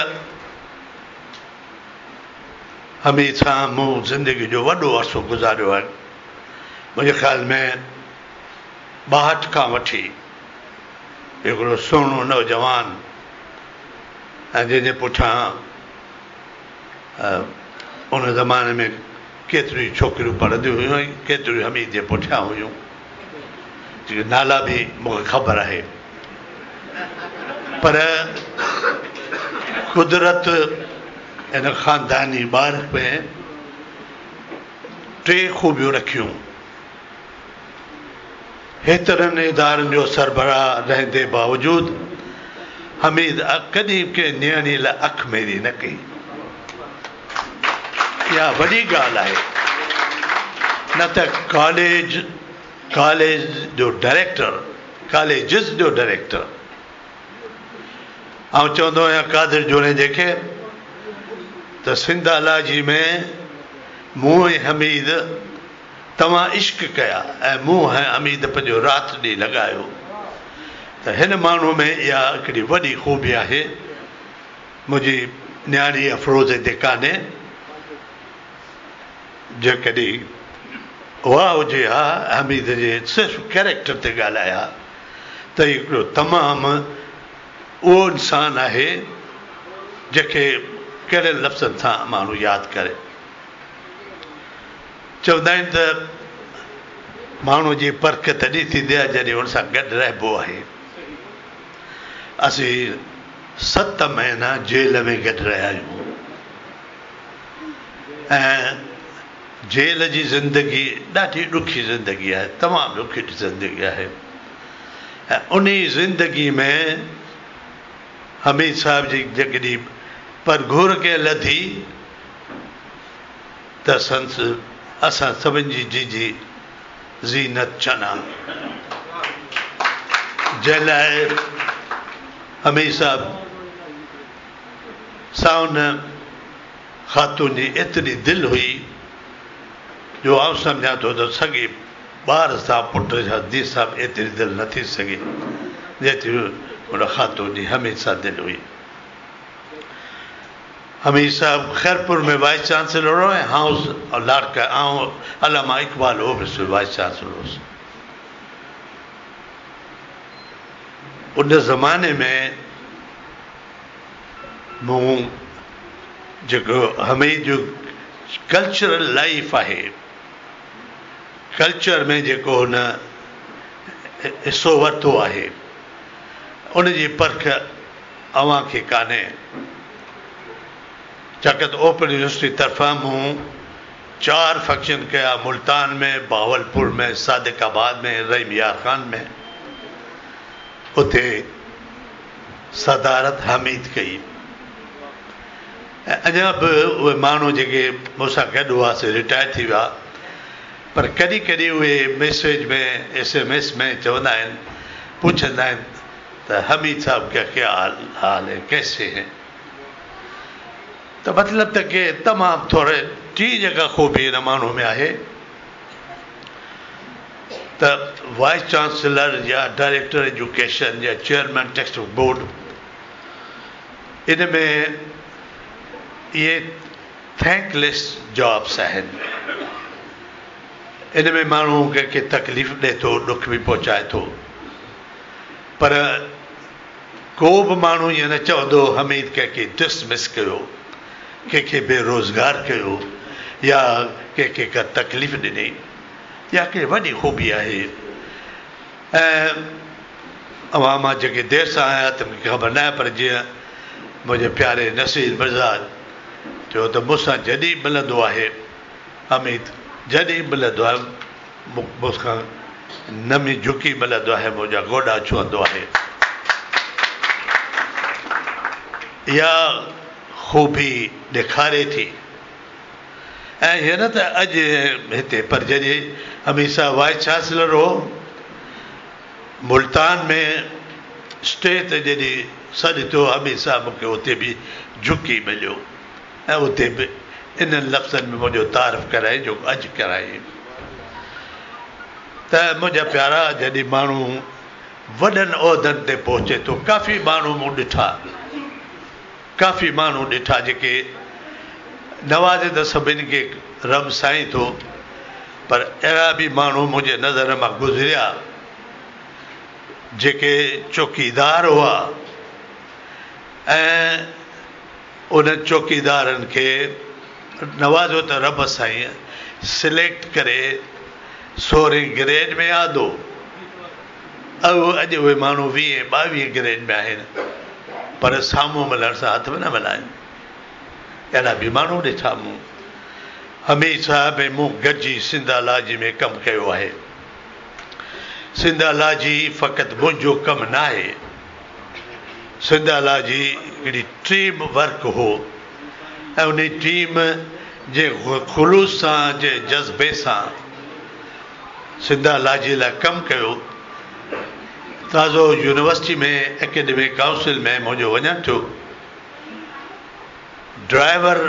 حميد سان مون زندگي جو وڏو عرصو گذاريو آهي منهنجي خيال ۾ 62 کان وٺي هڪڙو سهڻو نوجوان ۽ جنهن جي پٺيان ان زماني ۾ ڪيتريون ئي ڇوڪريون پڙهنديون هيون ۽ ڪيتريون حميد جي پٺيان هيون، جيڪي نالا به مون کي خبر آهي پر قدرت ان خانداني ٻار ۾ ٽي خوبيون رکيون. هيترن ادارن جو سربراهه رهندي باوجود حميد ڪڏهن به ڪنهن نياڻي لاء اک ميري نه ڪئي. اها وڏي ڳالهه آهي. نه ته ڪاليج ڪاليج جو ڊائريڪٽر ڪاليجز جو ڊائريڪٽر آئون چوندو آهيان قادر جوڻيجي کي ته سنڌالاجي ۾ مون ۽ حميد توهان عشق ڪيا ۽ مون ۽ حميد پنهنجو رات ڏينهن لڳايو ته هن ماڻهو ۾ اها هڪڙي وڏي خوبي آهي. منهنجي نياڻي افروز هتي ڪانهي، جيڪڏهن اها هجي ها حميد جي صرف ڪيريڪٽر تي ڳالهائي ها ته هي هڪڙو تمام اهو انسان آهي جنهن کي ڪهڙن لفظن سان ماڻهو ياد ڪري. چوندا آهن ته ماڻهوء جي پرک تڏهن ٿيندي آهي جڏهن ان سان گڏ رهبو آهي. اسين ست مهينا جيل ۾ گڏ رهيا آهيون ۽ جيل جي زندگي ڏاڍي ڏکي زندگي آهي، تمام ڏکي زندگي آهي ۽ انهي زندگي ۾ حميد صاحب جي جيڪڏهن پرگهور ڪنهن لڌي ته سندس اسان سڀن جي جيجي زينت چنا جنهن لاء حميد صاحب سان ان خاتون جي ايتري دل هئي جو آئون سمجهان ٿو ته سڳي ٻار سان، پٽ يا ڌيء سان به ايتري دل نه ٿي سگهي، جيتري ان خاتون جي حميد سان دل هئي. حميد صاحب خيرپور ۾ وائيس چانسلر هو ۽ آئون لاڙڪاڻي آئون علامه اقبال اوورسيز وائيس چانسلر هوس. ان زماني ۾ مون جيڪو حميد جو ڪلچرل لائيف آهي، ڪلچر ۾ جيڪو هن حصو ورتو آهي، ان جي پرک اوهان کي ڪانهي. ڇاڪاڻ ته اوپن يونيورسٽي طرفان مون چار فنڪشن ڪيا ملتان ۾، بهاولپور ۾، صادق آباد ۾ رحيم يار خان ۾. اتي صدارت حميد ڪئي ۽ اڃا به اهي ماڻهو جيڪي مون سان گڏ هئا سي رٽائر ٿي ويا پر ڪڏهن ڪڏهن اهي ميسيج ۾ ايس ايم ايس ۾ چوندا آهن پڇندا آهن ته حميد صاحب ڪا ڪيا حال هي ڪيسي هين ته مطلب ته ڪي تمام ٿوري ٽي جيڪا خوبي هن ماڻهو ۾ آهي ته وائيس چانسلر يا ڊائريڪٽر ايجوڪيشن يا چيئرمين ٽيڪسٽ بڪ بورڊ ان ۾ اهي thank ليس جابس آهن ان ۾ ماڻهو ڪنهن کي تڪليف ڏئي ٿو ڏک به پهچائي ٿو پر ڪو به ماڻهو ائين نه چوندو حميد ڪنهن کي ڊسمس ڪيو، ڪنهن کي بي روزگار ڪيو يا ڪنهن کي ڪا تڪليف ڏني. اها هڪڙي وڏي خوبي آهي ۽ اوهان مان جيڪي دير سان آيا تن کي خبر ناهي پر جيئن منهنجي پياري نصير مرزا چيو ته مون سان جڏهن ملندو آهي حميد جڏهن ملندو آهي مون کان نمي جهڪي ملندو آهي، منهنجا گوڏا ڇهندو آهي. اها خوبي ڏيکاري ٿي ۽ هيئن نه ته اڄ هتي پر جڏهن حميد صاحب وائيس چانسلر هو ملتان ۾ اسٽيج تي جڏهن سڏ ٿيو حميد صاحب مون کي اتي به جهڪي مليو. ۽ اتي به انهن لفظن ۾ منهنجو تعارف ڪرائين جيڪو اڄ ڪرايائين ته منهنجا پيارا جڏهن ماڻهو وڏن عهدن تي پهچي ٿو ڪافي ماڻهو مون ڏٺا ڪافي ماڻهو ڏٺا جيڪي نوازي ته سڀني کي رب سائين ٿو پر اهڙا به ماڻهو منهنجي نظر مان گذريا جيڪي چوڪيدار هئا ۽ انهن چوڪيدارن کي نوازيو ته رب سائين سليڪٽ ڪري سورهين گريڊ ۾ آندو. اهو اڄ اهي ماڻهو ويهين ٻاويهين گريڊ ۾ آهن پر سامهون ملڻ سان هٿ به نه ملائين. اهڙا به ماڻهو ڏٺا مون. حميد صاحب ۽ مون گڏجي سنڌالاجي ۾ ڪم ڪيو آهي. سنڌالاجي فقط منهنجو ڪم ناهي. سنڌالاجي هڪڙي ٽيم ورڪ هو ۽ انهي ٽيم جي خلوص سان جي جذبي سان سنڌالاجي لاء ڪم ڪيو. تازو يونيورسٽي ۾ اڪيڊمڪ ڪائونسل ۾ منهنجو وڃڻ ٿيو. ڊرائيور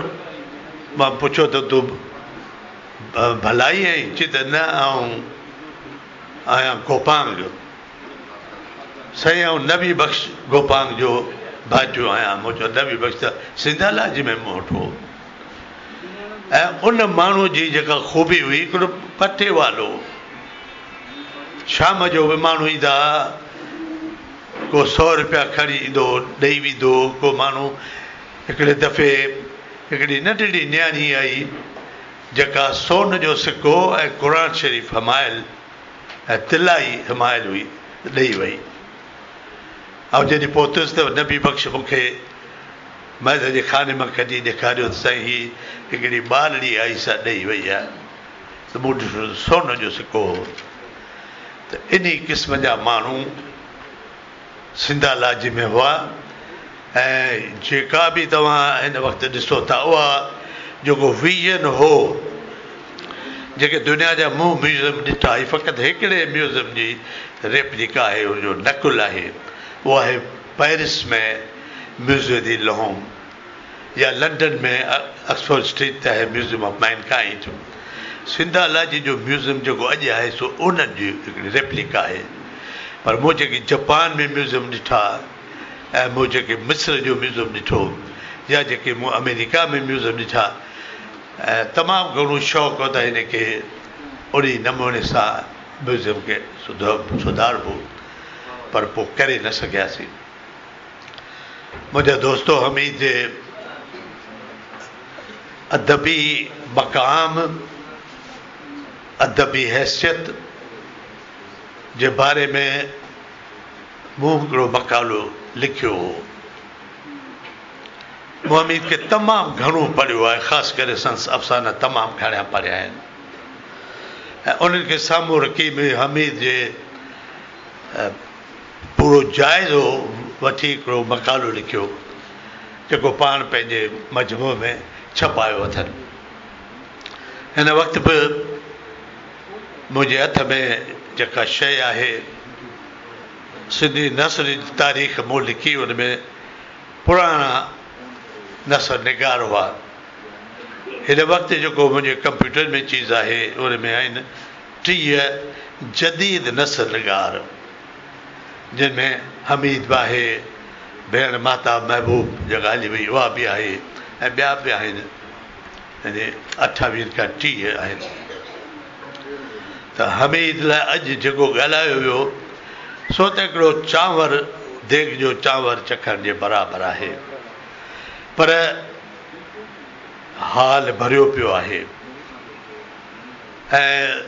مان پڇيو ته تون ڀلائي آهين؟ چي ته نه آئون آهيان گوپانگ. سائين آئون نبي بخش گوپانگ جو ڀائٽيو آهيان. مون چيو نبي بخش ته سنڌالاجي ۾ مون وٽ هو ۽ ان ماڻهو جي جيڪا خوبي هئي هڪڙو پٽيوالو هو. شام جو به ماڻهو ايندا ها ڪو سو روپيا کڻي ايندو هو ڏئي ويندو هو ڪو ماڻهو هڪڙي دفعي هڪڙي ننڍڙي نياڻي آئي جيڪا سون جو سڪو ۽ قرآن شريف حمائل ۽ طلائي حمائل هئي، ڏئي وئي. آئون جڏهن پهتس ته نبي بخش مون کي ميز جي خاني مان ڪڍي ڏيکاريو ته سائين هي هڪڙي ٻارڙي آئي سا ڏئي وئي آهي ته مون ڏٺو ته سون جو سڪو هو ته انهي قسم جا ماڻهو سنڌالاجي ۾ هئا ۽ جيڪا به توهان هن وقت ڏسو ٿا اها جيڪو ويزن هو جيڪي دنيا جا مون ميوزم ڏٺا هي فقط هڪڙي ميوزم جي ريپليڪا آهي ان جو نقل آهي اهو آهي پئرس ۾ ميوزي the لوم يا لنڊن ۾ آڪسفورڊ اسٽريٽ تي آهي museum of mankind. Sindhology جو ميوزيم جيڪو اڄ آهي سو انهن جي هڪڙي ريپليڪا آهي. پر مون جيڪي جپان ۾ ميوزيم ڏٺا ۽ مون جيڪي مصر جو ميوزيم ڏٺو يا جيڪي مون آمريڪا ۾ ميوزيم ڏٺا ۽ تمام گهڻو شوق هو ته هن کي انهي نموني سان ميوزيم کي سڌاربو پر پوء ڪري نه سگهياسين. منهنجا دوستو حميد جي ادبي مقام، ادبي حيثيت جي باري ۾ مون هڪڙو مقالو لکيو هو. مون حميد کي تمام گهڻو پڙهيو آهي، خاص ڪري سندس افسانا تمام گهڻا پڙهيا آهن ۽ انهن کي سامهون رکي مون حميد جي پورو جائزو وٺي هڪڙو مقالو لکيو، جيڪو پاڻ پنهنجي مجموعي ۾ ڇپايو اٿن. هن وقت به منهنجي هٿ ۾ جيڪا شيء آهي، سنڌي نثر جي تاريخ مون لکي، ان ۾ پراڻا نثر نگار هئا. هن وقت جيڪو منهنجي ڪمپيوٽر ۾ چيز آهي، ان ۾ آهن 30 جديد نثر نگار، جن ۾ حميد به آهي، ڀيڻ ماهتاب محبوب جيڪا هلي وئي اها به آهي ۽ ٻيا به آهن، يعني 28 کان 30 آهن. ته حميد لاء اڄ جيڪو ڳالهايو ويو سو ته هڪڙو چانور ديڳ جو چانور چکڻ جي برابر آهي، پر هال ڀريو پيو آهي ۽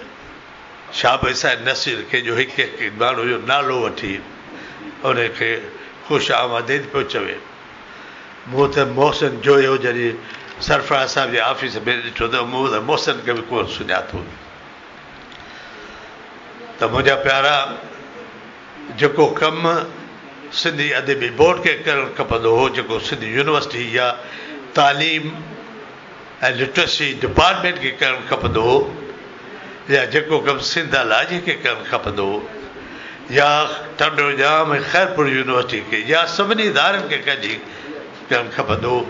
شابس آهي نصير کي جو هڪ هڪ ماڻهو جو نالو وٺي ان کي خوش آمديد پيو چوي. مون ته محسن جويو جڏهن سرفراز صاحب جي آفيس ۾ ڏٺو ته مون ته محسن کي به ڪونه سڃاتو. ته منهنجا پيارا جيڪو ڪم سنڌي ادبي بورڊ کي ڪرڻ کپندو هو، جيڪو سنڌ يونيورسٽي يا تعليم ۽ لٽريسي ڊپارٽمينٽ کي ڪرڻ کپندو هو يا جيڪو ڪم سنڌالاجي کي ڪرڻ کپندو هو يا ٽنڊو ڄام ۽ خيرپور يونيورسٽي کي يا سڀني ادارن کي گڏجي ڪرڻ کپندو هو،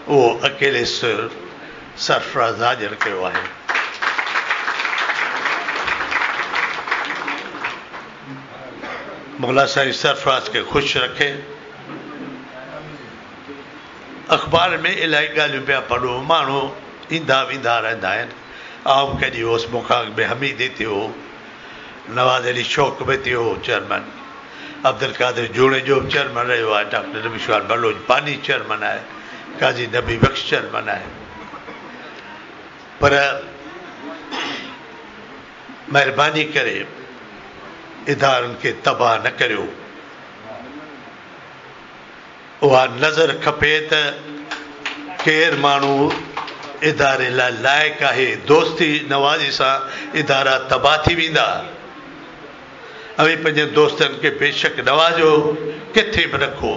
اهو اڪيلي سر سرفراز راڄڙ ڪيو آهي. مولا سائين سرفراز کي خوش رکي. اخبار ۾ الاهي ڳالهيون پيا پڙهون، ماڻهو ايندا ويندا رهندا آهن. آئون به ڪڏهن هوس، مون کان اڳ ۾ حميد هتي هو، نواز علي شوق به هتي هو چيئرمن، عبدالقادر جوڻيجو به چيئرمن رهيو آهي، ڊاڪٽر نبي شوال بلوچ باني چيئرمن آهي، قاضي نبي بخش چيئرمن آهي. پر مهرباني ڪري ادارن کي تباهه نه ڪريو. اها نظر کپي ته ڪير ماڻهو اداري لاء لائق آهي. دوستي نوازي سان ادارا تباهه ٿي ويندا. اوهين پنهنجن دوستن کي بيشڪ نوازيو، ڪٿي به رکو.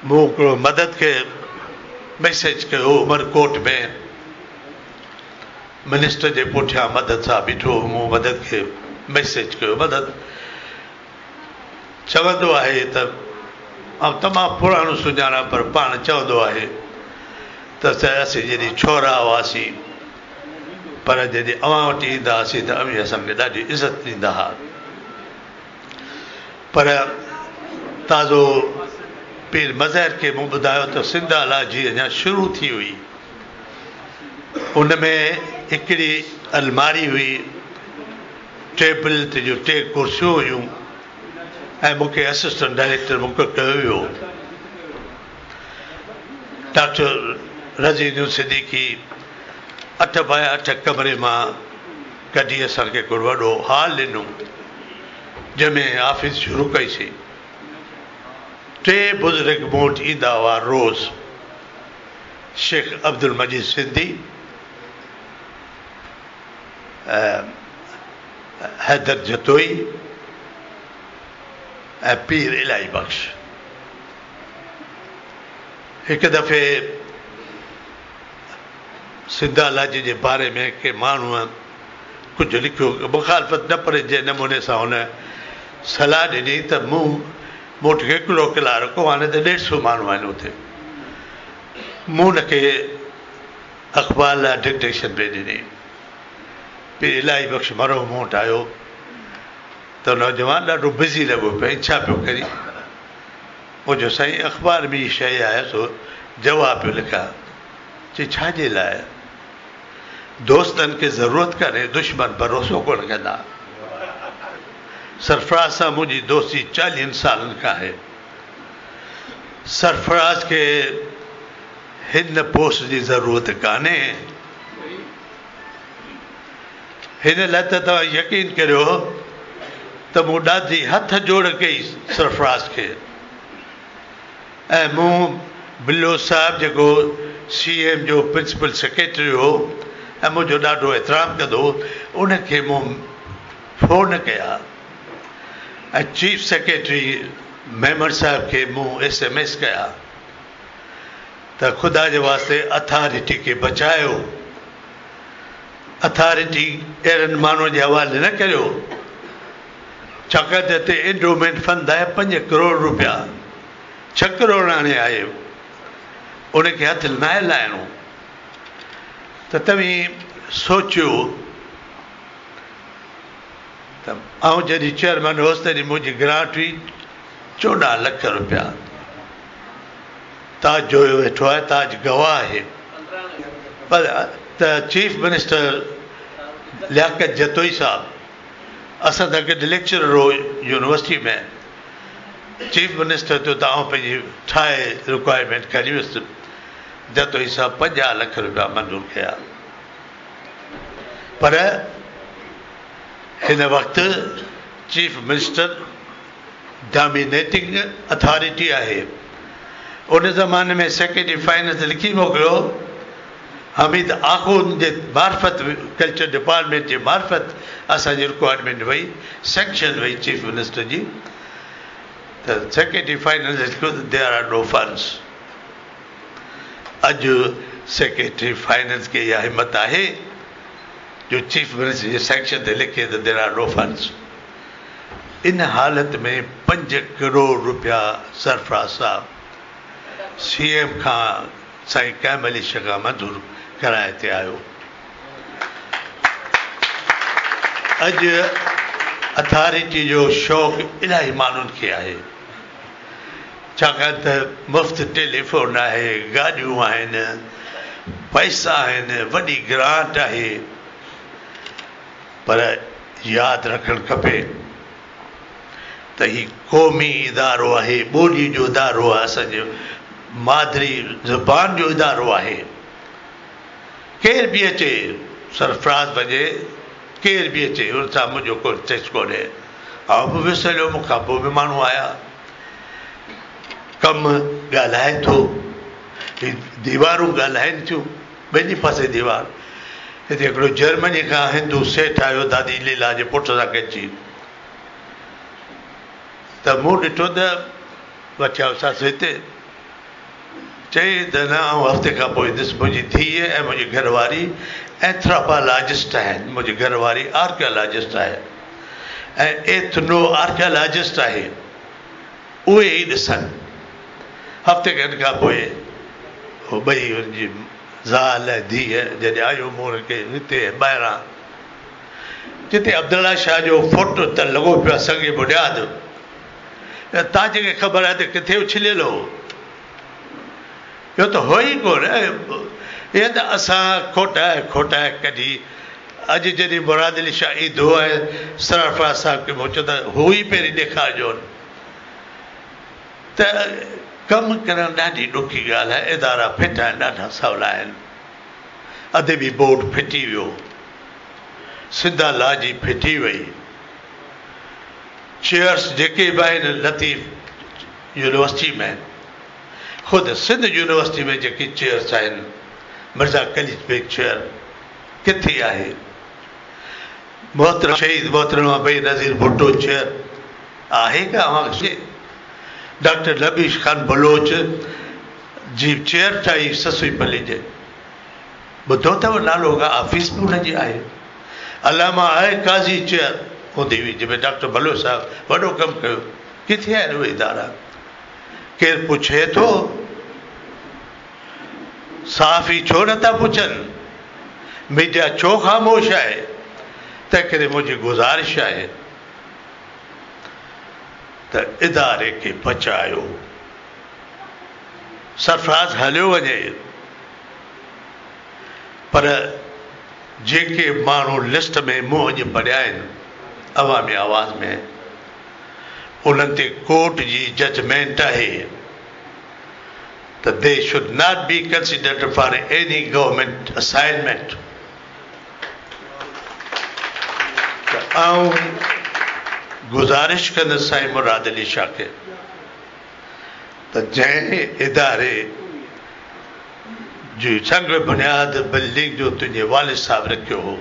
مون هڪڙو مدد کي ميسيج ڪيو عمرڪوٽ ۾ منسٽر جي پٺيان مدد صاحب بيٺو هو. مون مدد کي ميسيج ڪيو، مدد! چوندو آهي ته آئون تمام پراڻو سڃاڻان پر پاڻ چوندو آهي ته اسين جڏهن ڇورا هئاسين پر جڏهن اوهان وٽ ايندا هئاسين ته اوهين اسان کي ڏاڍي عزت ڏيندا ها پر تازو پير مظهر کي مون ٻڌايو ته سنڌالاجي اڃا شروع ٿي هئي ان ۾ هڪڙي الماري هئي ٽيبل تي جو ٽي ڪرسيون هيون ۽ مون کي اسسٽنٽ ڊائريڪٽر مقرر ڪيو ويو هو. ڊاڪٽر رضي الدين صديقي اٺ باء اٺ ڪمري مان ڪڍي اسان کي هڪڙو وڏو هال ڏنو، جنهن ۾ آفيس شروع ڪئي سين. ٽي بزرگ مون وٽ ايندا هئا روز، شيخ عبدالمجيد سنڌي، حيدر جتوئي ۽ پير الاهي بخش. هڪ دفعي سنڌالاجي جي باري ۾ ڪنهن ماڻهوء ڪجهه لکيو، مخالفت نه پر جنهن نموني سان هن صلاح ڏني ته مون مون وٽ هڪڙو ڪلارڪ هو، هاڻي ته ڏيڍ سو ماڻهو آهن اتي. مون ان کي اخبار لاء ڊڪٽيشن پئي ڏني. پير الاهي بخش مرحوم مون وٽ آيو ته نوجوان ڏاڍو بزي لڳو پيو آهين، ڇا پيو ڪرين؟ مون چيو سائين اخبار ۾ هي شيء آهي سو جواب پيو لکان. چي ڇا جي لاء؟ دوستن کي ضرورت ڪانهي، دشمن ڀروسو ڪونه ڪندا. سرفراز سان منهنجي دوستي چاليهن سالن کان آهي. سرفراز کي هن پوسٽ جي ضرورت ڪانهي. هن لاء ته توهان يقين ڪريو ته مون ڏاڍي هٿ جوڙ ڪئي سرفراز کي ۽ مون بلو صاحب جيڪو سي ايم جو پرنسپل سيڪريٽري هو ۽ منهنجو ڏاڍو احترام ڪندو هو ان کي مون فون ڪيا ۽ چيف سيڪريٽري ميمڻ صاحب کي مون ايس ايم ايس ڪيا ته خدا جي واسطي اٿارٽي کي بچايو. اٿارٽي اهڙن ماڻهن جي حوالي نه ڪريو، ڇاڪاڻ ته هتي انڊومينٽ فند آهي پنج ڪروڙ روپيا، ڇهه ڪروڙ هاڻي آهي، ان کي هٿ ناهي لائڻو ته توهين سوچيو ته آئون جڏهن چيئرمين هوس تڏهن منهنجي گرانٽ هئي 14 لک روپيا. تاج جويو ويٺو آهي، تاج گواهه آهي. پر ته چيف منسٽر لياقت جتوئي صاحب اسان سان گڏ ليڪچرر هو يونيورسٽي ۾، چيف منسٽر چيو ته آئون پنهنجي ٺاهي رڪوائرمينٽ کڻي ويس، جتوئي صاحب 50 لک روپيا منظور ڪيا. پر هن وقت چيف منسٽر ڊامينيٽنگ اٿارٽي آهي. ان زماني ۾ سيڪريٽري فائننس لکي موڪليو، حميد آخوند جي معرفت ڪلچر ڊپارٽمينٽ جي معرفت اسان جي رڪوائرمينٽ وئي، سينڪشن وئي چيف منسٽر جي ته سيڪريٽري فائننس لکيو ته there are no funds. اڄ سيڪريٽري فائننس کي اها همت آهي جو چيف منسٽر جي سينڪشن تي لکي ته there are no funds. ان حالت ۾ 5 ڪروڙ روپيا سرفراز صاحب سي ايم کان سائين قائم علي شاهه کان منظور ڪرائي هتي آيو. اڄ اٿارٽي جو شوق الاهي ماڻهن کي آهي ڇاڪاڻ ته مفت ٽيليفون آهي، گاڏيون آهن، پئسا آهن، وڏي گرانٽ آهي. پر ياد رکڻ کپي ته هي قومي ادارو آهي، ٻولي جو ادارو آهي، اسان جي مادري زبان جو ادارو آهي. ڪير به اچي، سرفراز وڃي، ڪير به اچي، ان سان منهنجو ڪو انٽريسٽ ڪونهي. آئون به ويس هليو، مون کان پوء به ماڻهو آيا. ڪم ڳالهائي ٿو، هي ديوارون ڳالهائين ٿيون. ٻنهي پاسي ديوار. هتي هڪڙو جرمني کان هندو سيٺ آيو دادي ليلا جي پٽ سان گڏجي ته مون ڏٺو ته وٺي آيوسانس هتي. چيائين ته نه آئون هفتي کان پوء ايندس. منهنجي ڌيء ۽ منهنجي گهر واري اينٿراپالاجسٽ آهن. منهنجي گهر واري آرڪيالاجسٽ آهي ۽ ايٿنو آرڪيالاجسٽ آهي. اهي ئي ڏسن. هفتي کن کان پوء هو ٻئي هن جي زال ۽ ڌيء جڏهن آيون مون هن کي هتي ٻاهران جتي عبدالله شاهه جو فوٽو ته لڳو پيو آهي سنگ بنياد تاج کي خبر آهي ته ڪٿي اڇليل هو اهو ته هو ئي ڪونه اهي ته اسان کوٽائي کوٽائي ڪڍي اڄ جڏهن مراد علي شاهه ايندو ۽ سرفراز صاحب کي مون چيو ته هو ئي پهرين ڏيکارجو ته ڪم ڪرڻ ڏاڍي ڏکي ڳالهه آهي، ادارا ڦٽائڻ ڏاڍا سولا آهن. ادبي بورڊ ڦٽي ويو، سنڌالاجي ڦٽي وئي، چيئرس جيڪي به آهن لطيف يونيورسٽي ۾، خود سنڌ يونيورسٽي ۾ جيڪي چيئرس آهن، مرزا قليچ بيگ چيئر ڪٿي آهي؟ محترم شهيد محترمه بينظير ڀٽو چيئر آهي ڪا اوهان کي ڊاڪٽر نبي خان بلوچ جي چيئر ٺاهي سسئي پليجي ٻڌو اٿو نالو ڪا آفيس به ان جي آهي علامه آء آء قاضي چيئر هوندي هئي جنهن ۾ ڊاڪٽر بلوچ صاحب وڏو ڪم ڪيو. ڪٿي آهن اهي ادارا؟ ڪير پڇي ٿو؟ صحافي ڇو نٿا پڇن؟ ميڊيا ڇو خاموش آهي؟ تنهنڪري منهنجي گذارش آهي ته اداري کي بچايو. سرفراز هليو وڃي پر جيڪي ماڻهو لسٽ ۾ مون اڄ پڙهيا آهن عوامي آواز ۾ انهن تي ڪورٽ جي ججمينٽ آهي ته they should not be considered for any government assignment ته آئون گذارش ڪندس سائين مراد علي شاهه کي ته جنهن اداري جي سنگ بنياد بلڊنگ جو تنهنجي والد صاحب رکيو هو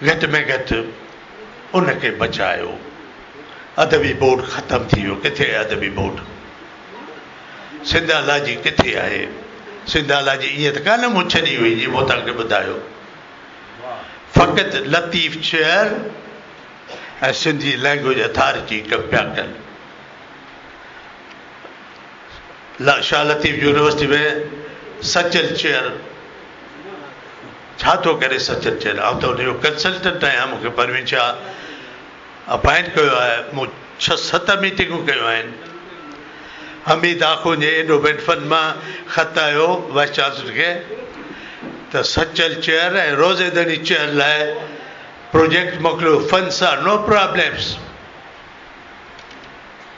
گهٽ ۾ گهٽ ان کي بچايو. ادبي بورڊ ختم ٿي ويو، ڪٿي آهي ادبي بورڊ؟ سنڌالاجي ڪٿي آهي؟ سنڌالاجي ائين ته ڪانه مون ڇڏي هئي جيئن مون توهان کي ٻڌايو. فقط Latif chair ۽ Sindhi language authority ڪم پيا ڪن. شاهه لطيف يونيورسٽي ۾ سچل چيئر ڇا ٿو ڪري سچل چيئر؟ آئون ته ان جو ڪنسلٽنٽ آهيان، مون کي پروين شاهه اپائنٽ ڪيو آهي، مون ڇهه ست ميٽنگون ڪيون آهن. حميد آخوند جي اينڊومينٽ فنڊ مان خط آيو وائيس چانسلر کي ته سچل چيئر ۽ روضي ڌڻي چيئر لاء پروجيڪٽ موڪليو، فنڊس آر نو پرابليمس.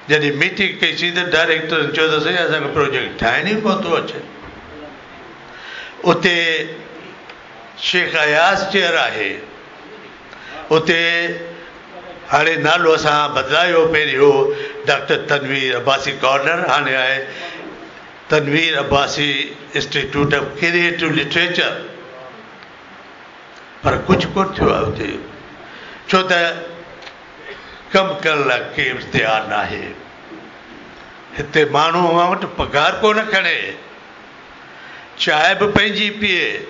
جڏهن ميٽنگ ڪئي سين ته ڊائريڪٽرن چيو ته سائين اسان کي پروجيڪٽ ٺاهڻ ئي ڪونه ٿو اچي. اتي شيخ اياز چيئر آهي، اتي هاڻي نالو اسان بدلايو، پهرين هو ڊاڪٽر تنوير عباسي ڪارنر، هاڻي آهي Tanveer Abbasi institute of creative literature. پر ڪجهه ڪونه ٿيو آهي اتي، ڇو ته ڪم ڪرڻ لاء ڪير تيار ناهي. هتي ماڻهو اوهان وٽ پگهار ڪونه کڻي، چانهه به پنهنجي پيئي،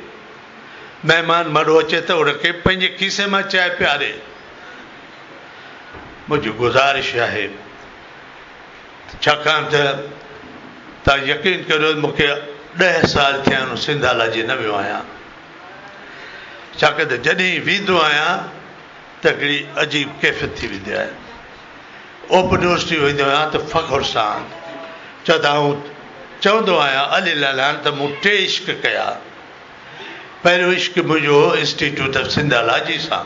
مهمان ماڻهو اچي ته ان کي پنهنجي کيسي مان چانهه پياري. منهنجي گذارش آهي ته ڇاڪاڻ ته توهان يقين ڪريو مون کي ڏهه سال ٿيا آهن سنڌالاجي نه ويو آهيان، ڇاڪاڻ ته جڏهن ويندو آهيان ته هڪڙي عجيب ڪيفيت ٿي ويندي آهي. اوپن يونيورسٽي ويندو آهيان ته فخر سان ڇو ته آئون چوندو آهيان علي الاعلان ته مون ٽي عشق ڪيا. پهريون عشق منهنجو هو انسٽيٽيوٽ آف سنڌالاجي سان،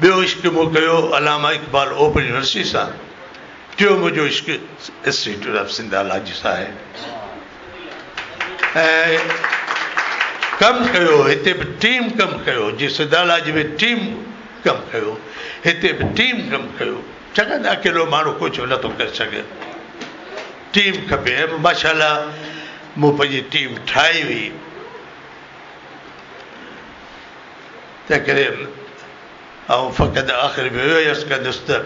ٻيو عشق مون ڪيو علامه اقبال اوپن يونيورسٽي سان، ٽيون منهنجو عشق انسٽيٽيوٽ آف سنڌالاجي سان آهي. ۽ ڪم ڪيو هتي به ٽيم ڪم ڪيو جيئن سنڌالاجي ۾ ٽيم ڪم ڪيو هتي به ٽيم ڪم ڪيو ڇاڪاڻ ته اڪيلو ماڻهو ڪجهه به نٿو ڪري سگهي ٽيم کپي ۽ ماشاء الله مون پنهنجي ٽيم ٺاهي هئي تنهن ڪري آئون فقط آخر ۾ اهو ئي عرض ڪندس ته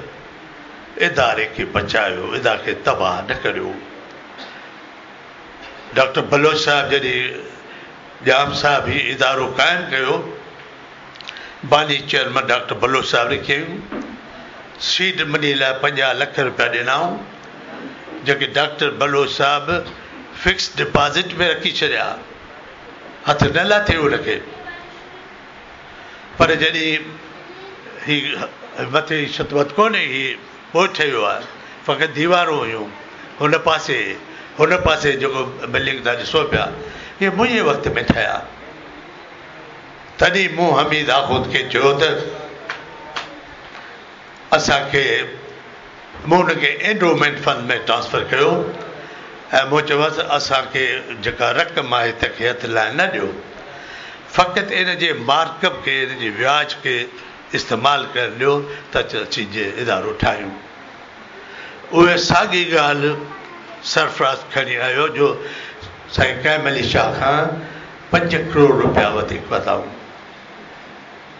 اداري کي بچايو اداري کي تباهه نه ڪريو. ڊاڪٽر بلوچ صاحب جڏهن ڄام صاحب هي ادارو قائم ڪيو، باني چيئرمن ڊاڪٽر بلوچ صاحب رکيائون، سيڊ مني لاء 50 لک رپيا ڏنائون، جيڪي ڊاڪٽر بلوچ صاحب فڪس ڊپازٽ ۾ رکي ڇڏيا، هٿ نه لاٿي ان کي. پر جڏهن هي مٿي ڇت وت ڪونهي، هي پوء ٺهيو آهي، فقط ديوارون هيون، هن پاسي هن پاسي جيڪو بلڊنگ توهان ڏسو پيا، اهي منهنجي وقت ۾ ٺهيا. تڏهن مون حميد آخوند کي چيو ته اسان کي، مون ان کي اينڊومينٽ فنڊ ۾ ٽرانسفر ڪيو ۽ مون چيومانس اسان کي جيڪا رقم آهي تنهن کي هٿ لائڻ نه ڏيو، فقط ان جي مارڪ اپ کي، ان جي وياج کي استعمال ڪرڻ ڏيو ته اسين جي ادارو ٺاهيون. اهي ساڳي ڳالهه سرفراز کڻي آيو جو سائين قائم علي شاهه کان 5 ڪروڙ روپيا وڌيڪ ورتائون.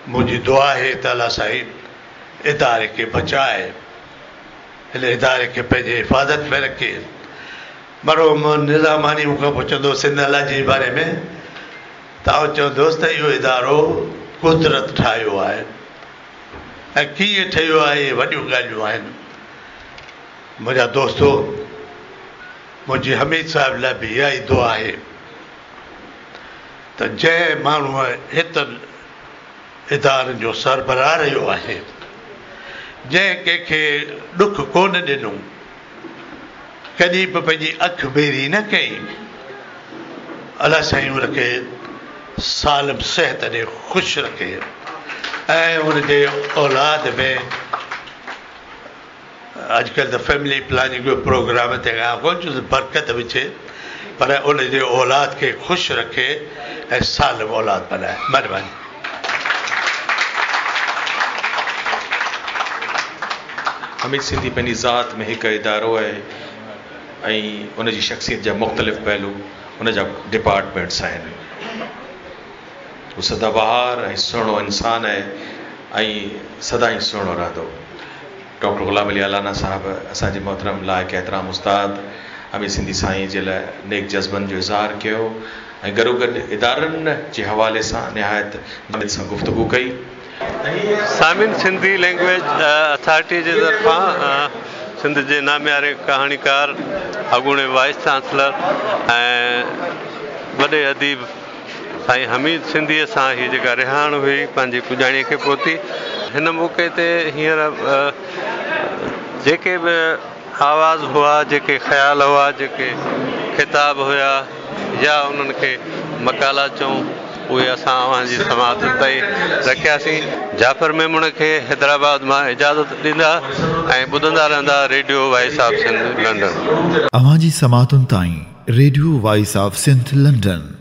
منهنجي دعا آهي ته الله سائين اداري کي بچائي، هن اداري کي پنهنجي حفاظت ۾ رکي. مرحوم نظاماڻي مون کان پڇندو هو سنڌالاجي جي باري ۾ ته آئون چوندو هوس ته اهو ادارو قدرت ٺاهيو آهي ۽ ڪيئن ٺهيو آهي اهي وڏيون ڳالهيون آهن. منهنجا دوستو منهنجي حميد صاحب لاء به اها ئي دعا آهي ته جنهن ماڻهوء هيترن ادارن جو سربراهه رهيو آهي، جنهن ڪنهن کي ڏک ڪونه ڏنو، ڪڏهن به پنهنجي اک ميري نه ڪئي، الله سائين ان کي سالم صحت ڏي خوش رکي ۽ ان جي اولاد ۾ اڄڪلهه ته فيملي پلاننگ جو پروگرام تنهن کان ڪونه چوندس برڪت وجهي پر ان جي اولاد کي خوش رکي ۽ سالم اولاد بنائي. مهرباني. حميد سنڌي پنهنجي ذات ۾ هڪ ادارو آهي ۽ ان جي شخصيت جا مختلف پهلو ان جا ڊپارٽمينٽس آهن. هو سدا بهار ۽ سهڻو انسان آهي ۽ سدائين سهڻو رهندو. ڊاڪٽر غلام علي الانا صاحب اسان جي محترم لائق احترام استاد حميد سنڌي سائين جي لاء نيڪ جذبن جو اظهار ڪيو ۽ گڏوگڏ ادارن جي حوالي سان نهايت جامعيت سان گفتگو ڪئي. سامعين سنڌي لينگويج اٿارٽيء جي طرفان سنڌ جي نامياري ڪهاڻيڪار، اڳوڻي وائيس چانسلر ۽ وڏي اديب سائين حميد سنڌيء سان هي جيڪا رهاڻ هئي پنهنجي پڄاڻيء کي پهتي. هن موقعي تي هينئر جيڪي به آواز هئا، جيڪي خيال هئا، جيڪي خطاب هيا يا انهن کي مقالا چئون، اهي اسان اوهان جي سماعت تائين رکياسين. جعفر ميمڻ کي حيدرآباد مان اجازت ڏيندا ۽ ٻڌندا رهندا radio voice of Sindh London. اوهان جي سماعتن تائين radio voice of Sindh London.